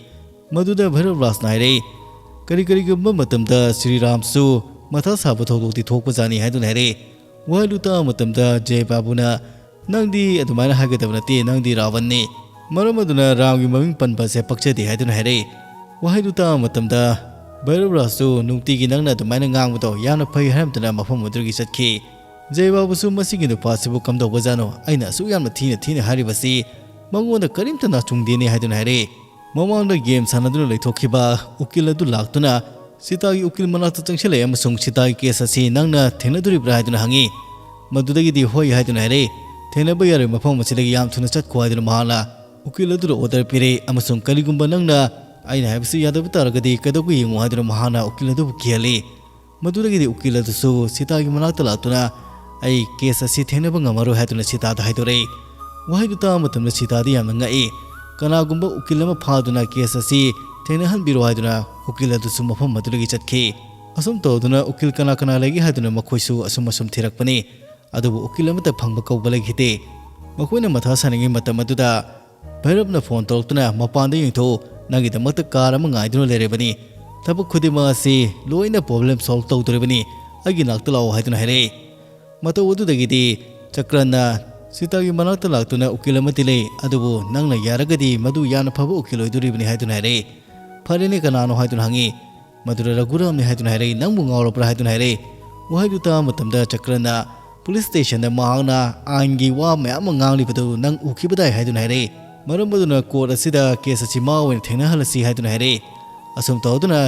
ꯃꯗꯨꯗ ꯚꯩꯔꯕ ꯔꯥꯖꯅ ꯍꯥꯏꯔꯛꯏ, "ꯀꯔꯤ ꯀꯔꯤꯒꯨꯝꯕ ꯃꯇꯝꯗ ꯁ꯭ꯔꯤꯔꯥꯝꯁꯨ ꯃꯊꯥ ꯁꯥꯕ ꯊꯧꯗꯣꯛꯇꯤ ꯊꯣꯛꯄꯖꯥꯠꯅꯤ" ꯍꯥꯏꯗꯨꯅ ꯍꯥꯏꯔꯛꯏ꯫ ꯋꯥꯍꯩꯗꯨ ꯇꯥꯕ ꯃꯇꯝꯗ ꯖꯦ ꯕꯥꯕꯨꯅ "ꯅꯪꯗꯤ ꯑꯗꯨꯃꯥꯏꯅ ꯍꯥꯏꯒꯗꯕ ꯅꯠꯇꯦ, ꯅꯪꯗꯤ ꯔꯥꯕꯟꯅꯤ꯫ ꯃꯔꯝ ꯑꯗꯨꯅ ꯔꯥꯝꯒꯤ ꯃꯃꯤꯡ ꯄꯟꯕ ꯑꯁꯦ ꯄꯛꯆꯗꯦ" ꯍꯥꯏꯗꯨꯅ ꯍꯥꯏꯔꯛꯏ꯫ ꯋꯥꯍꯩꯗꯨ ꯇꯥꯕ ꯃꯇꯝꯗ ꯚꯩꯔꯕ ꯔꯥꯖꯁꯨ ꯅꯨꯡꯇꯤꯒꯤ ꯅꯪꯅ ꯑꯗꯨꯃꯥꯏꯅ ꯉꯥꯡꯕꯗꯣ ꯌꯥꯝꯅ ꯐꯩ ꯍꯥꯏꯔꯝꯗꯅ ꯃꯐꯝ ꯑꯗꯨꯗꯒꯤ ꯆꯠꯈꯤ꯫ ꯖꯌꯕꯥꯕꯨꯁꯨ "ꯃꯁꯤꯒꯤ ꯅꯨꯄꯥꯁꯤꯕꯨ ꯀꯝꯗꯧꯕꯖꯥꯠꯅꯣ? ꯑꯩꯅ ꯑꯁꯨꯛ ꯌꯥꯝꯅ ꯊꯤꯅ ꯊꯤꯅ ꯍꯥꯏꯔꯤꯕꯁꯤ ꯃꯉꯣꯟꯗ ꯀꯔꯤꯝꯇ ꯅꯥꯆꯨꯡꯗꯦꯅꯦ" ꯍꯥꯏꯗꯨꯅ ꯍꯥꯏꯔꯛꯏ꯫ ꯃꯃꯥꯡꯗ ꯒꯦꯝ ꯁꯥꯟꯅꯗꯨꯅ ꯂꯩꯊꯣꯛꯈꯤꯕ ꯎꯀꯤꯜ ꯑꯗꯨ ꯂꯥꯛꯇꯨꯅ ꯁꯤꯇꯥꯒꯤ ꯎꯀꯤꯜ ꯃꯅꯥꯛꯇ ꯆꯪꯁꯤꯜꯂꯛꯑꯦ ꯑꯃꯁꯨꯡ "ꯁꯤꯇꯥꯒꯤ ꯀꯦꯁ ꯑꯁꯤ ꯅꯪꯅ ꯊꯦꯡꯅꯗꯣꯔꯤꯕ꯭ꯔꯥ?" ꯍꯥꯏꯗꯨꯅ ꯍꯪꯉꯤ꯫ ꯃꯗꯨꯗꯒꯤꯗꯤ "ꯍꯣꯏ" ꯍꯥꯏꯗꯨꯅ ꯍꯥꯏꯔꯛꯏ꯫ "ꯊꯦꯡꯅꯕ ꯌꯥꯔꯣꯏ, ꯃꯐꯝ ꯑꯁꯤꯗꯒꯤ ꯌꯥꯝ ꯊꯨꯅ ꯆꯠꯈꯣ" ꯍꯥꯏꯗꯨꯅ ꯃꯍꯥꯛꯅ ꯎꯀꯤꯜ ꯑꯗꯨꯗ ꯑꯣꯔꯗꯔ ꯄꯤꯔꯛꯏ ꯑꯃꯁꯨꯡ "ꯀꯔꯤꯒꯨꯝꯕ ꯅꯪꯅ ꯑꯩꯅ ꯍꯥꯏꯕꯁꯤ ꯌꯥꯗꯕ ꯇꯥꯔꯒꯗꯤ ꯀꯩꯗꯧꯕ ꯌꯦꯡꯉꯨ" ꯍꯥꯏꯗꯨꯅ ꯃꯍꯥꯛꯅ ꯎꯀꯤꯜ ꯑꯗꯨꯕꯨ ꯀꯤꯍꯜꯂꯤ꯫ ꯃꯗꯨꯗꯒꯤꯗꯤ ꯎꯀꯤꯜ ꯑꯗꯨꯁꯨ ꯁꯤꯇꯥꯒꯤ ꯃꯅꯥꯛꯇ ꯂꯥꯛꯇꯨꯅ "ꯑꯩ ꯀꯦꯁ ꯑꯁꯤ ꯊꯦꯡꯅꯕ ꯉꯝꯃꯔꯣꯏ" ꯍꯥꯏꯗꯨꯅ ꯁꯤꯇꯥꯗ ꯍꯥꯏꯗꯣꯔꯛꯏ꯫ ꯋꯥꯍꯩꯗꯨ ꯇꯥꯕ ꯃꯇꯝꯗ ꯁꯤꯇꯥꯗꯤ ꯌꯥꯝꯅ ꯉꯛꯏ꯫ ꯀꯅꯥꯒꯨꯝꯕ ꯎꯀꯤꯜ ꯑꯃ ꯐꯥꯗꯨꯅ ꯀꯦꯁ ꯑꯁꯤ ꯊꯦꯡꯅꯍꯟꯕꯤꯔꯣ ꯍꯥꯏꯗꯨꯅ ꯎꯀꯤꯜ ꯑꯗꯨꯁꯨ ꯃꯐꯝ ꯑꯗꯨꯗꯒꯤ ꯆꯠꯈꯤ꯫ ꯑꯁꯨꯝ ꯇꯧꯗꯨꯅ ꯎꯀꯤꯜ ꯀꯅꯥ ꯀꯅꯥ ꯂꯩꯒꯦ ꯍꯥꯏꯗꯨꯅ ꯃꯈꯣꯏꯁꯨ ꯑꯁꯨꯝ ꯑꯁꯨꯝ ꯊꯤꯔꯛꯄꯅꯤ꯫ ꯑꯗꯨꯕꯨ ꯎꯀꯤꯜ ꯑꯃꯠꯇ ꯐꯪꯕ ꯀꯧꯕ ꯂꯩꯈꯤꯗꯦ꯫ ꯃꯈꯣꯏꯅ ꯃꯊꯥ ꯁꯥꯅꯤꯡꯉꯩ ꯃꯇꯝ ꯑꯗꯨꯗ ꯚꯩꯔꯞꯅ ꯐꯣꯟ ꯇꯧꯔꯛꯇꯨꯅ "ꯃꯄꯥꯟꯗ ꯌꯦꯡꯊꯣꯛꯎ, ꯅꯪꯒꯤꯗꯃꯛꯇ ꯀꯥꯔ ꯑꯃ ꯉꯥꯏꯗꯨꯅ ꯂꯩꯔꯕꯅꯤ꯫ ꯊꯕꯛ ꯈꯨꯗꯤꯡꯃꯛ ꯑꯁꯤ ꯂꯣꯏꯅ ꯄ꯭ꯔꯣꯕ꯭ꯂꯦꯝ ꯁꯣꯜꯕ ꯇꯧꯗꯣꯔꯤꯕꯅꯤ꯫ ꯑꯩꯒꯤ ꯅꯥꯛꯇ ꯂꯥꯛꯑꯣ" ꯍꯥꯏꯗꯨꯅ ꯍꯥꯏꯔꯛꯏ꯫ ꯃꯇꯧ ꯑꯗꯨꯗꯒꯤꯗꯤ ꯆꯀ꯭ꯔꯟꯅ ꯁꯤꯇꯥꯒꯤ ꯃꯅꯥꯛꯇ ꯂꯥꯛꯇꯨꯅ "ꯎꯀꯤꯜ ꯑꯃꯗꯤ ꯂꯩ, ꯑꯗꯨꯕꯨ ꯅꯪꯅ ꯌꯥꯔꯒꯗꯤ ꯃꯗꯨ ꯌꯥꯝꯅ ꯐꯕ ꯎꯀꯤꯜ ꯑꯣꯏꯗꯣꯔꯤꯕꯅꯤ" ꯍꯥꯏꯗꯨꯅ ꯍꯥꯏꯔꯛꯏ꯫ "ꯐꯔꯦꯅꯦ, ꯀꯅꯥꯅꯣ?" ꯍꯥꯏꯗꯨꯅ ꯍꯪꯉꯤ꯫ ꯃꯗꯨꯗ ꯔꯘꯨꯔꯥꯝꯅꯤ ꯍꯥꯏꯗꯨꯅ ꯍꯥꯏꯔꯛꯏ꯫ "ꯅꯪꯕꯨ ꯉꯥꯎꯔꯕ꯭ꯔꯥ?" ꯍꯥꯏꯗꯨꯅ ꯍꯥꯏꯔꯛꯏ꯫ ꯋꯥꯍꯩꯗꯨ ꯇꯥꯕ ꯃꯇꯝꯗ ꯆꯀ꯭ꯔꯟꯅ ꯄꯨꯂꯤꯁ ꯁ꯭ꯇꯦꯁꯟꯗ ꯃꯍꯥꯛꯅ ꯑꯥꯏꯟꯒꯤ ꯋꯥ ꯃꯌꯥꯝ ꯑꯃ ꯉꯥꯡꯂꯤꯕꯗꯨ ꯅꯪ ꯎꯈꯤꯕꯗꯥꯏ ꯍꯥꯏꯗꯨꯅ ꯍꯥꯏꯔꯛꯏ꯫ ꯃꯔꯝ ꯑꯗꯨꯅ ꯀꯣꯔꯠ ꯑꯁꯤꯗ ꯀꯦꯁ ꯑꯁꯤ ꯃꯥ ꯑꯣꯏꯅ ꯊꯦꯡꯅꯍꯜꯂꯁꯤ ꯍꯥꯏꯗꯨꯅ ꯍꯥꯏꯔꯛꯏ꯫ ꯑꯁꯨꯝ ꯇꯧꯗꯨꯅ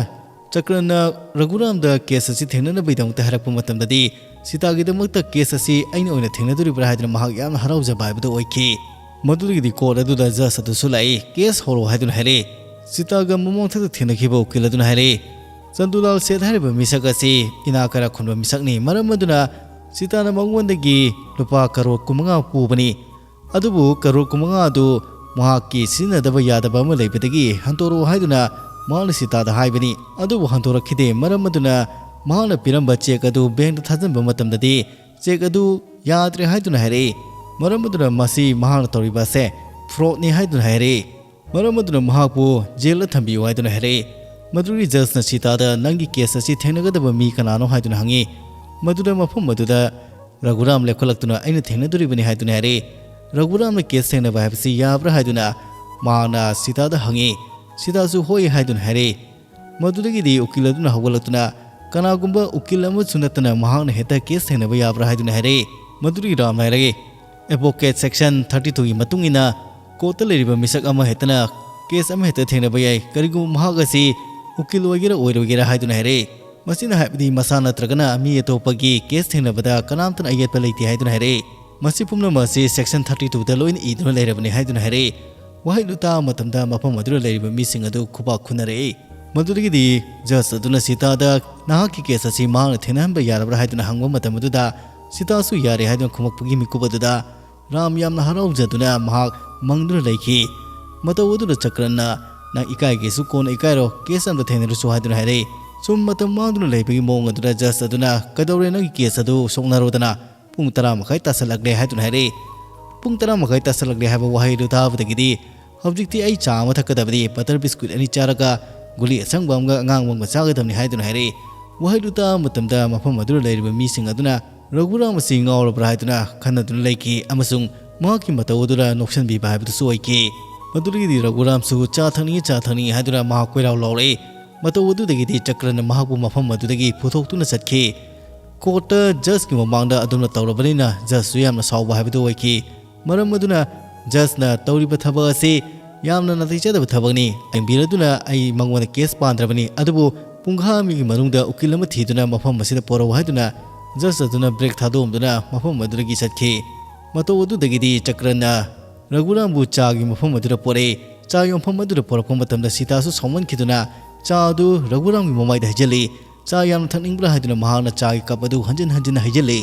ꯆꯀ꯭ꯔꯟꯅ ꯔꯘꯨꯔꯥꯝꯗ ꯀꯦꯁ ꯑꯁꯤ ꯊꯦꯡꯅꯅꯕꯒꯤꯗꯃꯛꯇ ꯍꯥꯏꯔꯛꯄ ꯃꯇꯝꯗꯗꯤ, "ꯁꯤꯇꯥꯒꯤꯗꯃꯛꯇ ꯀꯦꯁ ꯑꯁꯤ ꯑꯩꯅ ꯑꯣꯏꯅ ꯊꯦꯡꯅꯗꯣꯔꯤꯕ꯭ꯔꯥ?" ꯍꯥꯏꯗꯨꯅ ꯃꯍꯥꯛ ꯌꯥꯝꯅ ꯍꯔꯥꯎꯖꯕ ꯍꯥꯏꯕꯗꯨ ꯑꯣꯏꯈꯤ꯫ ꯃꯗꯨꯗꯒꯤꯗꯤ ꯀꯣꯔꯠ ꯑꯗꯨꯗ ꯖꯖ ꯑꯗꯨꯁꯨ ꯂꯥꯛꯏ꯫ "ꯀꯦꯁ ꯍꯧꯔꯣ" ꯍꯥꯏꯗꯨꯅ ꯍꯥꯏꯔꯛꯏ꯫ ꯁꯤꯇꯥꯒ ꯃꯃꯥꯡꯊꯛꯇ ꯊꯦꯡꯅꯈꯤꯕ ꯎꯀꯤꯜ ꯑꯗꯨꯅ ꯍꯥꯏꯔꯛꯏ, "ꯆꯟꯗꯨꯂꯥꯜ ꯁꯦꯠ ꯍꯥꯏꯔꯤꯕ ꯃꯤꯁꯛ ꯑꯁꯤ ꯏꯅꯥꯛ ꯀꯩꯔꯥꯛ ꯈꯨꯟꯕ ꯃꯤꯁꯛꯅꯤ꯫ ꯃꯔꯝ ꯑꯗꯨꯅ ꯁꯤꯇꯥꯅ ꯃꯉꯣꯟꯗꯒꯤ ꯂꯨꯄꯥ ꯀꯔꯣꯔ ꯀꯨꯟꯃꯉꯥ ꯄꯨꯕꯅꯤ꯫ ꯑꯗꯨꯕꯨ ꯀꯔꯣꯔ ꯀꯨꯟꯃꯉꯥ ꯑꯗꯨ ꯃꯍꯥꯛꯀꯤ ꯁꯤꯖꯤꯟꯅꯗꯕ ꯌꯥꯗꯕ ꯑꯃ ꯂꯩꯕꯗꯒꯤ ꯍꯟꯗꯣꯔꯛꯑꯣ" ꯍꯥꯏꯗꯨꯅ ꯃꯍꯥꯛꯅ ꯁꯤꯇꯥꯗ ꯍꯥꯏꯕꯅꯤ꯫ ꯑꯗꯨꯕꯨ ꯍꯟꯗꯣꯔꯛꯈꯤꯗꯦ꯫ ꯃꯔꯝ ꯑꯗꯨꯅ ꯃꯍꯥꯛꯅ ꯄꯤꯔꯝꯕ ꯆꯦꯛ ꯑꯗꯨ ꯕꯦꯡꯛꯇ ꯊꯥꯖꯤꯟꯕ ꯃꯇꯝꯗꯗꯤ ꯆꯦꯛ ꯑꯗꯨ ꯌꯥꯗ꯭ꯔꯦ ꯍꯥꯏꯗꯨꯅ ꯍꯥꯏꯔꯛꯏ꯫ ꯃꯔꯝ ꯑꯗꯨꯅ ꯃꯁꯤ ꯃꯍꯥꯛꯅ ꯇꯧꯔꯤꯕ ꯑꯁꯦ ꯐ꯭ꯔꯣꯗꯅꯤ ꯍꯥꯏꯗꯨꯅ ꯍꯥꯏꯔꯛꯏ꯫ ꯃꯔꯝ ꯑꯗꯨꯅ ꯃꯍꯥꯛꯄꯨ ꯖꯦꯜꯗ ꯊꯝꯕꯤꯌꯨ ꯍꯥꯏꯗꯨꯅ ꯍꯥꯏꯔꯛꯏ꯫ ꯃꯗꯨꯒꯤ ꯖꯖꯅ ꯁꯤꯇꯥꯗ "ꯅꯪꯒꯤ ꯀꯦꯁ ꯑꯁꯤ ꯊꯦꯡꯅꯒꯗꯕ ꯃꯤ ꯀꯅꯥꯅꯣ?" ꯍꯥꯏꯗꯨꯅ ꯍꯪꯉꯤ꯫ ꯃꯗꯨꯗ ꯃꯐꯝ ꯑꯗꯨꯗ ꯔꯘꯨꯔꯥꯝ ꯂꯦꯞꯈꯠꯂꯛꯇꯨꯅ, "ꯑꯩꯅ ꯊꯦꯡꯅꯗꯣꯔꯤꯕꯅꯤ" ꯍꯥꯏꯗꯨꯅ ꯍꯥꯏꯔꯛꯏ꯫ ꯔꯘꯨꯔꯥꯝꯅ ꯀꯦꯁ ꯊꯦꯡꯅꯕ ꯍꯥꯏꯕꯁꯤ ꯌꯥꯕ꯭ꯔꯥ ꯍꯥꯏꯗꯨꯅ ꯃꯍꯥꯛꯅ ꯁꯤꯇꯥꯗ ꯍꯪꯉꯤ꯫ ꯁꯤꯇꯥꯁꯨ "ꯍꯣꯏ" ꯍꯥꯏꯗꯨꯅ ꯍꯥꯏꯔꯛꯏ꯫ ꯃꯗꯨꯗꯒꯤꯗꯤ ꯎꯀꯤꯜ ꯑꯗꯨꯅ ꯍꯧꯒꯠꯂꯛꯇꯨꯅ, "ꯀꯅꯥꯒꯨꯝꯕ ꯎꯀꯤꯜ ꯑꯃꯁꯨ ꯅꯠꯇꯅ ꯃꯍꯥꯛꯅ ꯍꯦꯛꯇ ꯀꯦꯁ ꯊꯦꯡꯅꯕ ꯌꯥꯕ꯭ꯔꯥ?" ꯍꯥꯏꯗꯨꯅ ꯍꯥꯏꯔꯛꯏ꯫ ꯃꯗꯨꯗꯒꯤ ꯔꯥꯝꯅ ꯍꯥꯏꯔꯛꯏ, "ꯑꯦꯗꯚꯣꯀꯦꯠ ꯁꯦꯛꯁꯟ ꯊꯥꯔꯇꯤ ꯇꯨꯒꯤ ꯃꯇꯨꯡ ꯏꯟꯅ ꯀꯣꯔꯠꯇ ꯂꯩꯔꯤꯕ ꯃꯤꯁꯛ ꯑꯃ ꯍꯦꯛꯇꯅ ꯀꯦꯁ ꯑꯃ ꯍꯦꯛꯇ ꯊꯦꯡꯅꯕ ꯌꯥꯏ, ꯀꯔꯤꯒꯨꯝꯕ ꯃꯍꯥꯛ ꯑꯁꯤ ꯎꯀꯤꯜ ꯑꯣꯏꯒꯦꯔꯥ ꯑꯣꯏꯔꯣꯏꯒꯦꯔꯥ" ꯍꯥꯏꯗꯨꯅ ꯍꯥꯏꯔꯛꯏ꯫ ꯃꯁꯤꯅ ꯍꯥꯏꯕꯗꯤ ꯃꯁꯥ ꯅꯠꯇ꯭ꯔꯒꯅ ꯃꯤ ꯑꯇꯣꯞꯄꯒꯤ ꯀꯦꯁ ꯊꯦꯡꯅꯕꯗ ꯀꯅꯥꯝꯇꯅ ꯑꯌꯦꯠꯄ ꯂꯩꯇꯦ ꯍꯥꯏꯗꯨꯅ ꯍꯥꯏꯔꯛꯏ꯫ ꯃꯁꯤ ꯄꯨꯝꯅꯃꯛ ꯑꯁꯤ ꯁꯦꯛꯁꯟ ꯊꯥꯔꯇꯤ ꯇꯨꯗ ꯂꯣꯏꯅ ꯏꯗꯨꯅ ꯂꯩꯔꯕꯅꯤ ꯍꯥꯏꯗꯨꯅ ꯍꯥꯏꯔꯛꯏ꯫ ꯋꯥꯍꯩꯗꯨ ꯇꯥꯕ ꯃꯇꯝꯗ ꯃꯐꯝ ꯑꯗꯨꯗ ꯂꯩꯔꯤꯕ ꯃꯤꯁꯤꯡ ꯑꯗꯨ ꯈꯨꯕꯥꯛ ꯈꯨꯅꯔꯛꯏ꯫ ꯃꯗꯨꯗꯒꯤꯗꯤ ꯖꯖ ꯑꯗꯨꯅ ꯁꯤꯇꯥꯗ "ꯅꯍꯥꯛꯀꯤ ꯀꯦꯁ ꯑꯁꯤ ꯃꯍꯥꯛꯅ ꯊꯦꯡꯅꯍꯟꯕ ꯌꯥꯔꯕ꯭ꯔꯥ?" ꯍꯥꯏꯗꯨꯅ ꯍꯪꯕ ꯃꯇꯝ ꯑꯗꯨꯗ ꯁꯤꯇꯥꯁꯨ "ꯌꯥꯔꯦ" ꯍꯥꯏꯗꯨꯅ ꯈꯨꯝꯃꯛꯄꯒꯤ ꯃꯤꯀꯨꯞ ꯑꯗꯨꯗ ꯔꯥꯝ ꯌꯥꯝꯅ ꯍꯔꯥꯎꯖꯗꯨꯅ ꯃꯍꯥꯛ ꯃꯪꯗꯨꯅ ꯂꯩꯈꯤ꯫ ꯃꯇꯧ ꯑꯗꯨꯗ ꯆꯀ꯭ꯔꯟꯅ, "ꯅꯪ ꯏꯀꯥꯏꯒꯦꯁꯨ ꯀꯣꯟꯅ ꯏꯀꯥꯏꯔꯣ, ꯀꯦꯁ ꯑꯝꯇ ꯊꯦꯡꯅꯔꯁꯨ" ꯍꯥꯏꯗꯨꯅ ꯍꯥꯏꯔꯛꯏ꯫ ꯁꯨꯝ ꯃꯇꯝ ꯃꯥꯡꯗꯨꯅ ꯂꯩꯕꯒꯤ ꯃꯑꯣꯡ ꯑꯗꯨꯗ ꯖꯖ ꯑꯗꯨꯅ, "ꯀꯩꯗꯧꯔꯦ, ꯅꯪꯒꯤ ꯀꯦꯁ ꯑꯗꯨ ꯁꯣꯛꯅꯔꯣꯗꯅ, ꯄꯨꯡ ꯇꯔꯥ ꯃꯈꯥꯏ ꯇꯥꯁꯜꯂꯛꯂꯦ" ꯍꯥꯏꯗꯨꯅ ꯍꯥꯏꯔꯛꯏ꯫ "ꯄꯨꯡ ꯇꯔꯥ ꯃꯈꯥꯏ ꯇꯥꯁꯜꯂꯛꯂꯦ" ꯍꯥꯏꯕ ꯋꯥꯍꯩꯗꯨ ꯇꯥꯕꯗꯒꯤꯗꯤ, "ꯍꯧꯖꯤꯛꯇꯤ ꯑꯩ ꯆꯥ ꯑꯃ ꯊꯛꯀꯗꯕꯅꯤ, ꯕꯇꯔ ꯕꯤꯁꯀꯨꯠ ꯑꯅꯤ ꯆꯥꯔꯒ ꯒꯨꯂꯤ ꯑꯁꯪꯕ ꯑꯃꯒ ꯑꯉꯥꯡꯕ ꯑꯃꯒ ꯆꯥꯒꯗꯕꯅꯤ" ꯍꯥꯏꯗꯨꯅ ꯍꯥꯏꯔꯛꯏ꯫ ꯋꯥꯍꯩꯗꯨ ꯇꯥꯕ ꯃꯇꯝꯗ ꯃꯐꯝ ꯑꯗꯨꯗ ꯂꯩꯔꯤꯕ ꯃꯤꯁꯤꯡ ꯑꯗꯨꯅ ꯔꯘꯨꯔꯥꯝ ꯑꯁꯤ ꯉꯥꯎꯔꯕ꯭ꯔꯥ ꯍꯥꯏꯗꯨꯅ ꯈꯟꯅꯗꯨꯅ ꯂꯩꯈꯤ ꯑꯃꯁꯨꯡ ꯃꯍꯥꯛꯀꯤ ꯃꯇꯧ ꯑꯗꯨꯗ ꯅꯣꯛꯁꯟꯕꯤꯕ ꯍꯥꯏꯕꯗꯨꯁꯨ ꯑꯣꯏꯈꯤ꯫ ꯃꯗꯨꯗꯒꯤꯗꯤ ꯔꯘꯨꯔꯥꯝꯁꯨ "ꯆꯥ ꯊꯛꯅꯤꯡꯉꯤ, ꯆꯥ ꯊꯛꯅꯤꯡꯉꯤ" ꯍꯥꯏꯗꯨꯅ ꯃꯍꯥꯛ ꯀꯣꯏꯔꯥꯎ ꯂꯥꯎꯔꯛꯏ꯫ ꯃꯇꯧ ꯑꯗꯨꯗꯒꯤꯗꯤ ꯆꯀ꯭ꯔꯟꯅ ꯃꯍꯥꯛꯄꯨ ꯃꯐꯝ ꯑꯗꯨꯗꯒꯤ ꯄꯨꯊꯣꯛꯇꯨꯅ ꯆꯠꯈꯤ꯫ ꯀꯣꯔꯠꯇ ꯖꯖꯀꯤ ꯃꯃꯥꯡꯗ ꯑꯗꯨꯝꯅ ꯇꯧꯔꯕꯅꯤꯅ ꯖꯖꯁꯨ ꯌꯥꯝꯅ ꯁꯥꯎꯕ ꯍꯥꯏꯕꯗꯨ ꯑꯣꯏꯈꯤ꯫ ꯃꯔꯝ ꯑꯗꯨꯅ ꯖꯖꯅ, "ꯇꯧꯔꯤꯕ ꯊꯕꯛ ꯑꯁꯤ ꯌꯥꯝꯅ ꯅꯥꯇꯩ ꯆꯥꯗꯕ ꯊꯕꯛꯅꯤ꯫ ꯌꯦꯡꯕꯤꯔꯗꯨꯅ ꯑꯩ ꯃꯉꯣꯟꯗ ꯀꯦꯁ ꯄꯥꯟꯗ꯭ꯔꯕꯅꯤ, ꯑꯗꯨꯕꯨ ꯄꯨꯡꯈꯥꯏ ꯑꯃꯒꯤ ꯃꯅꯨꯡꯗ ꯎꯀꯤꯜ ꯑꯃ ꯊꯤꯗꯨꯅ ꯃꯐꯝ ꯑꯁꯤꯗ ꯄꯨꯔꯛꯎ" ꯍꯥꯏꯗꯨꯅ ꯖꯖ ꯑꯗꯨꯅ ꯕ꯭ꯔꯦꯛ ꯊꯥꯗꯣꯛꯑꯝꯗꯨꯅ ꯃꯐꯝ ꯑꯗꯨꯗꯒꯤ ꯆꯠꯈꯤ꯫ ꯃꯇꯧ ꯑꯗꯨꯗꯒꯤꯗꯤ ꯆꯀ꯭ꯔꯟꯅ ꯔꯘꯨꯔꯥꯝꯕꯨ ꯆꯥꯒꯤ ꯃꯐꯝ ꯑꯗꯨꯗ ꯄꯨꯔꯛꯏ꯫ ꯆꯥ ꯌꯣꯟꯐꯝ ꯑꯗꯨꯗ ꯄꯨꯔꯛꯄ ꯃꯇꯝꯗ ꯁꯤꯇꯥꯁꯨ ꯁꯥꯎꯃꯟꯈꯤꯗꯨꯅ ꯆꯥ ꯑꯗꯨ ꯔꯘꯨꯔꯥꯝꯒꯤ ꯃꯃꯥꯏꯗ ꯍꯩꯖꯤꯜꯂꯤ꯫ "ꯆꯥ ꯌꯥꯝꯅ ꯊꯛꯅꯤꯡꯕ꯭ꯔꯥ?" ꯍꯥꯏꯗꯨꯅ ꯃꯍꯥꯛꯅ ꯆꯥꯒꯤ ꯀꯞ ꯑꯗꯨ ꯍꯟꯖꯤꯟ ꯍꯟꯖꯤꯟꯅ ꯍꯩꯖꯤꯜꯂꯤ꯫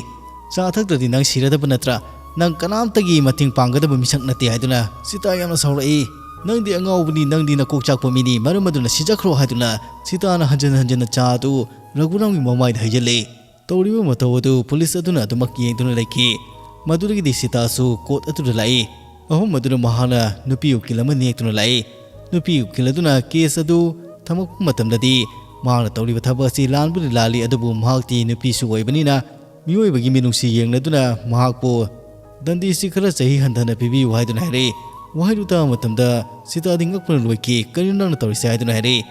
"ꯆꯥ ꯊꯛꯇ꯭ꯔꯗꯤ ꯅꯪ ꯁꯤꯔꯗꯕ ꯅꯠꯇ꯭ꯔꯥ? ꯅꯪ ꯀꯅꯥꯝꯇꯒꯤ ꯃꯇꯦꯡ ꯄꯥꯡꯒꯗꯕ ꯃꯤꯁꯛ ꯅꯠꯇꯦ" ꯍꯥꯏꯗꯨꯅ ꯁꯤꯇꯥ ꯌꯥꯝꯅ ꯁꯥꯎꯔꯛꯏ꯫ "ꯅꯪꯗꯤ ꯑꯉꯥꯎꯕꯅꯤ, ꯅꯪꯗꯤ ꯅꯀꯣꯛ ꯆꯥꯛꯄ ꯃꯤꯅꯤ, ꯃꯔꯝ ꯑꯗꯨꯅ ꯁꯤꯖꯈ꯭ꯔꯣ" ꯍꯥꯏꯗꯨꯅ ꯁꯤꯇꯥꯅ ꯍꯟꯖꯤꯟ ꯍꯟꯖꯤꯟꯅ ꯆꯥ ꯑꯗꯨ ꯔꯘꯨꯔꯥꯝꯒꯤ ꯃꯃꯥꯏꯗ ꯍꯩꯖꯤꯜꯂꯤ꯫ ꯇꯧꯔꯤꯕ ꯃꯇꯧ ꯑꯗꯨ ꯄꯨꯂꯤꯁ ꯑꯗꯨꯅ ꯑꯗꯨꯃꯛ ꯌꯦꯡꯗꯨꯅ ꯂꯩꯈꯤ꯫ ꯃꯗꯨꯗꯒꯤꯗꯤ ꯁꯤꯇꯥꯁꯨ ꯀꯣꯔꯠ ꯑꯗꯨꯗ ꯂꯥꯛꯏ꯫ ꯃꯐꯝ ꯑꯗꯨꯗ ꯃꯍꯥꯛꯅ ꯅꯨꯄꯤ ꯎꯀꯤꯜ ꯑꯃ ꯅꯦꯛꯇꯨꯅ ꯂꯥꯛꯏ꯫ ꯅꯨꯄꯤ ꯎꯀꯤꯜ ꯑꯗꯨꯅ ꯀꯦꯁ ꯑꯗꯨ ꯊꯝꯃꯛꯄ ꯃꯇꯝꯗꯗꯤ ꯃꯍꯥꯛꯅ ꯇꯧꯔꯤꯕ ꯊꯕꯛ ꯑꯁꯤ ꯂꯥꯟꯕꯨꯗꯤ ꯂꯥꯜꯂꯤ, ꯑꯗꯨꯕꯨ ꯃꯍꯥꯛꯇꯤ ꯅꯨꯄꯤꯁꯨ ꯑꯣꯏꯕꯅꯤꯅ ꯃꯤꯑꯣꯏꯕꯒꯤ ꯃꯤꯅꯨꯡꯁꯤ ꯌꯦꯡꯂꯗꯨꯅ ꯃꯍꯥꯛꯄꯨ ꯗꯟꯗꯤꯁꯤ ꯈꯔ ꯆꯍꯤ ꯍꯟꯊꯅ ꯄꯤꯕꯤꯌꯨ ꯍꯥꯏꯗꯨꯅ ꯍꯥꯏꯔꯛꯏ꯫ ꯋꯥꯍꯩꯗꯨ ꯇꯥꯕ ꯃꯇꯝꯗ ꯁꯤꯇꯥꯗꯤ ꯉꯛꯄꯅ ꯂꯣꯏꯈꯤ꯫ "ꯀꯔꯤꯅꯣ ꯅꯪꯅ ꯇꯧꯔꯤꯁꯦ?" ꯍꯥꯏꯗꯨꯅ ꯍꯥꯏꯔꯛꯏ꯫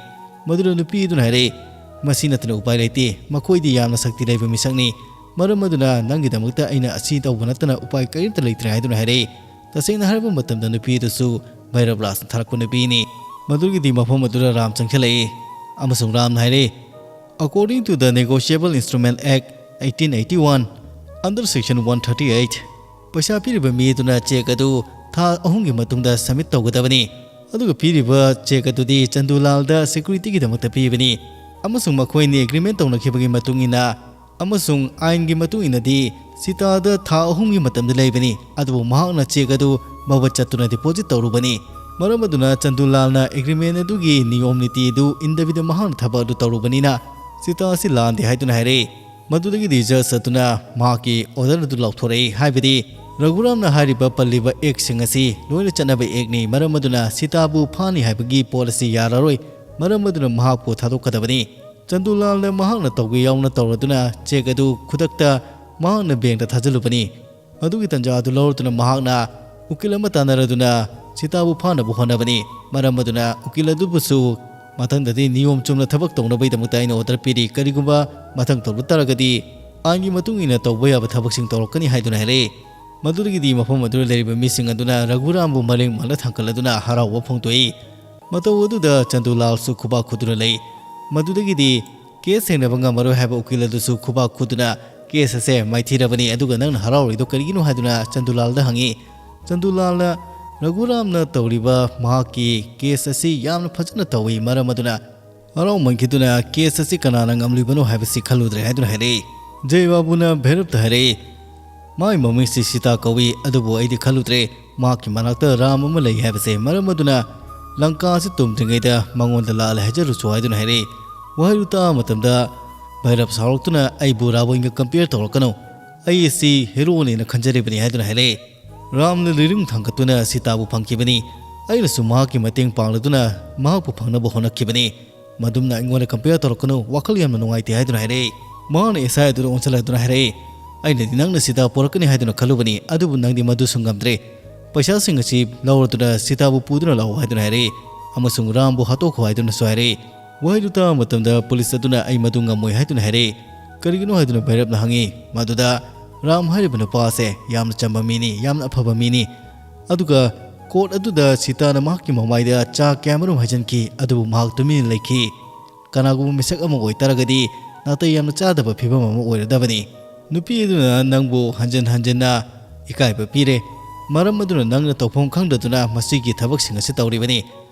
ꯃꯗꯨꯗ ꯅꯨꯄꯤ ꯑꯗꯨꯅ ꯍꯥꯏꯔꯛꯏ, "ꯃꯁꯤ ꯅꯠꯇꯅ ꯎꯄꯥꯏ ꯂꯩꯇꯦ꯫ ꯃꯈꯣꯏꯗꯤ ꯌꯥꯝꯅ ꯁꯛꯇꯤ ꯂꯩꯕ ꯃꯤꯁꯛꯅꯤ꯫ ꯃꯔꯝ ꯑꯗꯨꯅ ꯅꯪꯒꯤꯗꯃꯛꯇ ꯑꯩꯅ ꯑꯁꯤ ꯇꯧꯕ ꯅꯠꯇꯅ ꯎꯄꯥꯏ ꯀꯔꯤꯝꯇ ꯂꯩꯇ꯭ꯔꯦ" ꯍꯥꯏꯗꯨꯅ ꯍꯥꯏꯔꯛꯏ꯫ ꯇꯁꯦꯡꯅ ꯍꯥꯏꯔꯕ ꯃꯇꯝꯗ ꯅꯨꯄꯤ ꯑꯗꯨꯁꯨ ꯚꯩꯔꯕ ꯔꯥꯖꯅ ꯊꯥꯔꯛꯄ ꯅꯨꯄꯤꯅꯤ꯫ ꯃꯗꯨꯒꯤꯗꯤ ꯃꯐꯝ ꯑꯗꯨꯗ ꯔꯥꯝ ꯆꯪꯁꯤꯜꯂꯛꯏ ꯑꯃꯁꯨꯡ ꯔꯥꯝꯅ ꯍꯥꯏꯔꯛꯏ, "According to the Negotiable Instrument Act eighteen eighty-one, under section one thirty-eight, ꯄꯩꯁꯥ ꯄꯤꯔꯤꯕ ꯃꯤ ꯑꯗꯨꯅ ꯆꯦꯛ ꯑꯗꯨ ꯊꯥ ꯑꯍꯨꯝꯒꯤ ꯃꯇꯨꯡꯗ ꯁꯕꯃꯤꯠ ꯇꯧꯒꯗꯕꯅꯤ꯫ ꯑꯗꯨꯒ ꯄꯤꯔꯤꯕ ꯆꯦꯛ ꯑꯗꯨꯗꯤ ꯆꯟꯗꯨꯂꯥꯜꯗ ꯁꯦꯀ꯭ꯌꯨꯔꯤꯇꯤꯒꯤꯗꯃꯛꯇ ꯄꯤꯕꯅꯤ ꯑꯃꯁꯨꯡ ꯃꯈꯣꯏꯅꯤ ꯑꯦꯒ꯭ꯔꯤꯃꯦꯟ ꯇꯧꯅꯈꯤꯕꯒꯤ ꯃꯇꯨꯡ ꯏꯟꯅ ꯑꯃꯁꯨꯡ ꯑꯥꯏꯟꯒꯤ ꯃꯇꯨꯡ ꯏꯟꯅꯗꯤ ꯁꯤꯇꯥꯗ ꯊꯥ ꯑꯍꯨꯝꯒꯤ ꯃꯇꯝꯗ ꯂꯩꯕꯅꯤ, ꯑꯗꯨꯕꯨ ꯃꯍꯥꯛꯅ ꯆꯦꯛ ꯑꯗꯨ ꯃꯕ ꯆꯠꯇꯨꯅ ꯗꯤꯄꯣꯖꯤꯠ ꯇꯧꯔꯨꯕꯅꯤ꯫ ꯃꯔꯝ ꯑꯗꯨꯅ ꯆꯟꯗꯨꯂꯥꯜꯅ ꯑꯦꯒ꯭ꯔꯤꯃꯦꯟ ꯑꯗꯨꯒꯤ ꯅꯤꯌꯣꯝ ꯅꯤꯇꯤ ꯑꯗꯨ ꯏꯟꯗꯕꯤꯗ ꯃꯍꯥꯛꯅ ꯊꯕꯛ ꯑꯗꯨ ꯇꯧꯔꯨꯕꯅꯤꯅ ꯁꯤꯇꯥ ꯑꯁꯤ ꯂꯥꯟꯗꯦ" ꯍꯥꯏꯗꯨꯅ ꯍꯥꯏꯔꯛꯏ꯫ ꯃꯗꯨꯗꯒꯤꯗꯤ ꯖꯖ ꯑꯗꯨꯅ ꯃꯍꯥꯛꯀꯤ ꯑꯣꯔꯗꯔ ꯑꯗꯨ ꯂꯥꯎꯊꯣꯔꯛꯏ, ꯍꯥꯏꯕꯗꯤ ꯔꯘꯨꯔꯥꯝꯅ ꯍꯥꯏꯔꯤꯕ ꯄꯜꯂꯤꯕ ꯑꯦꯛꯁꯤꯡ ꯑꯁꯤ ꯂꯣꯏꯅ ꯆꯠꯅꯕ ꯑꯦꯛꯅꯤ, ꯃꯔꯝ ꯑꯗꯨꯅ ꯁꯤꯇꯥꯕꯨ ꯐꯥꯅꯤ ꯍꯥꯏꯕꯒꯤ ꯄꯣꯠ ꯑꯁꯤ ꯌꯥꯔꯔꯣꯏ, ꯃꯔꯝ ꯑꯗꯨꯅ ꯃꯍꯥꯛꯄꯨ ꯊꯥꯗꯣꯛꯀꯗꯕꯅꯤ꯫ ꯆꯟꯗꯨꯂꯥꯜꯅ ꯃꯍꯥꯛꯅ ꯇꯧꯒꯦ ꯌꯥꯎꯅ ꯇꯧꯔꯗꯨꯅ ꯆꯦꯛ ꯑꯗꯨ ꯈꯨꯗꯛꯇ ꯃꯍꯥꯛꯅ ꯕꯦꯡꯛꯇ ꯊꯥꯖꯤꯜꯂꯨꯕꯅꯤ꯫ ꯑꯗꯨꯒꯤ ꯇꯥꯟꯖꯥ ꯑꯗꯨ ꯂꯧꯔꯗꯨꯅ ꯃꯍꯥꯛꯅ ꯎꯀꯤꯜ ꯑꯃ ꯇꯥꯟꯅꯔꯗꯨꯅ ꯁꯤꯇꯥꯕꯨ ꯐꯥꯅꯕ ꯍꯣꯠꯅꯕꯅꯤ꯫ ꯃꯔꯝ ꯑꯗꯨꯅ ꯎꯀꯤꯜ ꯑꯗꯨꯕꯨꯁꯨ ꯃꯊꯪꯗꯗꯤ ꯅꯤꯌꯣꯝ ꯆꯨꯝꯅ ꯊꯕꯛ ꯇꯧꯅꯕꯒꯤꯗꯃꯛꯇ ꯑꯩꯅ ꯑꯣꯔꯗꯔ ꯄꯤꯔꯤ, ꯀꯔꯤꯒꯨꯝꯕ ꯃꯊꯪ ꯇꯧꯔꯛ ꯇꯥꯔꯒꯗꯤ ꯑꯥꯏꯟꯒꯤ ꯃꯇꯨꯡ ꯏꯟꯅ ꯇꯧꯕ ꯌꯥꯕ ꯊꯕꯛꯁꯤꯡ ꯇꯧꯔꯛꯀꯅꯤ ꯍꯥꯏꯗꯨꯅ ꯍꯥꯏꯔꯛꯏ꯫ ꯃꯗꯨꯗꯒꯤꯗꯤ ꯃꯐꯝ ꯑꯗꯨꯗ ꯂꯩꯔꯤꯕ ꯃꯤꯁꯤꯡ ꯑꯗꯨꯅ ꯔꯘꯨꯔꯥꯝꯕꯨ ꯃꯔꯦꯡ ꯃꯥꯡꯗ ꯊꯥꯡꯒꯠꯂꯗꯨꯅ ꯍꯔꯥꯎꯕ ꯐꯣꯡꯗꯣꯛꯏ꯫ ꯃꯇꯧ ꯑꯗꯨꯗ ꯆꯟꯗꯨꯂꯥꯜꯁꯨ ꯈꯨꯕꯥꯛ ꯈꯨꯗꯨꯅ ꯂꯩ꯫ ꯃꯗꯨꯗꯒꯤꯗꯤ ꯀꯦꯁ ꯊꯦꯡꯅꯕ ꯉꯝꯃꯔꯣꯏ ꯍꯥꯏꯕ ꯎꯀꯤꯜ ꯑꯗꯨꯁꯨ ꯈꯨꯕꯥꯛ ꯈꯨꯗꯨꯅ, "ꯀꯦꯁ ꯑꯁꯦ ꯃꯥꯏꯊꯤꯔꯕꯅꯤ, ꯑꯗꯨꯒ ꯅꯪꯅ ꯍꯔꯥꯎꯔꯤꯗꯣ ꯀꯔꯤꯒꯤꯅꯣ?" ꯍꯥꯏꯗꯨꯅ ꯆꯟꯗꯨꯂꯥꯜꯗ ꯍꯪꯉꯤ꯫ ꯆꯟꯗꯨꯂꯥꯜꯅ ꯔꯘꯨꯔꯥꯝꯅ ꯇꯧꯔꯤꯕ ꯃꯍꯥꯛꯀꯤ ꯀꯦꯁ ꯑꯁꯤ ꯌꯥꯝꯅ ꯐꯖꯅ ꯇꯧꯏ, ꯃꯔꯝ ꯑꯗꯨꯅ ꯍꯔꯥꯎꯃꯟꯈꯤꯗꯨꯅ ꯀꯦꯁ ꯑꯁꯤ ꯀꯅꯥꯅ ꯉꯝꯂꯤꯕꯅꯣ ꯍꯥꯏꯕꯁꯤ ꯈꯜꯂꯨꯗ꯭ꯔꯦ ꯍꯥꯏꯗꯨꯅ ꯍꯥꯏꯔꯛꯏ꯫ ꯖꯩ ꯕꯥꯕꯨꯅ ꯚꯩꯔꯞꯇ ꯍꯥꯏꯔꯛꯏ, "ꯃꯥꯒꯤ ꯃꯃꯤꯡꯁꯤ ꯁꯤꯇꯥ ꯀꯧꯏ, ꯑꯗꯨꯕꯨ ꯑꯩꯗꯤ ꯈꯜꯂꯨꯗ꯭ꯔꯦ ꯃꯍꯥꯛꯀꯤ ꯃꯅꯥꯛꯇ ꯔꯥꯝ ꯑꯃ ꯂꯩ ꯍꯥꯏꯕꯁꯦ, ꯃꯔꯝ ꯑꯗꯨꯅ ꯂꯪꯀꯥ ꯑꯁꯤ ꯇꯨꯝꯗ꯭ꯔꯤꯉꯩꯗ ꯃꯉꯣꯟꯗ ꯂꯥꯜꯂꯦ ꯍꯥꯏꯖꯔꯨꯆꯣ" ꯍꯥꯏꯗꯨꯅ ꯍꯥꯏꯔꯛꯏ꯫ ꯋꯥꯍꯩꯗꯨ ꯇꯥꯕ ꯃꯇꯝꯗ ꯚꯩꯔꯞ ꯁꯥꯎꯔꯛꯇꯨꯅ, "ꯑꯩꯕꯨ ꯔꯥꯕꯟꯒ ꯀꯝꯄꯤꯌꯔ ꯇꯧꯔꯛꯀꯅꯨ, ꯑꯩ ꯑꯁꯤ ꯍꯦꯔꯣꯅꯦꯅ ꯈꯟꯖꯔꯤꯕꯅꯤ" ꯍꯥꯏꯗꯨꯅ ꯍꯥꯏꯔꯛꯏ꯫ ꯔꯥꯝꯅ ꯂꯤꯔꯨꯡ ꯊꯥꯡꯒꯠꯇꯨꯅ ꯁꯤꯇꯥꯕꯨ ꯐꯪꯈꯤꯕꯅꯤ꯫ ꯑꯩꯅꯁꯨ ꯃꯍꯥꯛꯀꯤ ꯃꯇꯦꯡ ꯄꯥꯡꯂꯗꯨꯅ ꯃꯍꯥꯛꯄꯨ ꯐꯪꯅꯕ ꯍꯣꯠꯅꯈꯤꯕꯅꯤ꯫ ꯃꯗꯨꯝꯅ ꯑꯩꯉꯣꯟꯗ ꯀꯝꯄꯤꯌꯔ ꯇꯧꯔꯛꯀꯅꯨ, ꯋꯥꯈꯜ ꯌꯥꯝꯅ ꯅꯨꯡꯉꯥꯏꯇꯦ ꯍꯥꯏꯗꯨꯅ ꯍꯥꯏꯔꯛꯏ꯫ ꯃꯍꯥꯛꯅ ꯑꯦꯁ ꯑꯥꯏ ꯑꯗꯨꯗ ꯑꯣꯟꯁꯤꯜꯂꯗꯨꯅ ꯍꯥꯏꯔꯛꯏ, ꯑꯩꯅꯗꯤ ꯅꯪꯅ ꯁꯤꯇꯥ ꯄꯣꯔꯛꯀꯅꯤ ꯍꯥꯏꯗꯨꯅ ꯈꯜꯂꯨꯕꯅꯤ, ꯑꯗꯨꯕꯨ ꯅꯪꯗꯤ ꯃꯗꯨꯁꯨ ꯉꯝꯗ꯭ꯔꯦ꯫ ꯄꯩꯁꯥꯁꯤꯡ ꯑꯁꯤ ꯂꯧꯔꯗꯨꯅ ꯁꯤꯇꯥꯕꯨ ꯄꯨꯗꯨꯅ ꯂꯥꯛꯑꯣ ꯍꯥꯏꯗꯨꯅ ꯍꯥꯏꯔꯛꯏ, ꯑꯃꯁꯨꯡ ꯔꯥꯝꯕꯨ ꯍꯥꯠꯇꯣꯛꯈꯣ ꯍꯥꯏꯗꯨꯅꯁꯨ ꯍꯥꯏꯔꯛꯏ꯫ ꯋꯥꯍꯩꯗꯨ ꯇꯥꯕ ꯃꯇꯝꯗ ꯄꯨꯂꯤꯁ ꯑꯗꯨꯅ ꯑꯩ ꯃꯗꯨ ꯉꯝꯃꯣꯏ ꯍꯥꯏꯗꯨꯅ ꯍꯥꯏꯔꯛꯏ꯫ ꯀꯔꯤꯒꯤꯅꯣ ꯍꯥꯏꯗꯨꯅ ꯚꯩꯔꯞꯅ ꯍꯪꯉꯤ꯫ ꯃꯗꯨꯗ ꯔꯥꯝ ꯍꯥꯏꯔꯤꯕ ꯅꯨꯄꯥ ꯑꯁꯦ ꯌꯥꯝꯅ ꯆꯝꯕ ꯃꯤꯅꯤ, ꯌꯥꯝꯅ ꯑꯐꯕ ꯃꯤꯅꯤ꯫ ꯑꯗꯨꯒ ꯀꯣꯔꯠ ꯑꯗꯨꯗ ꯁꯤꯇꯥꯅ ꯃꯍꯥꯛꯀꯤ ꯃꯃꯥꯏꯗ ꯆꯥ ꯀꯌꯥꯃꯔꯨꯝ ꯍꯩꯖꯤꯟꯈꯤ, ꯑꯗꯨꯕꯨ ꯃꯍꯥꯛ ꯇꯨꯃꯤꯟꯅ ꯂꯩꯈꯤ꯫ ꯀꯅꯥꯒꯨꯝꯕ ꯃꯤꯁꯛ ꯑꯃ ꯑꯣꯏꯇꯥꯔꯒꯗꯤ ꯅꯥꯇꯩ ꯌꯥꯝꯅ ꯆꯥꯗꯕ ꯐꯤꯕꯝ ꯑꯃ ꯑꯣꯏꯔꯗꯕꯅꯤ꯫ ꯅꯨꯄꯤ ꯑꯗꯨꯅ ꯅꯪꯕꯨ ꯍꯟꯖꯤꯟ ꯍꯟꯖꯤꯟꯅ ꯏꯀꯥꯏꯕ ꯄꯤꯔꯦ, ꯃꯔꯝ ꯑꯗꯨꯅ ꯅꯪꯅ ꯇꯧꯐꯝ ꯈꯪꯗꯗꯨꯅ ꯃꯁꯤꯒꯤ ꯊꯕꯛꯁꯤꯡ ꯑꯁꯤ ꯇꯧꯔꯤꯕꯅꯤ꯫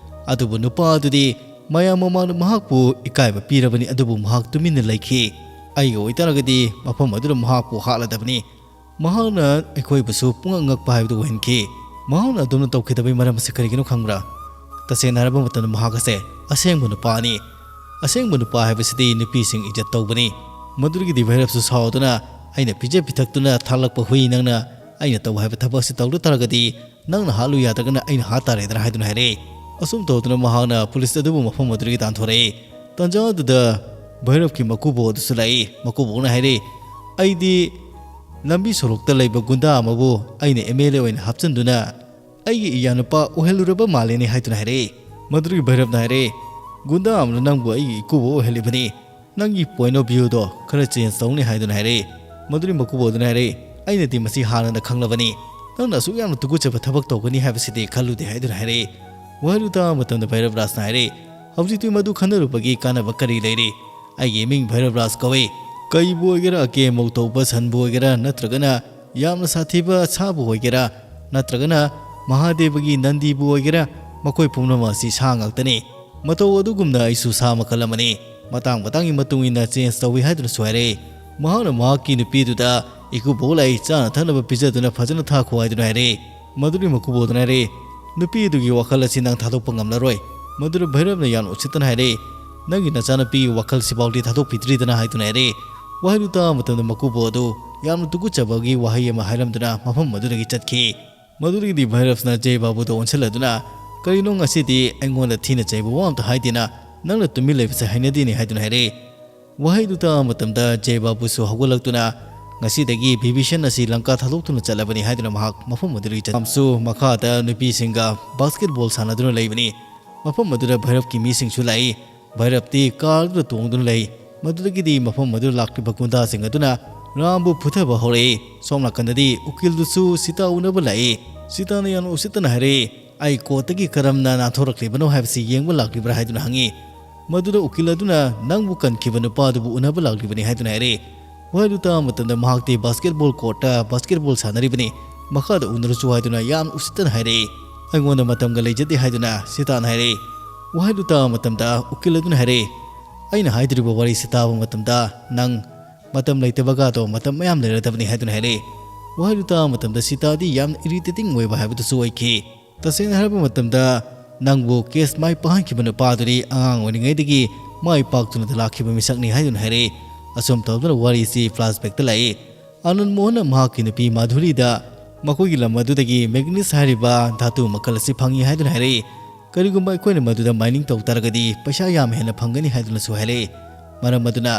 ꯑꯗꯨꯕꯨ ꯅꯨꯄꯥ ꯑꯗꯨꯗꯤ ꯃꯌꯥꯝ ꯃꯃꯥꯡꯗ ꯃꯍꯥꯛꯄꯨ ꯏꯀꯥꯏꯕ ꯄꯤꯔꯕꯅꯤ, ꯑꯗꯨꯕꯨ ꯃꯍꯥꯛ ꯇꯨꯃꯤꯟꯅ ꯂꯩꯈꯤ꯫ ꯑꯩꯒ ꯑꯣꯏꯇꯥꯔꯒꯗꯤ ꯃꯐꯝ ꯑꯗꯨꯗ ꯃꯍꯥꯛꯄꯨ ꯍꯥꯠꯂꯗꯕꯅꯤ꯫ ꯃꯍꯥꯛꯅ ꯑꯩꯈꯣꯏꯕꯨꯁꯨ ꯄꯨꯡꯉꯛ ꯉꯛꯄ ꯍꯥꯏꯕꯗꯨ ꯑꯣꯏꯍꯟꯈꯤ꯫ ꯃꯍꯥꯛꯅ ꯑꯗꯨꯝꯅ ꯇꯧꯈꯤꯗꯕꯒꯤ ꯃꯔꯝ ꯑꯁꯤ ꯀꯔꯤꯒꯤꯅꯣ ꯈꯪꯕ꯭ꯔꯥ? ꯇꯁꯦꯡꯅ ꯍꯥꯏꯔꯕ ꯃꯇꯝꯗ ꯃꯍꯥꯛ ꯑꯁꯦ ꯑꯁꯦꯡꯕ ꯅꯨꯄꯥꯅꯤ꯫ ꯑꯁꯦꯡꯕ ꯅꯨꯄꯥ ꯍꯥꯏꯕꯁꯤꯗꯤ ꯅꯨꯄꯤꯁꯤꯡ ꯏꯖꯠ ꯇꯧꯕꯅꯤ꯫ ꯃꯗꯨꯗꯒꯤꯗꯤ ꯚꯩꯔꯞꯁꯨ ꯁꯥꯎꯗꯨꯅ, "ꯑꯩꯅ ꯄꯤꯖ ꯄꯤꯊꯛꯇꯨꯅ ꯊꯥꯛꯂꯛꯄ ꯍꯨꯏ ꯅꯪꯅ ꯑꯩꯅ ꯇꯧ ꯍꯥꯏꯕ ꯊꯕꯛ ꯑꯁꯤ ꯇꯧꯗ ꯇꯥꯔꯒꯗꯤ ꯅꯪꯅ ꯍꯥꯠꯂꯨ ꯌꯥꯗ꯭ꯔꯒꯅ ꯑꯩꯅ ꯍꯥꯠ ꯇꯥꯔꯦꯗꯅ" ꯍꯥꯏꯗꯨꯅ ꯍꯥꯏꯔꯛꯏ꯫ ꯑꯁꯨꯝ ꯇꯧꯗꯨꯅ ꯃꯍꯥꯛꯅ ꯄꯨꯂꯤꯁ ꯑꯗꯨꯕꯨ ꯃꯐꯝ ꯑꯗꯨꯗꯒꯤ ꯇꯥꯟꯊꯣꯔꯛꯏ꯫ ꯇꯥꯟꯖꯥ ꯑꯗꯨꯗ ꯚꯩꯔꯞꯀꯤ ꯃꯀꯨꯕꯣꯛ ꯑꯗꯨꯁꯨ ꯂꯥꯛꯏ꯫ ꯃꯀꯨꯕꯣꯛꯅ ꯍꯥꯏꯔꯛꯏ, "ꯑꯩꯗꯤ ꯂꯝꯕꯤ ꯁꯣꯔꯣꯛꯇ ꯂꯩꯕ ꯒꯨꯟꯗꯥ ꯑꯃꯕꯨ ꯑꯩꯅ ꯑꯦꯝ ꯑꯦꯜ ꯑꯦ ꯑꯣꯏꯅ ꯍꯥꯞꯆꯤꯟꯗꯨꯅ ꯑꯩꯒꯤ ꯏꯌꯥꯅꯨꯄꯥ ꯑꯣꯏꯍꯜꯂꯨꯔꯕ ꯃꯥꯜꯂꯦꯅꯦ" ꯍꯥꯏꯗꯨꯅ ꯍꯥꯏꯔꯛꯏ꯫ ꯃꯗꯨꯗꯒꯤ ꯚꯩꯔꯞꯅ ꯍꯥꯏꯔꯛꯏ, "ꯒꯨꯟꯗꯥ ꯑꯃꯅ ꯅꯪꯕꯨ ꯑꯩꯒꯤ ꯏꯀꯨꯕꯣꯛ ꯑꯣꯏꯍꯜꯂꯤꯕꯅꯤ꯫ ꯅꯪꯒꯤ ꯄꯣꯏꯟ ꯑꯣꯐ ꯚ꯭ꯌꯨꯗꯣ ꯈꯔ ꯆꯦꯟꯖ ꯇꯧꯅꯤ" ꯍꯥꯏꯗꯨꯅ ꯍꯥꯏꯔꯛꯏ꯫ ꯃꯗꯨꯗꯒꯤ ꯃꯀꯨꯕꯣꯛ ꯑꯗꯨꯅ ꯍꯥꯏꯔꯛꯏ, "ꯑꯩꯅꯗꯤ ꯃꯁꯤ ꯍꯥꯟꯅꯅ ꯈꯪꯂꯕꯅꯤ꯫ ꯅꯪꯅ ꯑꯁꯨꯛ ꯌꯥꯝꯅ ꯇꯨꯀꯠꯆꯕ ꯊꯕꯛ ꯇꯧꯒꯅꯤ ꯍꯥꯏꯕꯁꯤꯗꯤ ꯈꯜꯂꯨꯗꯦ" ꯍꯥꯏꯗꯨꯅ ꯍꯥꯏꯔꯛꯏ꯫ ꯋꯥꯍꯩꯗꯨ ꯇꯥꯕ ꯃꯇꯝꯗ ꯚꯩꯔꯞ ꯔꯥꯖꯅ ꯍꯥꯏꯔꯛꯏ, "ꯍꯧꯖꯤꯛꯇꯤ ꯃꯗꯨ ꯈꯟꯅꯔꯨꯕꯒꯤ ꯀꯥꯟꯅꯕ ꯀꯔꯤ ꯂꯩꯔꯤ? ꯑꯩꯒꯤ ꯃꯤꯡ ꯚꯩꯔꯞ ꯔꯥꯖ ꯀꯧꯏ꯫ ꯀꯩꯕꯨ ꯑꯣꯏꯒꯦꯔꯥ, ꯑꯀꯦ ꯑꯃꯧ ꯇꯧꯕ ꯁꯟꯕꯨ ꯑꯣꯏꯒꯦꯔꯥ, ꯅꯠꯇ꯭ꯔꯒꯅ ꯌꯥꯝꯅ ꯁꯥꯊꯤꯕ ꯁꯥꯕꯨ ꯑꯣꯏꯒꯦꯔꯥ, ꯅꯠꯇ꯭ꯔꯒꯅ ꯃꯍꯥꯗꯦꯕꯒꯤ ꯅꯟꯗꯤꯕꯨ ꯑꯣꯏꯒꯦꯔꯥ, ꯃꯈꯣꯏ ꯄꯨꯝꯅꯃꯛ ꯑꯁꯤ ꯁꯥ ꯉꯥꯛꯇꯅꯤ꯫ ꯃꯇꯧ ꯑꯗꯨꯒꯨꯝꯅ ꯑꯩꯁꯨ ꯁꯥ ꯃꯈꯜ ꯑꯃꯅꯤ꯫ ꯃꯇꯥꯡ ꯃꯇꯥꯡꯒꯤ ꯃꯇꯨꯡ ꯏꯟꯅ ꯆꯦꯟꯖ ꯇꯧꯏ" ꯍꯥꯏꯗꯨꯅꯁꯨ ꯍꯥꯏꯔꯛꯏ꯫ ꯃꯍꯥꯛꯅ ꯃꯍꯥꯛꯀꯤ ꯅꯨꯄꯤꯗꯨꯗ ꯏꯀꯨꯕꯣꯛ ꯂꯥꯛꯏ, ꯆꯥꯅ ꯊꯛꯅꯕ ꯄꯤꯖꯗꯨꯅ ꯐꯖꯅ ꯊꯥꯈꯣ ꯍꯥꯏꯗꯨꯅ ꯍꯥꯏꯔꯛꯏ꯫ ꯃꯗꯨꯗꯤ ꯃꯀꯨꯕꯣꯛ ꯑꯗꯨꯅ ꯍꯥꯏꯔꯛꯏ, "ꯅꯨꯄꯤ ꯑꯗꯨꯒꯤ ꯋꯥꯈꯜ ꯑꯁꯤ ꯅꯪ ꯊꯥꯗꯣꯛꯄ ꯉꯝꯂꯔꯣꯏ"꯫ ꯃꯗꯨꯗ ꯚꯩꯔꯞꯅ ꯌꯥꯝꯅ ꯎꯁꯤꯠꯇꯅ ꯍꯥꯏꯔꯛꯏ, "ꯅꯪꯒꯤ ꯅꯆꯥꯅꯨꯄꯤꯒꯤ ꯋꯥꯈꯜꯁꯤꯐꯥꯎꯗꯤ ꯊꯥꯗꯣꯛꯄꯤꯗ꯭ꯔꯤꯗꯅ" ꯍꯥꯏꯗꯨꯅ ꯍꯥꯏꯔꯛꯏ꯫ ꯋꯥꯍꯩꯗꯨ ꯇꯥꯕ ꯃꯇꯝꯗ ꯃꯀꯨꯕꯣꯛ ꯑꯗꯨ ꯌꯥꯝꯅ ꯇꯨꯀꯠꯆꯕꯒꯤ ꯋꯥꯍꯩ ꯑꯃ ꯍꯥꯏꯔꯝꯗꯨꯅ ꯃꯐꯝ ꯑꯗꯨꯗꯒꯤ ꯆꯠꯈꯤ꯫ ꯃꯗꯨꯗꯒꯤꯗꯤ ꯚꯩꯔꯞꯁꯅ ꯖꯦ ꯕꯥꯕꯨꯗ ꯑꯣꯟꯁꯤꯜꯂꯗꯨꯅ, "ꯀꯔꯤꯅꯣ ꯉꯁꯤꯗꯤ ꯑꯩꯉꯣꯟꯗ ꯊꯤꯅ ꯆꯩꯕ ꯋꯥ ꯑꯝꯇ ꯍꯥꯏꯗꯦꯅ? ꯅꯪꯅ ꯇꯨꯃꯤꯟ ꯂꯩꯕꯁꯦ ꯍꯩꯅꯗꯦꯅꯦ" ꯍꯥꯏꯗꯨꯅ ꯍꯥꯏꯔꯛꯏ꯫ ꯋꯥꯍꯩꯗꯨ ꯇꯥꯕ ꯃꯇꯝꯗ ꯖꯦ ꯕꯥꯕꯨꯁꯨ ꯍꯧꯒꯠꯂꯛꯇꯨꯅ, ꯉꯁꯤꯗꯒꯤ ꯕꯤꯚꯤꯁꯟ ꯑꯁꯤ ꯂꯪꯀꯥ ꯊꯥꯗꯣꯛꯇꯨꯅ ꯆꯠꯂꯕꯅꯤ ꯍꯥꯏꯗꯨꯅ ꯃꯍꯥꯛ ꯃꯐꯝ ꯑꯗꯨꯗꯒꯤ ꯆꯠ-, ꯌꯥꯝꯁꯨ ꯃꯈꯥꯗ ꯅꯨꯄꯤꯁꯤꯡꯒ ꯕꯥꯁꯀꯦꯠꯕꯣꯜ ꯁꯥꯟꯅꯗꯨꯅ ꯂꯩꯕꯅꯤ꯫ ꯃꯐꯝ ꯑꯗꯨꯗ ꯚꯩꯔꯞꯀꯤ ꯃꯤꯁꯤꯡꯁꯨ ꯂꯥꯛꯏ꯫ ꯚꯩꯔꯞꯇꯤ ꯀꯥꯔ ꯑꯗꯨꯗ ꯇꯣꯡꯗꯨꯅ ꯂꯩ꯫ ꯃꯗꯨꯗꯒꯤꯗꯤ ꯃꯐꯝ ꯑꯗꯨꯗ ꯂꯥꯛꯂꯤꯕ ꯒꯨꯟꯗꯥꯁꯤꯡ ꯑꯗꯨꯅ ꯔꯥꯝꯕꯨ ꯐꯨꯊꯕ ꯍꯧꯔꯛꯏ꯫ ꯁꯣꯝ ꯅꯥꯀꯟꯗꯗꯤ ꯎꯀꯤꯜꯗꯨꯁꯨ ꯁꯤꯇꯥ ꯎꯅꯕ ꯂꯥꯛꯏ꯫ ꯁꯤꯇꯥꯅ ꯌꯥꯝꯅ ꯎꯁꯤꯠꯇꯅ ꯍꯥꯏꯔꯛꯏ, "ꯑꯩ ꯀꯣꯔꯠꯇꯒꯤ ꯀꯔꯝꯅ ꯅꯥꯟꯊꯣꯔꯛꯂꯤꯕꯅꯣ ꯍꯥꯏꯕꯁꯤ ꯌꯦꯡꯕ ꯂꯥꯛꯂꯤꯕ꯭ꯔꯥ?" ꯍꯥꯏꯗꯨꯅ ꯍꯪꯉꯤ꯫ ꯃꯗꯨꯗ ꯎꯀꯤꯜ ꯑꯗꯨꯅ ꯅꯪꯕꯨ ꯀꯟꯈꯤꯕ ꯅꯨꯄꯥ ꯑꯗꯨꯕꯨ ꯎꯅꯕ ꯂꯥꯛꯂꯤꯕꯅꯤ ꯍꯥꯏꯗꯨꯅ ꯍꯥꯏꯔꯛꯏ꯫ ꯋꯥꯍꯩꯗꯨ ꯇꯥꯕ ꯃꯇꯝꯗ ꯃꯍꯥꯛꯇꯤ ꯕꯥꯁꯀꯦꯠꯕꯣꯜ ꯀꯣꯔꯠꯇ ꯕꯥꯁꯀꯦꯠꯕꯣꯜ ꯁꯥꯟꯅꯔꯤꯕꯅꯤ, ꯃꯈꯥꯗ ꯎꯅꯔꯁꯨ ꯍꯥꯏꯗꯨꯅ ꯌꯥꯝ ꯎꯁꯤꯠꯇꯅ ꯍꯥꯏꯔꯛꯏ꯫ "ꯑꯩꯉꯣꯟꯗ ꯃꯇꯝꯒ ꯂꯩꯖꯗꯦ" ꯍꯥꯏꯗꯨꯅ ꯁꯤꯇꯥꯅ ꯍꯥꯏꯔꯛꯏ꯫ ꯋꯥꯍꯩꯗꯨ ꯇꯥꯕ ꯃꯇꯝꯗ ꯎꯀꯤꯜ ꯑꯗꯨꯅ ꯍꯥꯏꯔꯛꯏ, "ꯑꯩꯅ ꯍꯥꯏꯗꯣꯔꯤꯕ ꯋꯥꯔꯤꯁꯤ ꯇꯥꯕ ꯃꯇꯝꯗ ꯅꯪ ꯃꯇꯝ ꯂꯩꯇꯕꯒꯗꯣ ꯃꯇꯝ ꯃꯌꯥꯝ ꯂꯩꯔꯗꯕꯅꯤ" ꯍꯥꯏꯗꯨꯅ ꯍꯥꯏꯔꯛꯏ꯫ ꯋꯥꯍꯩꯗꯨ ꯇꯥꯕ ꯃꯇꯝꯗ ꯁꯤꯇꯥꯗꯤ ꯌꯥꯝꯅ ꯏꯔꯤꯇꯦꯇꯤꯡ ꯑꯣꯏꯕ ꯍꯥꯏꯕꯗꯨꯁꯨ ꯑꯣꯏꯈꯤ꯫ "ꯇꯁꯦꯡꯅ ꯍꯥꯏꯔꯕ ꯃꯇꯝꯗ ꯅꯪꯕꯨ ꯀꯦꯁ ꯃꯥꯏ ꯄꯥꯛꯍꯟꯈꯤꯕ ꯅꯨꯄꯥꯗꯨꯗꯤ ꯑꯉꯥꯡ ꯑꯣꯏꯔꯤꯉꯩꯗꯒꯤ ꯃꯥꯏ ꯄꯥꯛꯇꯨꯅ ꯂꯥꯛꯈꯤꯕ ꯃꯤꯁꯛꯅꯤ" ꯍꯥꯏꯗꯨꯅ ꯍꯥꯏꯔꯛꯏ꯫ ꯑꯁꯨꯝ ꯇꯧꯗꯨꯅ ꯋꯥꯔꯤꯁꯤ ꯐ꯭ꯂꯥꯁꯕꯦꯛꯇ ꯂꯥꯛꯏ꯫ ꯑꯅꯟ ꯃꯣꯍꯟꯅ ꯃꯍꯥꯛꯀꯤ ꯅꯨꯄꯤ ꯃꯥꯙꯨꯔꯤꯗ ꯃꯈꯣꯏꯒꯤ ꯂꯝ ꯑꯗꯨꯗꯒꯤ ꯃꯦꯒꯅꯤꯁ ꯍꯥꯏꯔꯤꯕ ꯙꯥꯇꯨ ꯃꯈꯜ ꯑꯁꯤ ꯐꯪꯏ ꯍꯥꯏꯗꯨꯅ ꯍꯥꯏꯔꯛꯏ꯫ "ꯀꯔꯤꯒꯨꯝꯕ ꯑꯩꯈꯣꯏꯅ ꯃꯗꯨꯗ ꯃꯥꯏꯅꯤꯡ ꯇꯧ ꯇꯥꯔꯒꯗꯤ ꯄꯩꯁꯥ ꯌꯥꯝ ꯍꯦꯟꯅ ꯐꯪꯒꯅꯤ" ꯍꯥꯏꯗꯨꯅꯁꯨ ꯍꯥꯏꯔꯛꯏ꯫ ꯃꯔꯝ ꯑꯗꯨꯅ,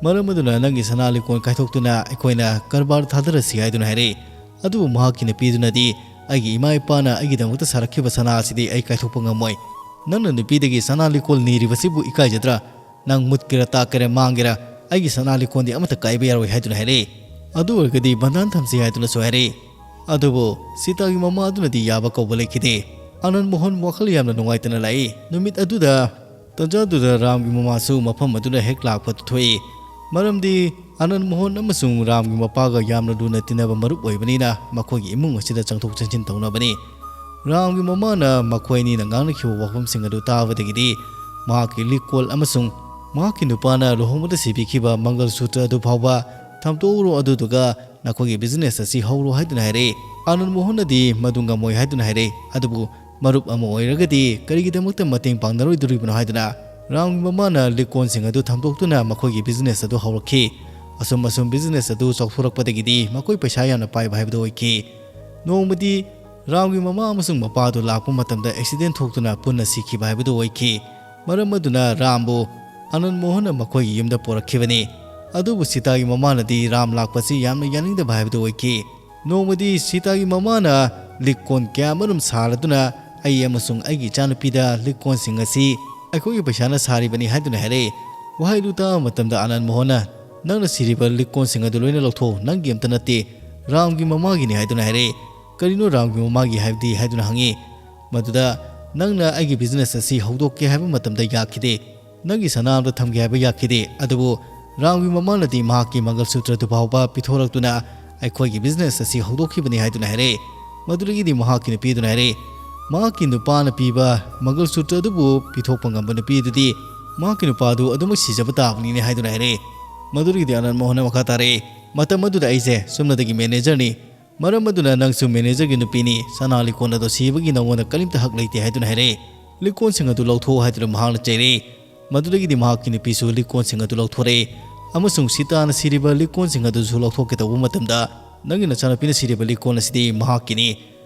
"ꯃꯔꯝ ꯑꯗꯨꯅ ꯅꯪꯒꯤ ꯁꯅꯥ ꯂꯤꯛꯀꯣꯟ ꯀꯥꯏꯊꯣꯛꯇꯨꯅ ꯑꯩꯈꯣꯏꯅ ꯀꯔꯕꯥꯔ ꯊꯥꯗꯔꯁꯤ" ꯍꯥꯏꯗꯨꯅ ꯍꯥꯏꯔꯛꯏ꯫ ꯑꯗꯨꯕꯨ ꯃꯍꯥꯛꯀꯤ ꯅꯨꯄꯤꯗꯨꯅꯗꯤ, "ꯑꯩꯒꯤ ꯏꯃꯥ ꯏꯄꯥꯅ ꯑꯩꯒꯤꯗꯃꯛꯇ ꯁꯥꯔꯛꯈꯤꯕ ꯁꯅꯥ ꯑꯁꯤꯗꯤ ꯑꯩ ꯀꯥꯏꯊꯣꯛꯄ ꯉꯝꯃꯣꯏ꯫ ꯅꯪꯅ ꯅꯨꯄꯤꯗꯒꯤ ꯁꯅꯥ ꯂꯤꯛꯀꯣꯟ ꯅꯤꯔꯤꯕꯁꯤꯕꯨ ꯏꯀꯥꯏꯖꯗ꯭ꯔꯥ? ꯅꯪ ꯃꯨꯠꯀꯦꯔꯥ, ꯇꯥꯛꯀꯦꯔꯥ, ꯃꯥꯡꯒꯦꯔꯥ, ꯑꯩꯒꯤ ꯁꯅꯥ ꯂꯤꯛꯀꯣꯟꯗꯤ ꯑꯃꯠꯇ ꯀꯥꯏꯕ ꯌꯥꯔꯣꯏ" ꯍꯥꯏꯗꯨꯅ ꯍꯥꯏꯔꯛꯏ꯫ "ꯑꯗꯨ ꯑꯣꯏꯔꯒꯗꯤ ꯕꯟꯙꯟ ꯊꯝꯁꯤ" ꯍꯥꯏꯗꯨꯅꯁꯨ ꯍꯥꯏꯔꯛꯏ꯫ ꯑꯗꯨꯕꯨ ꯁꯤꯇꯥꯒꯤ ꯃꯃꯥ ꯑꯗꯨꯅꯗꯤ ꯌꯥꯕ ꯀꯧꯕ ꯂꯩꯈꯤꯗꯦ꯫ ꯑꯅꯟ ꯃꯣꯍꯟ ꯋꯥꯈꯜ ꯌꯥꯝꯅ ꯅꯨꯡꯉꯥꯏꯇꯅ ꯂꯥꯛꯏ꯫ ꯅꯨꯃꯤꯠ ꯑꯗꯨꯗ, ꯇꯟꯖꯥꯗꯨꯗ ꯔꯥꯝꯒꯤ ꯃꯃꯥꯁꯨ ꯃꯐꯝ ꯑꯗꯨꯗ ꯍꯦꯛ ꯂꯥꯛꯄ ꯊꯣꯛꯏ꯫ ꯃꯔꯝꯗꯤ ꯑꯅꯟ ꯃꯣꯍꯟ ꯑꯃꯁꯨꯡ ꯔꯥꯝꯒꯤ ꯃꯄꯥꯒ ꯌꯥꯝꯅ ꯂꯨꯅ ꯇꯤꯟꯅꯕ ꯃꯔꯨꯞ ꯑꯣꯏꯕꯅꯤꯅ ꯃꯈꯣꯏꯒꯤ ꯏꯃꯨꯡ ꯑꯁꯤꯗ ꯆꯪꯊꯣꯛ ꯆꯪꯁꯤꯟ ꯇꯧꯅꯕꯅꯤ꯫ ꯔꯥꯝꯒꯤ ꯃꯃꯥꯅ ꯃꯈꯣꯏ ꯑꯅꯤꯅ ꯉꯥꯡꯅꯈꯤꯕ ꯋꯥꯐꯝꯁꯤꯡ ꯑꯗꯨ ꯇꯥꯕꯗꯒꯤꯗꯤ ꯃꯍꯥꯛꯀꯤ ꯂꯤꯛꯀꯣꯜ ꯑꯃꯁꯨꯡ ꯃꯍꯥꯛꯀꯤ ꯅꯨꯄꯥꯅ ꯂꯨꯍꯣꯡꯕꯗ ꯁꯤꯕꯤꯈꯤꯕ ꯃꯪꯒꯜ ꯁꯨꯇ꯭ꯔ ꯑꯗꯨ ꯐꯥꯎꯕ ꯊꯝꯗꯣꯛꯎꯔꯣ, ꯑꯗꯨꯗꯨꯒ ꯅꯈꯣꯏꯒꯤ ꯕꯤꯖꯤꯅꯦꯁ ꯑꯁꯤ ꯍꯧꯔꯣ ꯍꯥꯏꯗꯨꯅ ꯍꯥꯏꯔꯛꯏ꯫ ꯑꯅꯟ ꯃꯣꯍꯟꯅꯗꯤ ꯃꯗꯨ ꯉꯝꯃꯣꯏ ꯍꯥꯏꯗꯨꯅ ꯍꯥꯏꯔꯛꯏ꯫ ꯑꯗꯨꯕꯨ ꯃꯔꯨꯞ ꯑꯃ ꯑꯣꯏꯔꯒꯗꯤ ꯀꯔꯤꯒꯤꯗꯃꯛꯇ ꯃꯇꯦꯡ ꯄꯥꯡꯅꯔꯣꯏꯗꯣꯔꯤꯕꯅꯣ ꯍꯥꯏꯗꯨꯅ ꯔꯥꯝꯒꯤ ꯃꯃꯥꯅ ꯂꯤꯛꯀꯣꯟꯁꯤꯡ ꯑꯗꯨ ꯊꯝꯗꯣꯛꯇꯨꯅ ꯃꯈꯣꯏꯒꯤ ꯕꯤꯖꯤꯅꯦꯁ ꯑꯗꯨ ꯍꯧꯔꯛꯈꯤ꯫ ꯑꯁꯨꯝ ꯑꯁꯨꯝ ꯕꯤꯖꯤꯅꯦꯁ ꯑꯗꯨ ꯆꯥꯎꯊꯣꯔꯛꯄꯗꯒꯤꯗꯤ ꯃꯈꯣꯏ ꯄꯩꯁꯥ ꯌꯥꯝꯅ ꯄꯥꯏꯕ ꯍꯥꯏꯕꯗꯨ ꯑꯣꯏꯈꯤ꯫ ꯅꯣꯡꯃꯗꯤ ꯔꯥꯝꯒꯤ ꯃꯃꯥ ꯑꯃꯁꯨꯡ ꯃꯄꯥꯗꯨ ꯂꯥꯛꯄ ꯃꯇꯝꯗ ꯑꯦꯛꯁꯤꯗꯦꯟ ꯊꯣꯛꯇꯨꯅ ꯄꯨꯟꯅ ꯁꯤꯈꯤꯕ ꯍꯥꯏꯕꯗꯨ ꯑꯣꯏꯈꯤ꯫ ꯃꯔꯝ ꯑꯗꯨꯅ ꯔꯥꯝꯕꯨ ꯑꯅꯟ ꯃꯣꯍꯟꯅ ꯃꯈꯣꯏꯒꯤ ꯌꯨꯝꯗ ꯄꯨꯔꯛꯈꯤꯕꯅꯤ꯫ ꯑꯗꯨꯕꯨ ꯁꯤꯇꯥꯒꯤ ꯃꯃꯥꯅꯗꯤ ꯔꯥꯝ ꯂꯥꯛꯄꯁꯤ ꯌꯥꯝꯅ ꯌꯥꯅꯤꯡꯗꯕ ꯍꯥꯏꯕꯗꯨ ꯑꯣꯏꯈꯤ꯫ ꯅꯣꯡꯃꯗꯤ ꯁꯤꯇꯥꯒꯤ ꯃꯃꯥꯅ ꯂꯤꯛꯀꯣꯟ ꯀꯌꯥꯃꯔꯨꯝ ꯁꯥꯔꯗꯨꯅ ꯑꯩ ꯑꯃꯁꯨꯡ ꯑꯩꯒꯤ ꯏꯆꯥꯅꯨꯄꯤꯗ ꯂꯤꯛꯀꯣꯟꯁꯤꯡ ꯑꯁꯤ ꯑꯩꯈꯣꯏꯒꯤ ꯄꯩꯁꯥꯅ ꯁꯥꯔꯤꯕꯅꯤ ꯍꯥꯏꯗꯨꯅ ꯍꯥꯏꯔꯛꯏ꯫ ꯋꯥꯍꯩꯗꯨ ꯇꯥꯕ ꯃꯇꯝꯗ ꯑꯥꯅꯟ ꯃꯣꯍꯟꯅ, "ꯅꯪꯅ ꯁꯤꯔꯤꯕ ꯂꯤꯛꯀꯣꯟꯁꯤꯡ ꯑꯗꯨ ꯂꯣꯏꯅ ꯂꯧꯊꯣꯛꯎ, ꯅꯪꯒꯤ ꯑꯝꯇ ꯅꯠꯇꯦ, ꯔꯥꯝꯒꯤ ꯃꯃꯥꯒꯤꯅꯤ" ꯍꯥꯏꯗꯨꯅ ꯍꯥꯏꯔꯛꯏ꯫ "ꯀꯔꯤꯅꯣ ꯔꯥꯝꯒꯤ ꯃꯃꯥꯒꯤ ꯍꯥꯏꯕꯗꯤ?" ꯍꯥꯏꯗꯨꯅ ꯍꯪꯉꯤ꯫ ꯃꯗꯨꯗ, "ꯅꯪꯅ ꯑꯩꯒꯤ ꯕꯤꯖꯤꯅꯦꯁ ꯑꯁꯤ ꯍꯧꯗꯣꯛꯀꯦ ꯍꯥꯏꯕ ꯃꯇꯝꯗ ꯌꯥꯈꯤꯗꯦ, ꯅꯪꯒꯤ ꯁꯅꯥ ꯑꯃꯗ ꯊꯝꯒꯦ ꯍꯥꯏꯕ ꯌꯥꯈꯤꯗꯦ, ꯑꯗꯨꯕꯨ ꯔꯥꯝꯒꯤ ꯃꯃꯥꯅꯗꯤ ꯃꯍꯥꯛꯀꯤ ꯃꯪꯒꯜ ꯁꯨꯇ꯭ꯔꯗꯨ ꯐꯥꯎꯕ ꯄꯤꯊꯣꯔꯛꯇꯨꯅ ꯑꯩꯈꯣꯏꯒꯤ ꯕꯤꯖꯤꯅꯦꯁ ꯑꯁꯤ ꯍꯧꯗꯣꯛꯈꯤꯕꯅꯤ" ꯍꯥꯏꯗꯨꯅ ꯍꯥꯏꯔꯛꯏ꯫ ꯃꯗꯨꯗꯒꯤꯗꯤ ꯃꯍꯥꯛꯀꯤ ꯅꯨꯄꯤ ꯑꯗꯨꯅ ꯍꯥꯏꯔꯛꯏ, "ꯃꯍꯥꯛꯀꯤ ꯅꯨꯄꯥꯅ ꯄꯤꯕ ꯃꯪꯒꯜ ꯁꯨꯇ꯭ꯔ ꯑꯗꯨꯕꯨ ꯄꯤꯊꯣꯛꯄ ꯉꯝꯕ ꯅꯨꯄꯤ ꯑꯗꯨꯗꯤ ꯃꯍꯥꯛꯀꯤ ꯅꯨꯄꯥꯗꯨ ꯑꯗꯨꯃꯛ ꯁꯤꯖꯕ ꯇꯥꯕꯅꯤꯅꯦ" ꯍꯥꯏꯗꯨꯅ ꯍꯥꯏꯔꯛꯏ꯫ ꯃꯗꯨꯗꯒꯤꯗꯤ ꯑꯥꯅꯟ ꯃꯣꯍꯟꯅ ꯃꯈꯥ ꯇꯥꯔꯛꯏ, "ꯃꯇꯝ ꯑꯗꯨꯗ ꯑꯩꯁꯦ ꯆꯨꯝꯅꯗꯒꯤ ꯃꯦꯅꯦꯖꯔꯅꯤ, ꯃꯔꯝ ꯑꯗꯨꯅ ꯅꯪꯁꯨ ꯃꯦꯅꯦꯖꯔꯒꯤ ꯅꯨꯄꯤꯅꯤ, ꯁꯅꯥ ꯂꯤꯛꯀꯣꯟ ꯑꯗꯨ ꯁꯤꯕꯒꯤ ꯅꯉꯣꯟꯗ ꯀꯔꯤꯝꯇ ꯍꯛ ꯂꯩꯇꯦ" ꯍꯥꯏꯗꯨꯅ ꯍꯥꯏꯔꯛꯏ꯫ "ꯂꯤꯛꯀꯣꯟꯁꯤꯡ ꯑꯗꯨ ꯂꯧꯊꯣꯛꯎ" ꯍꯥꯏꯗꯨꯅ ꯃꯍꯥꯛꯅ ꯆꯩꯔꯛꯏ꯫ ꯃꯗꯨꯗꯒꯤꯗꯤ ꯃꯍꯥꯛꯀꯤ ꯅꯨꯄꯤꯁꯨ ꯂꯤꯛꯀꯣꯟꯁꯤꯡ ꯑꯗꯨ ꯂꯧꯊꯣꯔꯛꯏ ꯑꯃꯁꯨꯡ ꯁꯤꯇꯥꯅ ꯁꯤꯔꯤꯕ ꯂꯤꯛꯀꯣꯟꯁꯤꯡ ꯑꯗꯨꯁꯨ ꯂꯧꯊꯣꯛꯀꯦ ꯇꯧꯕ ꯃꯇꯝꯗ, "ꯅꯪꯒꯤ ꯅꯆꯥꯅꯨꯄꯤꯅ ꯁꯤꯔꯤꯕ ꯂꯤꯛꯀꯣꯟ ꯑꯁꯤꯗꯤ ꯃꯍꯥꯛꯀꯤꯅꯤ꯫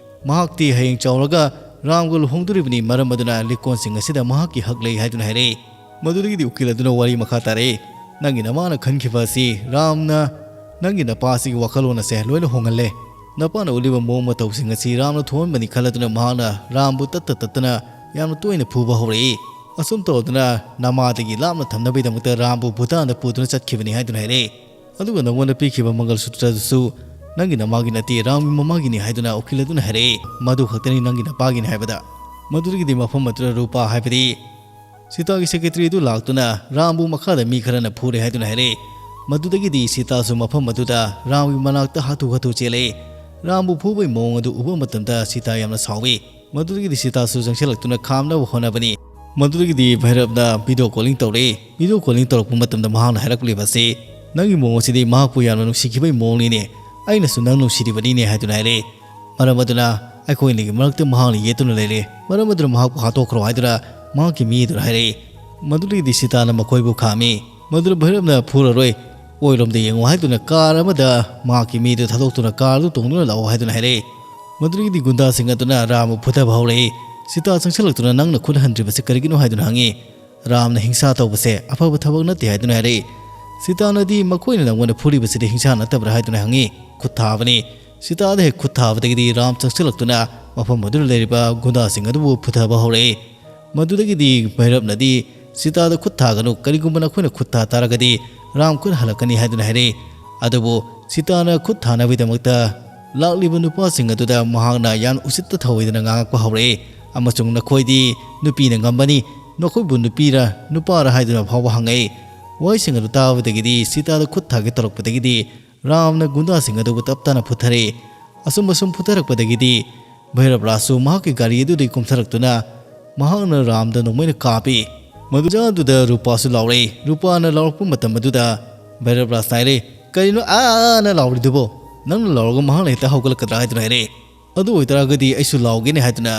ꯃꯍꯥꯛꯇꯤ ꯍꯌꯦꯡ ꯆꯥꯎꯔꯒ ꯔꯥꯝꯒ ꯂꯨꯍꯣꯡꯗꯣꯔꯤꯕꯅꯤ, ꯃꯔꯝ ꯑꯗꯨꯅ ꯂꯤꯛꯀꯣꯟꯁꯤꯡ ꯑꯁꯤꯗ ꯃꯍꯥꯛꯀꯤ ꯍꯛ ꯂꯩ" ꯍꯥꯏꯗꯨꯅ ꯍꯥꯏꯔꯛꯏ꯫ ꯃꯗꯨꯗꯒꯤꯗꯤ ꯎꯀꯤꯜ ꯑꯗꯨꯅ ꯋꯥꯔꯤ ꯃꯈꯥ ꯇꯥꯔꯛꯏ, "ꯅꯪꯒꯤ ꯅꯃꯥꯅ ꯈꯟꯈꯤꯕ ꯑꯁꯤ ꯔꯥꯝꯅ ꯅꯪꯒꯤ ꯅꯄꯥ ꯑꯁꯤꯒꯤ ꯋꯥꯈꯜꯂꯣꯟ ꯑꯁꯦ ꯂꯣꯏꯅ ꯍꯣꯡꯍꯜꯂꯦ꯫ ꯅꯄꯥꯅ ꯎꯠꯂꯤꯕ ꯃꯑꯣꯡ ꯃꯇꯧꯁꯤꯡ ꯑꯁꯤ ꯔꯥꯝꯅ ꯊꯣꯛꯍꯟꯕꯅꯤ ꯈꯜꯂꯗꯨꯅ ꯃꯍꯥꯛꯅ ꯔꯥꯝꯕꯨ ꯇꯠꯇ ꯇꯠꯇꯅ ꯌꯥꯝꯅ ꯇꯣꯏꯅ ꯐꯨꯕ ꯍꯧꯔꯛꯏ꯫ ꯑꯁꯨꯝ ꯇꯧꯗꯨꯅ ꯅꯃꯥꯗꯒꯤ ꯂꯥꯞꯅ ꯊꯝꯅꯕꯒꯤꯗꯃꯛꯇ ꯔꯥꯝꯕꯨ ꯚꯨꯇꯥꯟꯗ ꯄꯨꯗꯨꯅ ꯆꯠꯈꯤꯕꯅꯤ" ꯍꯥꯏꯗꯨꯅ ꯍꯥꯏꯔꯛꯏ꯫ "ꯑꯗꯨꯒ ꯅꯉꯣꯟꯗ ꯄꯤꯈꯤꯕ ꯃꯪꯒꯜ ꯁꯨꯇ꯭ꯔꯗꯨꯁꯨ ꯅꯪꯒꯤ ꯅꯃꯥꯒꯤ ꯅꯠꯇꯦ, ꯔꯥꯝꯒꯤ ꯃꯃꯥꯒꯤꯅꯤ" ꯍꯥꯏꯗꯨꯅ ꯎꯀꯤꯜ ꯑꯗꯨꯅ ꯍꯥꯏꯔꯛꯏ꯫ "ꯃꯗꯨ ꯈꯛꯇꯅꯤ ꯅꯪꯒꯤ ꯅꯄꯥꯒꯤꯅꯤ" ꯍꯥꯏꯕꯗ, ꯃꯗꯨꯗꯒꯤꯗꯤ ꯃꯐꯝ ꯑꯗꯨꯗ ꯔꯨꯄꯥ ꯍꯥꯏꯕꯗꯤ ꯁꯤꯇꯥꯒꯤ ꯁꯦꯀ꯭ꯔꯦꯇꯔꯤ ꯑꯗꯨ ꯂꯥꯛꯇꯨꯅ ꯔꯥꯝꯕꯨ ꯃꯈꯥꯗ ꯃꯤ ꯈꯔꯅ ꯐꯨꯔꯦ ꯍꯥꯏꯗꯨꯅ ꯍꯥꯏꯔꯛꯏ꯫ ꯃꯗꯨꯗꯒꯤꯗꯤ ꯁꯤꯇꯥꯁꯨ ꯃꯐꯝ ꯑꯗꯨꯗ ꯔꯥꯝꯒꯤ ꯃꯅꯥꯛꯇ ꯍꯥꯊꯨ ꯍꯥꯊꯨ ꯆꯦꯜꯂꯛꯏ꯫ ꯔꯥꯝꯕꯨ ꯐꯨꯕꯒꯤ ꯃꯑꯣꯡ ꯑꯗꯨ ꯎꯕ ꯃꯇꯝꯗ ꯁꯤꯇꯥ ꯌꯥꯝꯅ ꯁꯥꯎꯏ꯫ ꯃꯗꯨꯗꯒꯤꯗꯤ ꯁꯤꯇꯥꯁꯨ ꯆꯪꯁꯤꯜꯂꯛꯇꯨꯅ ꯈꯥꯝꯅꯕ ꯍꯣꯠꯅꯕꯅꯤ꯫ ꯃꯗꯨꯗꯒꯤꯗꯤ ꯚꯩꯔꯕꯅ ꯚꯤꯗꯤꯑꯣ ꯀꯣꯂꯤꯡ ꯇꯧꯔꯛꯏ꯫ ꯚꯤꯗꯤꯑꯣ ꯀꯣꯂꯤꯡ ꯇꯧꯔꯛꯄ ꯃꯇꯝꯗ ꯃꯍꯥꯛꯅ ꯍꯥꯏꯔꯛꯂꯤꯕ ꯑꯁꯤ, "ꯅꯪꯒꯤ ꯃꯑꯣꯡ ꯑꯁꯤꯗꯤ ꯃꯍꯥꯛꯄꯨ ꯌꯥꯝꯅ ꯅꯨꯡꯁꯤꯈꯤꯕꯒꯤ ꯃꯑꯣꯡꯅꯤꯅꯦ, ꯑꯩꯅꯁꯨ ꯅꯪ ꯅꯨꯡꯁꯤꯔꯤꯕꯅꯤꯅꯦ" ꯍꯥꯏꯗꯨꯅ ꯍꯥꯏꯔꯛꯏ꯫ ꯃꯔꯝ ꯑꯗꯨꯅ ꯑꯩꯈꯣꯏ ꯑꯅꯤꯒꯤ ꯃꯔꯛꯇ ꯃꯍꯥꯛꯅ ꯌꯦꯠꯇꯨꯅ ꯂꯩꯔꯦ, ꯃꯔꯝ ꯑꯗꯨꯅ ꯃꯍꯥꯛꯄꯨ ꯍꯥꯠꯇꯣꯛꯈ꯭ꯔꯣ ꯍꯥꯏꯗꯨꯅ ꯃꯍꯥꯛꯀꯤ ꯃꯤ ꯑꯗꯨꯅ ꯍꯥꯏꯔꯛꯏ꯫ ꯃꯗꯨꯗꯒꯤꯗꯤ ꯁꯤꯇꯥꯅ ꯃꯈꯣꯏꯕꯨ ꯈꯥꯝꯃꯤ꯫ ꯃꯗꯨꯗ ꯚꯩꯔꯕꯅ "ꯐꯨꯔꯔꯣꯏ, ꯑꯣꯏꯔꯣꯝꯗ ꯌꯦꯡꯉꯨ" ꯍꯥꯏꯗꯨꯅ ꯀꯥꯔ ꯑꯃꯗ ꯃꯍꯥꯛꯀꯤ ꯃꯤ ꯑꯗꯨ ꯊꯥꯗꯣꯛꯇꯨꯅ ꯀꯥꯔ ꯑꯗꯨ ꯇꯣꯡꯗꯨꯅ ꯂꯥꯛꯑꯣ ꯍꯥꯏꯗꯨꯅ ꯍꯥꯏꯔꯛꯏ꯫ ꯃꯗꯨꯗꯒꯤꯗꯤ ꯒꯨꯟꯗꯥꯁꯤꯡ ꯑꯗꯨꯅ ꯔꯥꯝꯕꯨ ꯐꯨꯊꯕ ꯍꯧꯔꯛꯏ꯫ ꯁꯤꯇꯥ ꯆꯪꯁꯤꯜꯂꯛꯇꯨꯅ "ꯅꯪꯅ ꯈꯨꯠ ꯍꯟꯗ꯭ꯔꯤꯕꯁꯤ ꯀꯔꯤꯒꯤꯅꯣ?" ꯍꯥꯏꯗꯨꯅ ꯍꯪꯉꯤ꯫ "ꯔꯥꯝꯅ ꯍꯤꯡꯁꯥ ꯇꯧꯕꯁꯦ ꯑꯐꯕ ꯊꯕꯛ ꯅꯠꯇꯦ" ꯍꯥꯏꯗꯨꯅ ꯍꯥꯏꯔꯛꯏ꯫ ꯁꯤꯇꯥꯅꯗꯤ ꯃꯈꯣꯏꯅ ꯅꯪꯉꯣꯟꯗ ꯐꯨꯔꯤꯕꯁꯤꯗꯤ ꯍꯤꯡꯁꯥ ꯅꯠꯇꯕ꯭ꯔꯥ ꯍꯥꯏꯗꯨꯅ ꯍꯪꯉꯤ꯫ ꯈꯨꯠ ꯊꯥꯕꯅꯤ꯫ ꯁꯤꯇꯥꯗ ꯍꯦꯛ ꯈꯨꯠ ꯊꯥꯕꯗꯒꯤꯗꯤ ꯔꯥꯝ ꯆꯪꯁꯤꯜꯂꯛꯇꯨꯅ ꯃꯐꯝ ꯑꯗꯨꯗ ꯂꯩꯔꯤꯕ ꯒꯨꯟꯗꯥꯁꯤꯡ ꯑꯗꯨꯕꯨ ꯐꯨꯊꯕ ꯍꯧꯔꯛꯏ꯫ ꯃꯗꯨꯗꯒꯤꯗꯤ ꯚꯩꯔꯞꯅꯗꯤ ꯁꯤꯇꯥꯗ ꯈꯨꯠ ꯊꯥꯒꯅꯨ, ꯀꯔꯤꯒꯨꯝꯕ ꯅꯈꯣꯏꯅ ꯈꯨꯠ ꯊꯥ ꯇꯥꯔꯒꯗꯤ ꯔꯥꯝ ꯈꯨꯠ ꯍꯜꯂꯛꯀꯅꯤ ꯍꯥꯏꯗꯨꯅ ꯍꯥꯏꯔꯛꯏ꯫ ꯑꯗꯨꯕꯨ ꯁꯤꯇꯥꯅ ꯈꯨꯠ ꯊꯥꯅꯕꯒꯤꯗꯃꯛꯇ ꯂꯥꯛꯂꯤꯕ ꯅꯨꯄꯥꯁꯤꯡ ꯑꯗꯨꯗ ꯃꯍꯥꯛꯅ ꯌꯥꯝ ꯎꯁꯤꯠꯇ ꯊꯧꯑꯣꯏꯗꯅ ꯉꯥꯡꯉꯛꯄ ꯍꯧꯔꯛꯏ ꯑꯃꯁꯨꯡ "ꯅꯈꯣꯏꯗꯤ ꯅꯨꯄꯤꯅ ꯉꯝꯕꯅꯤ, ꯅꯈꯣꯏꯕꯨ ꯅꯨꯄꯤꯔ ꯅꯨꯄꯥꯔ?" ꯍꯥꯏꯗꯨꯅ ꯐꯥꯎꯕ ꯍꯪꯉꯛꯏ꯫ ꯋꯥꯍꯩꯁꯤꯡ ꯑꯗꯨ ꯇꯥꯕꯗꯒꯤꯗꯤ ꯁꯤꯇꯥꯗ ꯈꯨꯠ ꯊꯥꯒꯦ ꯇꯧꯔꯛꯄꯗꯒꯤꯗꯤ ꯔꯥꯝꯅ ꯒꯨꯟꯗꯥꯁꯤꯡ ꯑꯗꯨꯕꯨ ꯇꯞ ꯇꯥꯅ ꯐꯨꯊꯔꯛꯏ꯫ ꯑꯁꯨꯝ ꯑꯁꯨꯝ ꯐꯨꯊꯔꯛꯄꯗꯒꯤꯗꯤ ꯚꯩꯔꯞ ꯔꯥꯖꯁꯨ ꯃꯍꯥꯛꯀꯤ ꯒꯥꯔꯤ ꯑꯗꯨꯗꯒꯤ ꯀꯨꯝꯊꯔꯛꯇꯨꯅ ꯃꯍꯥꯛꯅ ꯔꯥꯝꯗ ꯅꯣꯡꯃꯩꯅ ꯀꯥꯞꯄꯤ꯫ ꯃꯗꯨ ꯇꯥꯟꯖꯥ ꯑꯗꯨꯗ ꯔꯨꯄꯥꯁꯨ ꯂꯥꯎꯔꯛꯏ꯫ ꯔꯨꯄꯥꯅ ꯂꯥꯎꯔꯛꯄ ꯃꯇꯝ ꯑꯗꯨꯗ ꯚꯩꯔꯞ ꯔꯥꯖꯅ ꯍꯥꯏꯔꯦ, "ꯀꯔꯤꯅꯣ ꯑꯥꯅ ꯂꯥꯎꯔꯤꯗꯨꯕꯣ? ꯅꯪꯅ ꯂꯥꯎꯔꯒ ꯃꯍꯥꯛꯅ ꯍꯦꯛꯇ ꯍꯧꯒꯠꯂꯛꯀꯗ꯭ꯔꯥ?" ꯍꯥꯏꯗꯨꯅ ꯍꯥꯏꯔꯛꯏ꯫ "ꯑꯗꯨ ꯑꯣꯏꯇꯥꯔꯒꯗꯤ ꯑꯩꯁꯨ ꯂꯥꯎꯒꯦꯅꯦ," ꯍꯥꯏꯗꯨꯅ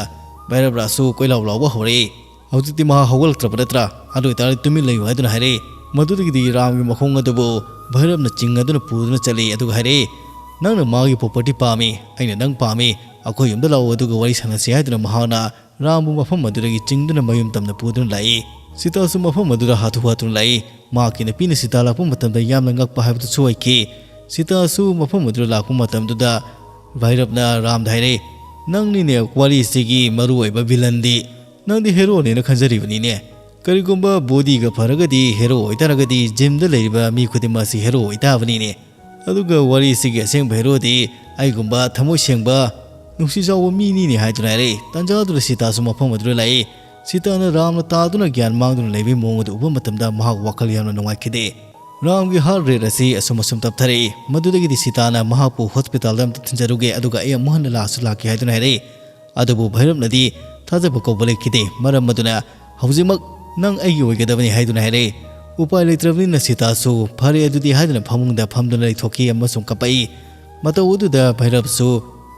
ꯚꯩꯔꯞ ꯔꯥꯖꯁꯨ ꯀꯣꯏꯂꯥꯎ ꯂꯥꯎꯕ ꯍꯧꯔꯛꯏ꯫ "ꯍꯧꯖꯤꯛꯇꯤ ꯃꯍꯥꯛ ꯍꯧꯒꯠꯂꯛꯇ꯭ꯔꯕ ꯅꯠꯇ꯭ꯔꯥ? ꯑꯗꯨ ꯑꯣꯏꯇꯥꯔꯗꯤ ꯇꯨꯃꯤꯟ ꯂꯩꯌꯨ," ꯍꯥꯏꯗꯨꯅ ꯍꯥꯏꯔꯛꯏ꯫ ꯃꯗꯨꯗꯒꯤꯗꯤ ꯔꯥꯝꯒꯤ ꯃꯈꯣꯡ ꯑꯗꯨꯕꯨ ꯚꯩꯔꯞꯅ ꯆꯤꯡ ꯑꯗꯨꯅ ꯄꯨꯗꯨꯅ ꯆꯠꯂꯤ꯫ ꯑꯗꯨꯒ ꯍꯥꯏꯔꯛꯏ, "ꯅꯪꯅ ꯃꯥꯒꯤ ꯄ꯭ꯔꯣꯄꯔꯇꯤ ꯄꯥꯝꯃꯤ, ꯑꯩꯅ ꯅꯪ ꯄꯥꯝꯃꯤ, ꯑꯩꯈꯣꯏ ꯌꯨꯝꯗ ꯂꯥꯛꯎ ꯑꯗꯨꯒ ꯋꯥꯔꯤ ꯁꯥꯟꯅꯁꯤ," ꯍꯥꯏꯗꯨꯅ ꯃꯍꯥꯛꯅ ꯔꯥꯝꯕꯨ ꯃꯐꯝ ꯑꯗꯨꯗꯒꯤ ꯆꯤꯡꯗꯨꯅ ꯃꯌꯨꯝ ꯇꯝꯅ ꯄꯨꯗꯨꯅ ꯂꯥꯛꯏ꯫ ꯁꯤꯇꯥꯁꯨ ꯃꯐꯝ ꯑꯗꯨꯗ ꯍꯥꯊꯨ ꯍꯥꯊꯨꯅ ꯂꯥꯛꯏ꯫ ꯃꯍꯥꯛꯀꯤ ꯅꯨꯄꯤꯅ ꯁꯤꯇꯥ ꯂꯥꯛꯄ ꯃꯇꯝꯗ ꯌꯥꯝꯅ ꯉꯛꯄ ꯍꯥꯏꯕꯗꯨꯁꯨ ꯑꯣꯏꯈꯤ꯫ ꯁꯤꯇꯥꯁꯨ ꯃꯐꯝ ꯑꯗꯨꯗ ꯂꯥꯛꯄ ꯃꯇꯝꯗꯨꯗ ꯚꯩꯔꯞꯅ ꯔꯥꯝꯗ ꯍꯥꯏꯔꯛꯏ, "ꯅꯪꯅꯤꯅꯦ ꯋꯥꯔꯤꯁꯤꯒꯤ ꯃꯔꯨꯑꯣꯏꯕ ꯚꯤꯂꯟꯗꯤ꯫ ꯅꯪꯗꯤ ꯍꯦꯔꯣꯅꯦꯅ ꯈꯟꯖꯔꯤꯕꯅꯤꯅꯦ꯫ ꯀꯔꯤꯒꯨꯝꯕ ꯕꯣꯗꯤꯒ ꯐꯔꯒꯗꯤ ꯍꯦꯔꯣ ꯑꯣꯏꯇꯥꯔꯒꯗꯤ ꯖꯤꯝꯗ ꯂꯩꯔꯤꯕ ꯃꯤ ꯈꯨꯗꯤꯡꯃꯛ ꯑꯁꯤ ꯍꯦꯔꯣ ꯑꯣꯏꯇꯥꯕꯅꯤꯅꯦ꯫ ꯑꯗꯨꯒ ꯋꯥꯔꯤꯁꯤꯒꯤ ꯑꯁꯦꯡꯕ ꯍꯦꯔꯣꯗꯤ ꯑꯩꯒꯨꯝꯕ ꯊꯃꯣꯏ ꯁꯦꯡꯕ, ꯅꯨꯡꯁꯤ ꯆꯥꯎꯕ ꯃꯤꯅꯤꯅꯦ," ꯍꯥꯏꯗꯨꯅ ꯍꯥꯏꯔꯛꯏ꯫ ꯇꯥꯟꯖꯥꯗꯨꯗ ꯁꯤꯇꯥꯁꯨ ꯃꯐꯝ ꯑꯗꯨꯗ ꯂꯥꯛꯏ꯫ ꯁꯤꯇꯥꯅ ꯔꯥꯝꯅ ꯇꯥꯗꯨꯅ ꯒ꯭ꯌꯥꯟ ꯃꯥꯡꯗꯨꯅ ꯂꯩꯕꯒꯤ ꯃꯑꯣꯡ ꯑꯗꯨ ꯎꯕ ꯃꯇꯝꯗ ꯃꯍꯥꯛ ꯋꯥꯈꯜ ꯌꯥꯝꯅ ꯅꯨꯡꯉꯥꯏꯈꯤꯗꯦ꯫ ꯔꯥꯝꯒꯤ ꯍꯥꯔꯠ ꯔꯦꯠ ꯑꯁꯤ ꯑꯁꯨꯝ ꯑꯁꯨꯝ ꯇꯞꯊꯔꯛꯏ꯫ ꯃꯗꯨꯗꯒꯤꯗꯤ ꯁꯤꯇꯥꯅ ꯃꯍꯥꯛꯄꯨ ꯍꯣꯁꯄꯤꯇꯥꯜꯗ ꯑꯃꯇ ꯊꯤꯟꯖꯔꯨꯒꯦ, ꯑꯗꯨꯒ ꯑꯩ ꯑꯃꯨꯛ ꯍꯟꯅ ꯂꯥꯛꯁꯨ ꯂꯥꯛꯀꯦ ꯍꯥꯏꯗꯨꯅ ꯍꯥꯏꯔꯛꯏ꯫ ꯑꯗꯨꯕꯨ ꯚꯩꯔꯞꯅꯗꯤ ꯊꯥꯖꯕ ꯀꯧꯕ ꯂꯩꯈꯤꯗꯦ꯫ ꯃꯔꯝ ꯑꯗꯨꯅ ꯍꯧꯖꯤꯛꯃꯛ ꯅꯪ ꯑꯩꯒꯤ ꯑꯣꯏꯒꯗꯕꯅꯤ ꯍꯥꯏꯗꯨꯅ ꯍꯥꯏꯔꯛꯏ꯫ ꯎꯄꯥꯏ ꯂꯩꯇ꯭ꯔꯕꯅꯤꯅ ꯁꯤꯇꯥꯁꯨ "ꯐꯔꯦ ꯑꯗꯨꯗꯤ" ꯍꯥꯏꯗꯨꯅ ꯐꯃꯨꯡꯗ ꯐꯝꯗꯨꯅ ꯂꯩꯊꯣꯛꯈꯤ ꯑꯃꯁꯨꯡ ꯀꯞꯄꯛꯏ꯫ ꯃꯇꯧ ꯑꯗꯨꯗ ꯚꯩꯔꯞꯁꯨ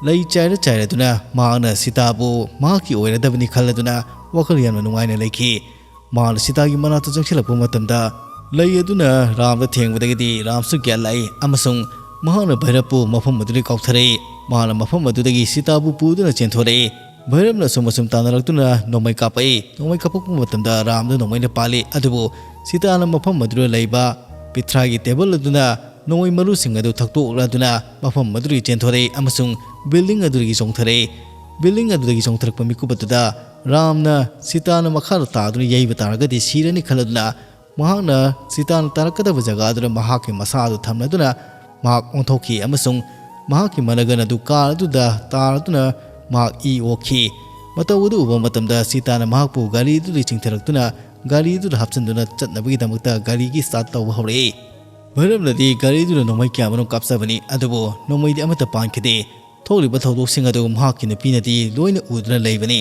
ꯂꯩ ꯆꯥꯏꯔ ꯆꯥꯏꯔꯗꯨꯅ ꯃꯍꯥꯛꯅ ꯁꯤꯇꯥꯕꯨ ꯃꯍꯥꯛꯀꯤ ꯑꯣꯏꯔꯗꯕꯅꯤ ꯈꯜꯂꯗꯨꯅ ꯋꯥꯈꯜ ꯌꯥꯝꯅ ꯅꯨꯡꯉꯥꯏꯅ ꯂꯩꯈꯤ꯫ ꯃꯍꯥꯛꯅ ꯁꯤꯇꯥꯒꯤ ꯃꯅꯥꯛꯇ ꯆꯪꯁꯤꯜꯂꯛꯄ ꯃꯇꯝꯗ ꯂꯩ ꯑꯗꯨꯅ ꯔꯥꯝꯗ ꯊꯦꯡꯕꯗꯒꯤꯗꯤ ꯔꯥꯝꯁꯨ ꯒ꯭ꯌꯥꯟ ꯂꯥꯛꯏ ꯑꯃꯁꯨꯡ ꯃꯍꯥꯛꯅ ꯚꯩꯔꯞꯄꯨ ꯃꯐꯝ ꯑꯗꯨꯗꯒꯤ ꯀꯥꯎꯊꯔꯛꯏ꯫ ꯃꯍꯥꯛꯅ ꯃꯐꯝ ꯑꯗꯨꯗꯒꯤ ꯁꯤꯇꯥꯕꯨ ꯄꯨꯗꯨꯅ ꯆꯦꯟꯊꯣꯔꯛꯏ꯫ ꯚꯩꯔꯞꯅ ꯑꯁꯨꯝ ꯑꯁꯨꯝ ꯇꯥꯟꯅꯔꯛꯇꯨꯅ ꯅꯣꯡꯃꯩ ꯀꯥꯞꯄꯛꯏ꯫ ꯅꯣꯡꯃꯩ ꯀꯥꯞꯄꯛꯄ ꯃꯇꯝꯗ ꯔꯥꯝꯗ ꯅꯣꯡꯃꯩꯅ ꯄꯥꯜꯂꯤ, ꯑꯗꯨꯕꯨ ꯁꯤꯇꯥꯅ ꯃꯐꯝ ꯑꯗꯨꯗ ꯂꯩꯕ ꯄꯤꯊ꯭ꯔꯥꯒꯤ ꯇꯦꯕꯜ ꯑꯗꯨꯅ ꯅꯣꯡꯃꯩ ꯃꯔꯨꯁꯤꯡ ꯑꯗꯨ ꯊꯛꯇꯣꯛꯂꯗꯨꯅ ꯃꯐꯝ ꯑꯗꯨꯗꯒꯤ ꯆꯦꯟꯊꯣꯔꯛꯏ ꯑꯃꯁꯨꯡ ꯕꯤꯜꯗꯤꯡ ꯑꯗꯨꯗꯒꯤ ꯆꯣꯡꯊꯔꯛꯏ꯫ ꯕꯤꯜꯗꯤꯡ ꯑꯗꯨꯗꯒꯤ ꯆꯣꯡꯊꯔꯛꯄ ꯃꯤꯀꯨꯞ ꯑꯗꯨꯗ ꯔꯥꯝꯅ ꯁꯤꯇꯥꯅ ꯃꯈꯥꯗ ꯇꯥꯗꯨꯅ ꯌꯩꯕ ꯇꯥꯔꯒꯗꯤ ꯁꯤꯔꯅꯤ ꯈꯜꯂꯗꯨꯅ ꯃꯍꯥꯛꯅ ꯁꯤꯇꯥꯅ ꯇꯥꯔꯛꯀꯗꯕ ꯖꯒꯥ ꯑꯗꯨꯗ ꯃꯍꯥꯛꯀꯤ ꯃꯁꯥ ꯑꯗꯨ ꯊꯝꯂꯗꯨꯅ ꯃꯍꯥꯛ ꯑꯣꯟꯊꯣꯛꯈꯤ ꯑꯃꯁꯨꯡ ꯃꯍꯥꯛꯀꯤ ꯃꯅꯒꯟ ꯑꯗꯨ ꯀꯥꯔ ꯑꯗꯨꯗ ꯇꯥꯔꯗꯨꯅ ꯃꯍꯥꯛ ꯏ ꯑꯣꯛꯈꯤ꯫ ꯃꯇꯧ ꯑꯗꯨ ꯎꯕ ꯃꯇꯝꯗ ꯁꯤꯇꯥꯅ ꯃꯍꯥꯛꯄꯨ ꯒꯥꯔꯤ ꯑꯗꯨꯗꯒꯤ ꯆꯤꯡꯊꯔꯛꯇꯨꯅ ꯒꯥꯔꯤ ꯑꯗꯨꯗ ꯍꯥꯞꯆꯤꯟꯗꯨꯅ ꯆꯠꯅꯕꯒꯤꯗꯃꯛꯇ ꯒꯥꯔꯤꯒꯤ ꯁ꯭ꯇꯥꯔꯠ ꯇꯧꯕ ꯍꯧꯔꯛꯏ꯫ ꯃꯔꯝꯅꯗꯤ ꯒꯥꯔꯤꯗꯨꯅ ꯅꯣꯡꯃꯩ ꯀꯌꯥꯃꯔꯨꯝ ꯀꯥꯞꯆꯕꯅꯤ, ꯑꯗꯨꯕꯨ ꯅꯣꯡꯃꯩꯗꯤ ꯑꯃꯠꯇ ꯄꯥꯟꯈꯤꯗꯦ꯫ ꯊꯣꯛꯂꯤꯕ ꯊꯧꯗꯣꯛꯁꯤꯡ ꯑꯗꯨ ꯃꯍꯥꯛꯀꯤ ꯅꯨꯄꯤꯅꯗꯤ ꯂꯣꯏꯅ ꯎꯗꯨꯅ ꯂꯩꯕꯅꯤ꯫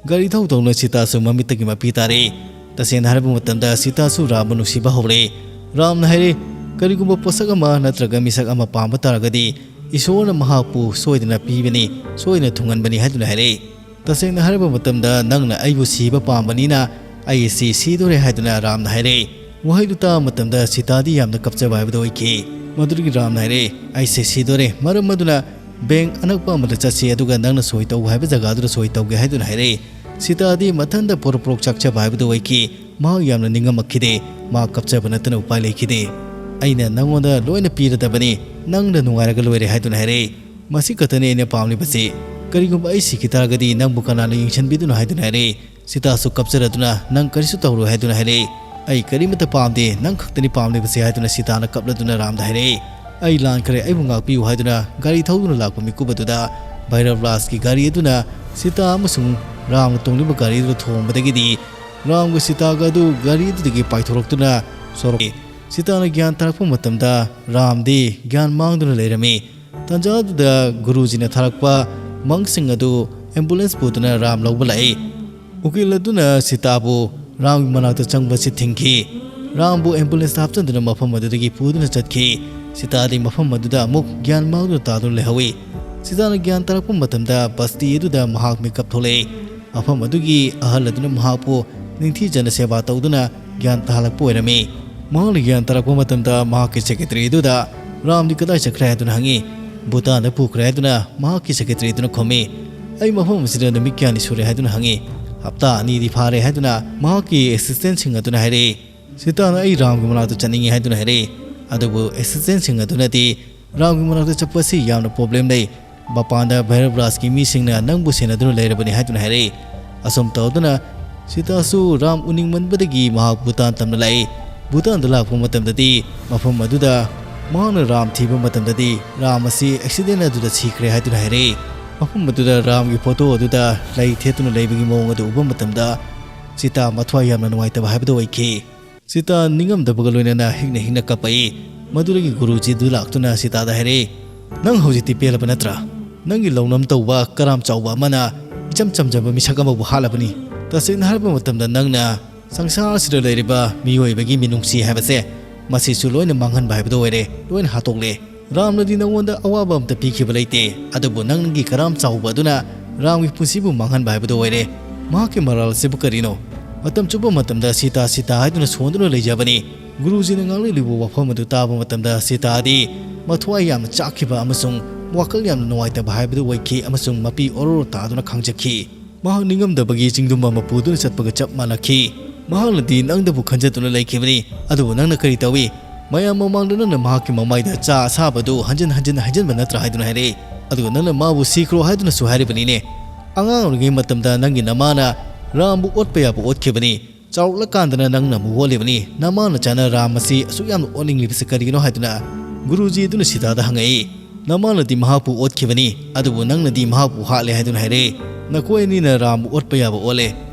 ꯒꯥꯔꯤ ꯊꯧ ꯊꯧꯅ ꯁꯤꯇꯥꯁꯨ ꯃꯃꯤꯠꯇꯒꯤ ꯃꯄꯤ ꯇꯥꯔꯛꯏ꯫ ꯇꯁꯦꯡꯅ ꯍꯥꯏꯔꯕ ꯃꯇꯝꯗ ꯁꯤꯇꯥꯁꯨ ꯔꯥꯝꯕꯨ ꯅꯨꯡꯁꯤꯕ ꯍꯧꯔꯛꯏ꯫ ꯔꯥꯝꯅ ꯍꯥꯏꯔꯦ, "ꯀꯔꯤꯒꯨꯝꯕ ꯄꯣꯠꯁꯛ ꯑꯃ ꯅꯠꯇ꯭ꯔꯒ ꯃꯤꯁꯛ ꯑꯃ ꯄꯥꯝꯕ ꯇꯥꯔꯒꯗꯤ ꯏꯁꯣꯔꯅ ꯃꯍꯥꯛꯄꯨ ꯁꯣꯏꯗꯅ ꯄꯤꯕꯅꯤ, ꯁꯣꯏꯗꯅ ꯊꯨꯡꯍꯟꯕꯅꯤ" ꯍꯥꯏꯗꯨꯅ ꯍꯥꯏꯔꯛꯏ꯫ "ꯇꯁꯦꯡꯅ ꯍꯥꯏꯔꯕ ꯃꯇꯝꯗ ꯅꯪꯅ ꯑꯩꯕꯨ ꯁꯤꯕ ꯄꯥꯝꯕꯅꯤꯅ ꯑꯩ ꯑꯁꯤ ꯁꯤꯗꯣꯔꯦ" ꯍꯥꯏꯗꯨꯅ ꯔꯥꯝꯅ ꯍꯥꯏꯔꯛꯏ꯫ ꯋꯥꯍꯩꯗꯨ ꯇꯥꯕ ꯃꯇꯝꯗ ꯁꯤꯇꯥꯗꯤ ꯌꯥꯝꯅ ꯀꯞꯆꯕ ꯍꯥꯏꯕꯗꯨ ꯑꯣꯏꯈꯤ꯫ ꯃꯗꯨꯗꯒꯤ ꯔꯥꯝꯅ ꯍꯥꯏꯔꯛꯏ, "ꯑꯩꯁꯦ ꯁꯤꯗꯣꯔꯦ, ꯃꯔꯝ ꯑꯗꯨꯅ ꯕꯦꯡꯛ ꯑꯅꯛꯄ ꯑꯃꯗ ꯆꯠꯁꯤ, ꯑꯗꯨꯒ ꯅꯪꯅ ꯁꯣꯏ ꯇꯧꯕ ꯍꯥꯏꯕ ꯖꯒꯥꯗꯨꯗ ꯁꯣꯏ ꯇꯧꯒꯦ" ꯍꯥꯏꯗꯨꯅ ꯍꯥꯏꯔꯛꯏ꯫ ꯁꯤꯇꯥꯗꯤ ꯃꯊꯟꯇ ꯄꯣꯔꯣꯛ ꯄꯣꯔꯣꯛ ꯆꯥꯛꯆꯕ ꯍꯥꯏꯕꯗꯨ ꯑꯣꯏꯈꯤ꯫ ꯃꯍꯥꯛ ꯌꯥꯝꯅ ꯅꯤꯡꯉꯝꯃꯛꯈꯤꯗꯦ꯫ ꯃꯍꯥꯛ ꯀꯞꯆꯕ ꯅꯠꯇꯅ ꯎꯄꯥꯏ ꯂꯩꯈꯤꯗꯦ꯫ "ꯑꯩꯅ ꯅꯪꯉꯣꯟꯗ ꯂꯣꯏꯅ ꯄꯤꯔꯗꯕꯅꯤ, ꯅꯪꯅ ꯅꯨꯡꯉꯥꯏꯔꯒ ꯂꯣꯏꯔꯦ" ꯍꯥꯏꯗꯨꯅ ꯍꯥꯏꯔꯛꯏ꯫ "ꯃꯁꯤ ꯈꯛꯇꯅꯤ ꯑꯩꯅ ꯄꯥꯝꯂꯤꯕꯁꯤ꯫ ꯀꯔꯤꯒꯨꯝꯕ ꯑꯩ ꯁꯤꯈꯤ ꯇꯥꯔꯒꯗꯤ ꯅꯪꯕꯨ ꯀꯅꯥꯅ ꯌꯦꯡꯁꯤꯟꯕꯤꯗꯨꯅꯣ?" ꯍꯥꯏꯗꯨꯅ ꯍꯥꯏꯔꯛꯏ꯫ ꯁꯤꯇꯥꯁꯨ ꯀꯞꯆꯔꯗꯨꯅ, "ꯅꯪ ꯀꯔꯤꯁꯨ ꯇꯧꯔꯣꯏ" ꯍꯥꯏꯗꯨꯅ ꯍꯥꯏꯔꯛꯏ꯫ "ꯑꯩ ꯀꯔꯤꯃꯠꯇ ꯄꯥꯝꯗꯦ, ꯅꯪ ꯈꯛꯇꯅꯤ ꯄꯥꯝꯂꯤꯕꯁꯦ" ꯍꯥꯏꯗꯨꯅ ꯁꯤꯇꯥꯅ ꯀꯞꯂꯗꯨꯅ ꯔꯥꯝꯗ ꯍꯥꯏꯔꯛꯏ꯫ "ꯑꯩ ꯂꯥꯟꯈ꯭ꯔꯦ, ꯑꯩꯕꯨ ꯉꯥꯛꯄꯤꯌꯨ" ꯍꯥꯏꯗꯨꯅ ꯒꯥꯔꯤ ꯊꯧꯗꯨꯅ ꯂꯥꯛꯄ ꯃꯤꯀꯨꯞ ꯑꯗꯨꯗ ꯚꯩꯔꯕ ꯔꯥꯖꯀꯤ ꯒꯥꯔꯤ ꯑꯗꯨꯅ ꯁꯤꯇꯥ ꯑꯃꯁꯨꯡ ꯔꯥꯝꯅ ꯇꯣꯡꯂꯤꯕ ꯒꯥꯔꯤ ꯑꯗꯨꯗ ꯊꯣꯝꯕꯗꯒꯤꯗꯤ ꯔꯥꯝꯒ ꯁꯤꯇꯥꯒ ꯑꯗꯨ ꯒꯥꯔꯤ ꯑꯗꯨꯗꯒꯤ ꯄꯥꯏꯊꯣꯔꯛꯇꯨꯅ ꯁꯣꯔꯣꯛ꯫ ꯁꯤꯇꯥꯅ ꯒ꯭ꯌꯥꯟ ꯇꯥꯔꯛꯄ ꯃꯇꯝꯗ ꯔꯥꯝꯗꯤ ꯒ꯭ꯌꯥꯟ ꯃꯥꯡꯗꯨꯅ ꯂꯩꯔꯝꯃꯤ꯫ ꯇꯥꯟꯖꯥ ꯑꯗꯨꯗ ꯒꯨꯔꯨꯖꯤꯅ ꯊꯥꯔꯛꯄ ꯃꯪꯁꯤꯡ ꯑꯗꯨ ꯑꯦꯝꯕꯨꯂꯦꯟꯁ ꯄꯨꯗꯨꯅ ꯔꯥꯝ ꯂꯧꯕ ꯂꯥꯛꯏ꯫ ꯎꯀꯤꯜ ꯑꯗꯨꯅ ꯁꯤꯇꯥꯕꯨ ꯔꯥꯝꯒꯤ ꯃꯅꯥꯛꯇ ꯆꯪꯕ ꯑꯁꯤ ꯊꯤꯡꯈꯤ꯫ ꯔꯥꯝꯕꯨ ꯑꯦꯝꯕꯨꯂꯦꯟꯁꯇ ꯍꯥꯞꯆꯤꯟꯗꯨꯅ ꯃꯐꯝ ꯑꯗꯨꯗꯒꯤ ꯄꯨꯗꯨꯅ ꯆꯠꯈꯤ꯫ ꯁꯤꯇꯥꯗꯤ ꯃꯐꯝ ꯑꯗꯨꯗ ꯑꯃꯨꯛ ꯒ꯭ꯌꯥꯟ ꯃꯥꯡꯗꯨꯅ ꯇꯥꯗꯨꯅ ꯂꯩꯍꯧꯏ꯫ ꯁꯤꯇꯥꯅ ꯒ꯭ꯌꯥꯟ ꯇꯥꯔꯛꯄ ꯃꯇꯝꯗ ꯕꯁꯇꯤ ꯑꯗꯨꯗ ꯃꯍꯥꯛ ꯃꯤꯀꯞ ꯊꯣꯛꯂꯛꯏ꯫ ꯃꯐꯝ ꯑꯗꯨꯒꯤ ꯑꯍꯜ ꯑꯗꯨꯅ ꯃꯍꯥꯛꯄꯨ ꯅꯤꯡꯊꯤꯖꯅ ꯁꯦꯕꯥ ꯇꯧꯗꯨꯅ ꯒ꯭ꯌꯥꯟ ꯇꯥꯍꯜꯂꯛꯄ ꯑꯣꯏꯔꯝꯃꯤ꯫ ꯃꯍꯥꯛꯅ ꯒ꯭ꯌꯥꯟ ꯇꯥꯔꯛꯄ ꯃꯇꯝꯗ ꯃꯍꯥꯛꯀꯤ ꯁꯦꯀ꯭ꯔꯦꯇꯔꯤ ꯑꯗꯨꯗ ꯔꯥꯝꯗꯤ ꯀꯗꯥꯏ ꯆꯠꯈ꯭ꯔꯦ ꯍꯥꯏꯗꯨꯅ ꯍꯪꯉꯤ꯫ "ꯚꯨꯇꯥꯟꯗ ꯄꯨꯈ꯭ꯔꯦ" ꯍꯥꯏꯗꯨꯅ ꯃꯍꯥꯛꯀꯤ ꯁꯦꯀ꯭ꯔꯦꯇꯔꯤ ꯑꯗꯨꯅ ꯈꯨꯝꯃꯤ꯫ "ꯑꯩ ꯃꯐꯝ ꯑꯁꯤꯗ ꯅꯨꯃꯤꯠ ꯀꯌꯥꯅꯤ ꯁꯨꯔꯦ" ꯍꯥꯏꯗꯨꯅ ꯍꯪꯉꯤ꯫ "ꯍꯞꯇꯥ ꯑꯅꯤꯗꯤ ꯐꯥꯔꯦ" ꯍꯥꯏꯗꯨꯅ ꯃꯍꯥꯛꯀꯤ ꯑꯦꯁꯤꯁꯇꯦꯟꯁꯤꯡ ꯑꯗꯨꯅ ꯍꯥꯏꯔꯛꯏ꯫ ꯁꯤꯇꯥꯅ, "ꯑꯩ ꯔꯥꯝꯒꯤ ꯃꯅꯥꯛꯇ ꯆꯠꯅꯤꯡꯉꯤ" ꯍꯥꯏꯗꯨꯅ ꯍꯥꯏꯔꯛꯏ꯫ ꯑꯗꯨꯕꯨ ꯑꯦꯁꯤꯁꯇꯦꯟꯁꯤꯡ ꯑꯗꯨꯅꯗꯤ, "ꯔꯥꯝꯒꯤ ꯃꯅꯥꯛꯇ ꯆꯠꯄ ꯑꯁꯤ ꯌꯥꯝꯅ ꯄ꯭ꯔꯣꯕ꯭ꯂꯦꯝ ꯂꯩ, ꯃꯄꯥꯟꯗ ꯚꯩꯔꯕ ꯔꯥꯖꯀꯤ ꯃꯤꯁꯤꯡꯅ ꯅꯪꯕꯨ ꯁꯦꯟꯅꯗꯨꯅ ꯂꯩꯔꯕꯅꯤ" ꯍꯥꯏꯗꯨꯅ ꯍꯥꯏꯔꯛꯏ꯫ ꯑꯁꯨꯝ ꯇꯧꯗꯨꯅ ꯁꯤꯇꯥꯁꯨ ꯔꯥꯝ ꯎꯅꯤꯡꯃꯟꯕꯗꯒꯤ ꯃꯍꯥꯛ ꯚꯨꯇꯥꯟ ꯇꯝꯅ ꯂꯥꯛꯏ꯫ ꯚꯨꯇꯥꯟꯗ ꯂꯥꯛꯄ ꯃꯇꯝꯗꯗꯤ ꯃꯐꯝ ꯑꯗꯨꯗ ꯃꯍꯥꯛꯅ ꯔꯥꯝ ꯊꯤꯕ ꯃꯇꯝꯗꯗꯤ ꯔꯥꯝ ꯑꯁꯤ ꯑꯦꯛꯁꯤꯗꯦꯟ ꯑꯗꯨꯗ ꯁꯤꯈ꯭ꯔꯦ ꯍꯥꯏꯗꯨꯅ ꯍꯥꯏꯔꯛꯏ꯫ ꯃꯐꯝ ꯑꯗꯨꯗ ꯔꯥꯝꯒꯤ ꯐꯣꯇꯣ ꯑꯗꯨꯗ ꯂꯩ ꯊꯦꯠꯇꯨꯅ ꯂꯩꯕꯒꯤ ꯃꯑꯣꯡ ꯑꯗꯨ ꯎꯕ ꯃꯇꯝꯗ ꯁꯤꯇꯥ ꯃꯊ꯭ꯋꯥꯏ ꯌꯥꯝꯅ ꯅꯨꯡꯉꯥꯏꯇꯕ ꯍꯥꯏꯕꯗꯨ ꯑꯣꯏꯈꯤ꯫ ꯁꯤꯇꯥ ꯅꯤꯡꯉꯝꯗꯕꯒ ꯂꯣꯏꯅꯅ ꯍꯤꯡꯅ ꯍꯤꯡꯅ ꯀꯞꯄꯛꯏ꯫ ꯃꯗꯨꯗꯒꯤ ꯒꯨꯔꯨꯖꯤꯗꯨ ꯂꯥꯛꯇꯨꯅ ꯁꯤꯇꯥꯗ ꯍꯥꯏꯔꯛꯏ, "ꯅꯪ ꯍꯧꯖꯤꯛꯇꯤ ꯄꯦꯜꯂꯕ ꯅꯠꯇ꯭ꯔꯥ? ꯅꯪꯒꯤ ꯂꯧꯅꯝ ꯇꯧꯕ ꯀꯔꯥꯝ ꯆꯥꯎꯕ ꯑꯃꯅ ꯏꯆꯝ ꯆꯝꯖꯕ ꯃꯤꯁꯛ ꯑꯃꯕꯨ ꯍꯥꯠꯂꯕꯅꯤ꯫ ꯇꯁꯦꯡꯅ ꯍꯥꯏꯔꯕ ꯃꯇꯝꯗ ꯅꯪꯅ ꯁꯪꯁꯥꯔꯁꯤꯗ ꯂꯩꯔꯤꯕ ꯃꯤꯑꯣꯏꯕꯒꯤ ꯃꯤꯅꯨꯡꯁꯤ ꯍꯥꯏꯕꯁꯦ, ꯃꯁꯤꯁꯨ ꯂꯣꯏꯅ ꯃꯥꯡꯍꯟꯕ ꯍꯥꯏꯕꯗꯨ ꯑꯣꯏꯔꯦ, ꯂꯣꯏꯅ ꯍꯥꯠꯇꯣꯛꯂꯦ꯫ ꯔꯥꯝꯅꯗꯤ ꯅꯉꯣꯟꯗ ꯑꯋꯥꯕ ꯑꯝꯇ ꯄꯤꯈꯤꯕ ꯂꯩꯇꯦ, ꯑꯗꯨꯕꯨ ꯅꯪꯒꯤ ꯀꯔꯥꯝ ꯆꯥꯎꯕ ꯑꯗꯨꯅ ꯔꯥꯝꯒꯤ ꯄꯨꯟꯁꯤꯕꯨ ꯃꯥꯡꯍꯟꯕ ꯍꯥꯏꯕꯗꯨ ꯑꯣꯏꯔꯦ꯫ ꯃꯍꯥꯛꯀꯤ ꯃꯔꯥꯜ ꯑꯁꯤꯕꯨ ꯀꯔꯤꯅꯣ? ꯃꯇꯝ ꯆꯨꯞꯄ ꯃꯇꯝꯗ ꯁꯤꯇꯥ, ꯁꯤꯇꯥ ꯍꯥꯏꯗꯨꯅ ꯁꯣꯟꯗꯨꯅ ꯂꯩꯖꯕꯅꯤ"꯫ ꯒꯨꯔꯨꯖꯤꯅ ꯉꯥꯡꯂꯛꯂꯤꯕ ꯋꯥꯐꯝ ꯑꯗꯨ ꯇꯥꯕ ꯃꯇꯝꯗ ꯁꯤꯇꯥꯗꯤ ꯃꯊ꯭ꯋꯥꯏ ꯌꯥꯝꯅ ꯆꯥꯛꯈꯤꯕ ꯑꯃꯁꯨꯡ ꯋꯥꯈꯜ ꯌꯥꯝꯅ ꯅꯨꯡꯉꯥꯏꯇꯕ ꯍꯥꯏꯕꯗꯨ ꯑꯣꯏꯈꯤ ꯑꯃꯁꯨꯡ ꯃꯄꯤ ꯑꯣꯔꯣ ꯇꯥꯗꯨꯅ ꯈꯥꯡꯖꯈꯤ꯫ ꯃꯍꯥꯛ ꯅꯤꯡꯉꯝꯗꯕꯒꯤ ꯆꯤꯡꯗꯨꯝ ꯑꯃ ꯄꯨꯗꯨꯅ ꯆꯠꯄꯒ ꯆꯞ ꯃꯥꯟꯅꯈꯤ꯫ ꯃꯍꯥꯛꯅꯗꯤ ꯅꯪꯗꯕꯨ ꯈꯟꯖꯗꯨꯅ ꯂꯩꯈꯤꯕꯅꯤ, ꯑꯗꯨꯕꯨ ꯅꯪꯅ ꯀꯔꯤ ꯇꯧꯏ? ꯃꯌꯥꯝ ꯃꯃꯥꯡꯗ ꯅꯪꯅ ꯃꯍꯥꯛꯀꯤ ꯃꯃꯥꯏꯗ ꯆꯥ ꯑꯁꯥꯕꯗꯨ ꯍꯟꯖꯤꯟ ꯍꯟꯖꯤꯟ ꯍꯩꯖꯤꯟꯕ ꯅꯠꯇ꯭ꯔꯥ ꯍꯥꯏꯗꯨꯅ ꯍꯥꯏꯔꯛꯏ꯫ ꯑꯗꯨꯒ ꯅꯪꯅ ꯃꯥꯕꯨ ꯁꯤꯈ꯭ꯔꯣ ꯍꯥꯏꯗꯨꯅꯁꯨ ꯍꯥꯏꯔꯤꯕꯅꯤꯅꯦ꯫ ꯑꯉꯥꯡ ꯑꯣꯏꯔꯤꯉꯩ ꯃꯇꯝꯗ ꯅꯪꯒꯤ ꯅꯃꯥꯅ ꯔꯥꯝꯕꯨ ꯑꯣꯠꯄ ꯌꯥꯕ ꯑꯣꯠꯈꯤꯕꯅꯤ꯫ ꯆꯥꯎꯔꯛꯂꯀꯥꯟꯗꯅ ꯅꯪꯅ ꯑꯃꯨꯛ ꯑꯣꯠꯂꯤꯕꯅꯤ꯫ ꯅꯃꯥꯅ ꯆꯥꯅ ꯔꯥꯝ ꯑꯁꯤ ꯑꯁꯨꯛ ꯌꯥꯝꯅ ꯑꯣꯠꯅꯤꯡꯂꯤꯕꯁꯤ ꯀꯔꯤꯒꯤꯅꯣ ꯍꯥꯏꯗꯨꯅ ꯒꯨꯔꯨꯖꯤ ꯑꯗꯨꯅ ꯁꯤꯇꯥꯗ ꯍꯪꯉꯛꯏ꯫ ꯅꯃꯥꯅꯗꯤ ꯃꯍꯥꯛꯄꯨ ꯑꯣꯠꯈꯤꯕꯅꯤ, ꯑꯗꯨꯕꯨ ꯅꯪꯅꯗꯤ ꯃꯍꯥꯛꯄꯨ ꯍꯥꯠꯂꯦ ꯍꯥꯏꯗꯨꯅ ꯍꯥꯏꯔꯛꯏ꯫ ꯅꯈꯣꯏ ꯑꯅꯤꯅ ꯔꯥꯝꯕꯨ ꯑꯣꯠꯄ ꯌꯥꯕ ꯑꯣꯠꯂꯦ,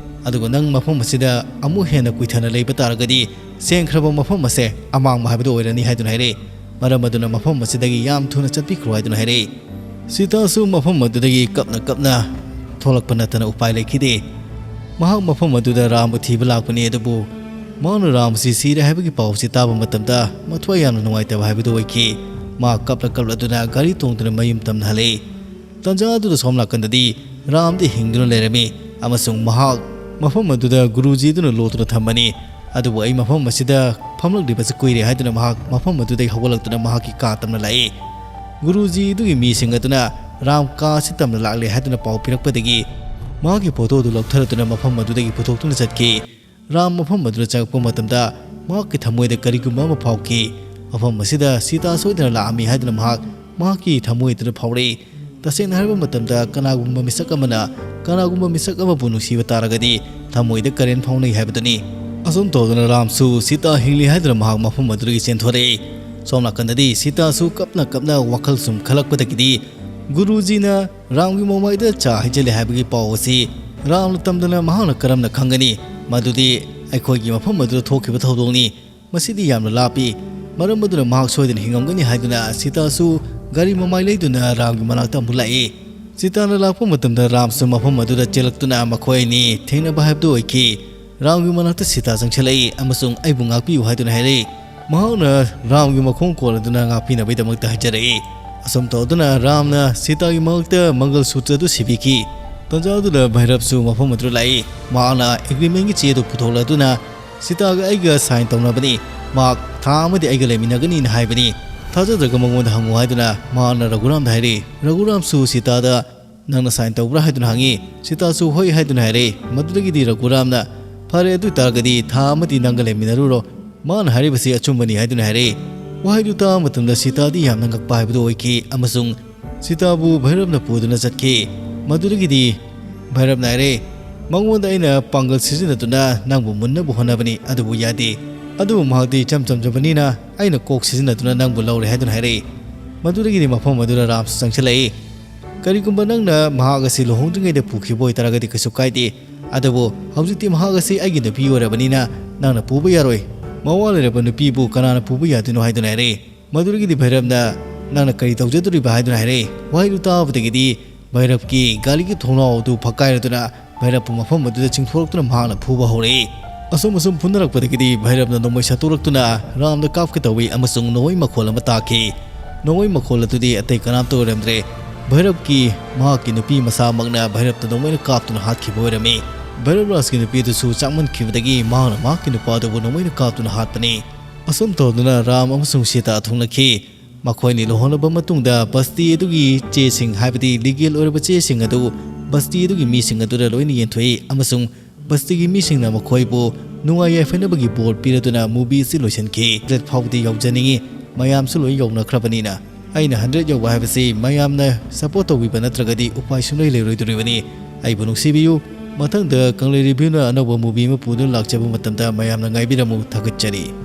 ꯑꯗꯨꯒ ꯅꯪ ꯃꯐꯝ ꯑꯁꯤꯗ ꯑꯃꯨꯛ ꯍꯦꯟꯅ ꯀꯨꯏꯊꯅ ꯂꯩꯕ ꯇꯥꯔꯒꯗꯤ ꯁꯦꯡꯈ꯭ꯔꯕ ꯃꯐꯝ ꯑꯁꯦ ꯑꯃꯥꯡꯕ ꯍꯥꯏꯕꯗꯨ ꯑꯣꯏꯔꯅꯤ ꯍꯥꯏꯗꯨꯅ ꯍꯥꯏꯔꯛꯏ꯫ ꯃꯔꯝ ꯑꯗꯨꯅ ꯃꯐꯝ ꯑꯁꯤꯗꯒꯤ ꯌꯥꯝ ꯊꯨꯅ ꯆꯠꯄꯤꯈ꯭ꯔꯣ ꯍꯥꯏꯗꯨꯅ ꯍꯥꯏꯔꯛꯏ꯫ ꯁꯤꯇꯥꯁꯨ ꯃꯐꯝ ꯑꯗꯨꯗꯒꯤ ꯀꯞꯅ ꯀꯞꯅ ꯊꯣꯛꯂꯛꯄ ꯅꯠꯇꯅ ꯎꯄꯥꯏ ꯂꯩꯈꯤꯗꯦ꯫ ꯃꯍꯥꯛ ꯃꯐꯝ ꯑꯗꯨꯗ ꯔꯥꯝꯕꯨ ꯊꯤꯕ ꯂꯥꯛꯄꯅꯤ, ꯑꯗꯨꯕꯨ ꯃꯍꯥꯛꯅ ꯔꯥꯝ ꯑꯁꯤ ꯁꯤꯔꯦ ꯍꯥꯏꯕꯒꯤ ꯄꯥꯎ ꯑꯁꯤ ꯇꯥꯕ ꯃꯇꯝꯗ ꯃꯊ꯭ꯋꯥꯏ ꯌꯥꯝꯅ ꯅꯨꯡꯉꯥꯏꯇꯕ ꯍꯥꯏꯕꯗꯨ ꯑꯣꯏꯈꯤ꯫ ꯃꯍꯥꯛ ꯀꯞꯂ ꯀꯞꯂꯗꯨꯅ ꯒꯥꯔꯤ ꯇꯣꯡꯗꯨꯅ ꯃꯌꯨꯝ ꯇꯝꯅ ꯍꯜꯂꯛꯏ꯫ ꯇꯟꯖꯥ ꯑꯗꯨꯗ ꯁꯣꯝ ꯅꯥꯀꯟꯗꯗꯤ ꯔꯥꯝꯗꯤ ꯍꯤꯡꯗꯨꯅ ꯂꯩꯔꯝꯃꯤ ꯑꯃꯁꯨꯡ ꯃꯍꯥꯛ ꯃꯐꯝ ꯑꯗꯨꯗ ꯒꯨꯔꯨꯖꯤ ꯑꯗꯨꯅ ꯂꯣꯠꯇꯨꯅ ꯊꯝꯕꯅꯤ꯫ ꯑꯗꯨꯕꯨ ꯑꯩ ꯃꯐꯝ ꯑꯁꯤꯗ ꯐꯝꯂꯛꯂꯤꯕꯁꯤ ꯀꯨꯏꯔꯦ ꯍꯥꯏꯗꯨꯅ ꯃꯍꯥꯛ ꯃꯐꯝ ꯑꯗꯨꯗꯒꯤ ꯍꯧꯒꯠꯂꯛꯇꯨꯅ ꯃꯍꯥꯛꯀꯤ ꯀꯥ ꯇꯝꯅ ꯂꯥꯛꯏ꯫ ꯒꯨꯔꯨꯖꯤ ꯑꯗꯨꯒꯤ ꯃꯤꯁꯤꯡ ꯑꯗꯨꯅ ꯔꯥꯝ ꯀꯥ ꯑꯁꯤ ꯇꯝꯅ ꯂꯥꯛꯂꯦ ꯍꯥꯏꯗꯨꯅ ꯄꯥꯎ ꯄꯤꯔꯛꯄꯗꯒꯤ ꯃꯍꯥꯛꯀꯤ ꯐꯣꯇꯣ ꯑꯗꯨ ꯂꯧꯊꯔꯗꯨꯅ ꯃꯐꯝ ꯑꯗꯨꯗꯒꯤ ꯄꯨꯊꯣꯛꯇꯨꯅ ꯆꯠꯈꯤ꯫ ꯔꯥꯝ ꯃꯐꯝ ꯑꯗꯨꯗ ꯆꯪꯂꯛꯄ ꯃꯇꯝꯗ ꯃꯍꯥꯛꯀꯤ ꯊꯃꯣꯏꯗ ꯀꯔꯤꯒꯨꯝꯕ ꯑꯃ ꯐꯥꯎꯈꯤ꯫ ꯃꯐꯝ ꯑꯁꯤꯗ ꯁꯤꯇꯥ ꯁꯣꯏꯗꯅ ꯂꯥꯛꯑꯝꯃꯤ ꯍꯥꯏꯗꯨꯅ ꯃꯍꯥꯛ ꯃꯍꯥꯛꯀꯤ ꯊꯃꯣꯏꯗꯨꯗ ꯐꯥꯎꯔꯛꯏ꯫ ꯇꯁꯦꯡꯅ ꯍꯥꯏꯔꯕ ꯃꯇꯝꯗ ꯀꯅꯥꯒꯨꯝꯕ ꯃꯤꯁꯛ ꯑꯃꯅ ꯀꯅꯥꯒꯨꯝꯕ ꯃꯤꯁꯛ ꯑꯃꯕꯨ ꯅꯨꯡꯁꯤꯕ ꯇꯥꯔꯒꯗꯤ ꯊꯃꯣꯏꯗ ꯀꯔꯦꯟ ꯐꯥꯎꯅꯩ ꯍꯥꯏꯕꯗꯨꯅꯤ꯫ ꯑꯁꯨꯝ ꯇꯧꯗꯨꯅ ꯔꯥꯝꯁꯨ ꯁꯤꯇꯥ ꯍꯤꯡꯂꯤ ꯍꯥꯏꯗꯨꯅ ꯃꯍꯥꯛ ꯃꯐꯝ ꯑꯗꯨꯗꯒꯤ ꯆꯦꯟꯊꯣꯔꯛꯏ꯫ ꯁꯣꯝ ꯅꯥꯀꯟꯗꯗꯤ ꯁꯤꯇꯥꯁꯨ ꯀꯞꯅ ꯀꯞꯅ ꯋꯥꯈꯜ ꯁꯨꯝ ꯈꯜꯂꯛꯄꯗꯒꯤꯗꯤ ꯒꯨꯔꯨꯖꯤꯅ ꯔꯥꯝꯒꯤ ꯃꯃꯥꯏꯗ ꯆꯥ ꯍꯩꯖꯤꯜꯂꯦ ꯍꯥꯏꯕꯒꯤ ꯄꯥꯎ ꯑꯁꯤ ꯔꯥꯝꯅ ꯇꯝꯗꯅ ꯃꯍꯥꯛꯅ ꯀꯔꯝꯅ ꯈꯪꯒꯅꯤ? ꯃꯗꯨꯗꯤ ꯑꯩꯈꯣꯏꯒꯤ ꯃꯐꯝ ꯑꯗꯨꯗ ꯊꯣꯛꯈꯤꯕ ꯊꯧꯗꯣꯛꯅꯤ꯫ ꯃꯁꯤꯗꯤ ꯌꯥꯝꯅ ꯂꯥꯞꯄꯤ꯫ ꯃꯔꯝ ꯑꯗꯨꯅ ꯃꯍꯥꯛ ꯁꯣꯏꯗꯅ ꯍꯤꯡꯉꯝꯒꯅꯤ ꯍꯥꯏꯗꯨꯅ ꯁꯤꯇꯥꯁꯨ ꯒꯥꯔꯤ ꯃꯃꯥꯏ ꯂꯩꯗꯨꯅ ꯔꯥꯝꯒꯤ ꯃꯅꯥꯛꯇ ꯑꯃꯨꯛ ꯂꯥꯛꯏ꯫ ꯁꯤꯇꯥꯅ ꯂꯥꯛꯄ ꯃꯇꯝꯗ ꯔꯥꯝꯁꯨ ꯃꯐꯝ ꯑꯗꯨꯗ ꯆꯦꯜꯂꯛꯇꯨꯅ ꯃꯈꯣꯏ ꯑꯅꯤ ꯊꯦꯡꯅꯕ ꯍꯥꯏꯕꯗꯨ ꯑꯣꯏꯈꯤ꯫ ꯔꯥꯝꯒꯤ ꯃꯅꯥꯛꯇ ꯁꯤꯇꯥ ꯆꯪꯁꯤꯜꯂꯛꯏ ꯑꯃꯁꯨꯡ "ꯑꯩꯕꯨ ꯉꯥꯛꯄꯤꯌꯨ" ꯍꯥꯏꯗꯨꯅ ꯍꯥꯏꯔꯛꯏ꯫ ꯃꯍꯥꯛꯅ ꯔꯥꯝꯒꯤ ꯃꯈꯣꯡ ꯀꯣꯜꯂꯗꯨꯅ ꯉꯥꯛꯄꯤꯅꯕꯒꯤꯗꯃꯛꯇ ꯍꯥꯏꯖꯔꯛꯏ꯫ ꯑꯁꯨꯝ ꯇꯧꯗꯨꯅ ꯔꯥꯝꯅ ꯁꯤꯇꯥꯒꯤ ꯃꯉꯛꯇ ꯃꯪꯒꯜ ꯁꯨꯇ꯭ꯔ ꯑꯗꯨ ꯁꯤꯕꯤꯈꯤ꯫ ꯇꯟꯖꯥ ꯑꯗꯨꯗ ꯚꯩꯔꯞꯁꯨ ꯃꯐꯝ ꯑꯗꯨꯗ ꯂꯥꯛꯏ꯫ ꯃꯍꯥꯛꯅ ꯑꯦꯒ꯭ꯔꯤꯃꯦꯟꯒꯤ ꯆꯦ ꯑꯗꯨ ꯄꯨꯊꯣꯛꯂꯗꯨꯅ "ꯁꯤꯇꯥꯒ ꯑꯩꯒ ꯁꯥꯏꯟ ꯇꯧꯅꯕꯅꯤ꯫ ꯃꯍꯥꯛ ꯊꯥ ꯑꯃꯗꯤ ꯑꯩꯒ ꯂꯩꯃꯤꯟꯅꯒꯅꯤꯅ ꯍꯥꯏꯕꯅꯤ꯫ ꯊꯥꯖꯗ꯭ꯔꯒ ꯃꯉꯣꯟꯗ ꯍꯪꯉꯨ" ꯍꯥꯏꯗꯨꯅ ꯃꯍꯥꯛꯅ ꯔꯘꯨꯔꯥꯝꯗ ꯍꯥꯏꯔꯤ꯫ ꯔꯘꯨꯔꯥꯝꯁꯨ ꯁꯤꯇꯥꯗ "ꯅꯪꯅ ꯁꯥꯏꯟ ꯇꯧꯕ꯭ꯔꯥ?" ꯍꯥꯏꯗꯨꯅ ꯍꯪꯉꯤ꯫ ꯁꯤꯇꯥꯁꯨ "ꯍꯣꯏ" ꯍꯥꯏꯗꯨꯅ ꯍꯥꯏꯔꯛꯏ꯫ ꯃꯗꯨꯗꯒꯤꯗꯤ ꯔꯘꯨꯔꯥꯝꯅ "ꯐꯔꯦ, ꯑꯗꯨ ꯑꯣꯏꯇꯥꯔꯒꯗꯤ ꯊꯥ ꯑꯃꯗꯤ ꯅꯪꯒ ꯂꯩꯃꯤꯟꯅꯔꯨꯔꯣ꯫ ꯃꯥꯅ ꯍꯥꯏꯔꯤꯕꯁꯤ ꯑꯆꯨꯝꯕꯅꯤ" ꯍꯥꯏꯗꯨꯅ ꯍꯥꯏꯔꯛꯏ꯫ ꯋꯥꯍꯩꯗꯨ ꯇꯥꯕ ꯃꯇꯝꯗ ꯁꯤꯇꯥꯗꯤ ꯌꯥꯝꯅ ꯉꯛꯄ ꯍꯥꯏꯕꯗꯨ ꯑꯣꯏꯈꯤ ꯑꯃꯁꯨꯡ ꯁꯤꯇꯥꯕꯨ ꯚꯩꯔꯞꯅ ꯄꯨꯗꯨꯅ ꯆꯠꯈꯤ꯫ ꯃꯗꯨꯗꯒꯤꯗꯤ ꯚꯩꯔꯞꯅ ꯍꯥꯏꯔꯦ, "ꯃꯉꯣꯟꯗ ꯑꯩꯅ ꯄꯥꯡꯒꯜ ꯁꯤꯖꯤꯟꯅꯗꯨꯅ ꯅꯪꯕꯨ ꯃꯨꯟꯅꯕ ꯍꯣꯠꯅꯕꯅꯤ, ꯑꯗꯨꯕꯨ ꯌꯥꯗꯦ꯫ ꯑꯗꯨꯕꯨ ꯃꯍꯥꯛꯇꯤ ꯏꯆꯝ ꯆꯝꯖꯕꯅꯤꯅ ꯑꯩꯅ ꯀꯣꯛ ꯁꯤꯖꯤꯟꯅꯗꯨꯅ ꯅꯪꯕꯨ ꯂꯧꯔꯦ" ꯍꯥꯏꯗꯨꯅ ꯍꯥꯏꯔꯛꯏ꯫ ꯃꯗꯨꯗꯒꯤꯗꯤ ꯃꯐꯝ ꯑꯗꯨꯗ ꯔꯥꯝꯁꯨ ꯆꯪꯁꯤꯜꯂꯛꯏ꯫ "ꯀꯔꯤꯒꯨꯝꯕ ꯅꯪꯅ ꯃꯍꯥꯛ ꯑꯁꯤ ꯂꯨꯍꯣꯡꯗ꯭ꯔꯤꯉꯩꯗ ꯄꯨꯈꯤꯕ ꯑꯣꯏꯇꯥꯔꯒꯗꯤ ꯀꯩꯁꯨ ꯀꯥꯏꯗꯦ, ꯑꯗꯨꯕꯨ ꯍꯧꯖꯤꯛꯇꯤ ꯃꯍꯥꯛ ꯑꯁꯤ ꯑꯩꯒꯤ ꯅꯨꯄꯤ ꯑꯣꯏꯔꯕꯅꯤꯅ ꯅꯪꯅ ꯄꯨꯕ ꯌꯥꯔꯣꯏ꯫ ꯃꯋꯥ ꯂꯩꯔꯕ ꯅꯨꯄꯤꯕꯨ ꯀꯅꯥꯅ ꯄꯨꯕ ꯌꯥꯗꯣꯏꯅꯣ?" ꯍꯥꯏꯗꯨꯅ ꯍꯥꯏꯔꯛꯏ꯫ ꯃꯗꯨꯗꯒꯤꯗꯤ ꯚꯩꯔꯞꯅ, "ꯅꯪꯅ ꯀꯔꯤ ꯇꯧꯖꯗꯣꯔꯤꯕ?" ꯍꯥꯏꯗꯨꯅ ꯍꯥꯏꯔꯛꯏ꯫ ꯋꯥꯍꯩꯗꯨ ꯇꯥꯕꯗꯒꯤꯗꯤ ꯚꯩꯔꯞꯀꯤ ꯒꯥꯔꯤꯒꯤ ꯊꯣꯡꯅꯥꯎ ꯑꯗꯨ ꯐꯛꯀꯥꯏꯔꯗꯨꯅ ꯚꯩꯔꯞꯄꯨ ꯃꯐꯝ ꯑꯗꯨꯗ ꯆꯤꯡꯊꯣꯔꯛꯇꯨꯅ ꯃꯍꯥꯛꯅ ꯐꯨꯕ ꯍꯧꯔꯛꯏ꯫ ꯑꯁꯨꯝ ꯑꯁꯨꯝ ꯐꯨꯅꯔꯛꯄꯗꯒꯤꯗꯤ ꯚꯩꯔꯞꯅ ꯅꯣꯡꯃꯩ ꯁꯠꯇꯣꯔꯛꯇꯨꯅ ꯔꯥꯝꯗ ꯀꯥꯞꯀꯦ ꯇꯧꯏ ꯑꯃꯁꯨꯡ ꯅꯣꯡꯃꯩ ꯃꯈꯣꯜ ꯑꯃ ꯇꯥꯈꯤ꯫ ꯅꯣꯡꯃꯩ ꯃꯈꯣꯜ ꯑꯗꯨꯗꯤ ꯑꯇꯩ ꯀꯅꯥꯝꯇ ꯑꯣꯏꯔꯝꯗ꯭ꯔꯦ꯫ ꯚꯩꯔꯞꯀꯤ ꯃꯍꯥꯛꯀꯤ ꯅꯨꯄꯤ ꯃꯁꯥꯃꯛꯅ ꯚꯩꯔꯞꯇ ꯅꯣꯡꯃꯩꯅ ꯀꯥꯞꯇꯨꯅ ꯍꯥꯠꯈꯤꯕ ꯑꯣꯏꯔꯝꯃꯤ꯫ ꯚꯩꯔꯞ ꯔꯥꯖꯀꯤ ꯅꯨꯄꯤ ꯑꯗꯨꯁꯨ ꯆꯥꯛꯃꯟꯈꯤꯕꯗꯒꯤ ꯃꯍꯥꯛꯅ ꯃꯍꯥꯛꯀꯤ ꯅꯨꯄꯥꯗꯨꯕꯨ ꯅꯣꯡꯃꯩꯅ ꯀꯥꯞꯇꯨꯅ ꯍꯥꯠꯄꯅꯤ꯫ ꯑꯁꯨꯝ ꯇꯧꯗꯨꯅ ꯔꯥꯝ ꯑꯃꯁꯨꯡ ꯁꯤꯇꯥ ꯊꯨꯡꯂꯈꯤ꯫ ꯃꯈꯣꯏꯅꯤ ꯂꯨꯍꯣꯡꯂꯕ ꯃꯇꯨꯡꯗ ꯕꯁꯇꯤ ꯑꯗꯨꯒꯤ ꯆꯦꯁꯤꯡ, ꯍꯥꯏꯕꯗꯤ ꯂꯤꯒꯦꯜ ꯑꯣꯏꯔꯕ ꯆꯦꯁꯤꯡ ꯑꯗꯨ ꯕꯁꯇꯤ ꯑꯗꯨꯒꯤ ꯃꯤꯁꯤꯡ ꯑꯗꯨꯗ ꯂꯣꯏꯅ ꯌꯦꯟꯊꯣꯛꯏ ꯑꯃꯁꯨꯡ ꯕꯁꯇꯤꯒꯤ ꯃꯤꯁꯤꯡꯅ ꯃꯈꯣꯏꯕꯨ ꯅꯨꯡꯉꯥꯏ ꯌꯥꯏꯐꯅꯕꯒꯤ ꯕꯣꯔ ꯄꯤꯔꯗꯨꯅ movie ꯑꯁꯤ ꯂꯣꯏꯁꯤꯟꯈꯤ꯫ Hundred ꯐꯥꯎꯕꯗꯤ ꯌꯧꯖꯅꯤꯡꯉꯤ, ꯃꯌꯥꯝꯁꯨ ꯂꯣꯏ ꯌꯧꯅꯈ꯭ꯔꯕꯅꯤꯅ꯫ ꯑꯩꯅ hundred ꯌꯧꯕ ꯍꯥꯏꯕꯁꯤ ꯃꯌꯥꯝꯅ support ꯇꯧꯕꯤꯕ ꯅꯠꯇ꯭ꯔꯒꯗꯤ ꯎꯄꯥꯏ ꯁꯨꯡꯂꯩ ꯂꯩꯔꯣꯏꯗꯣꯔꯤꯕꯅꯤ꯫ ꯑꯩꯕꯨ ꯅꯨꯡꯁꯤꯕꯤꯌꯨ꯫ ꯃꯊꯪꯗ ꯀꯪꯂꯩ reviewꯅ ꯑꯅꯧꯕ movie ꯑꯃ ꯄꯨꯗꯨꯅ ꯂꯥꯛꯆꯕ ꯃꯇꯝꯗ ꯃꯌꯥꯝꯅ ꯉꯥꯏꯕꯤꯔꯝꯃꯨ꯫ ꯊꯥꯒꯠꯆꯔꯤ꯫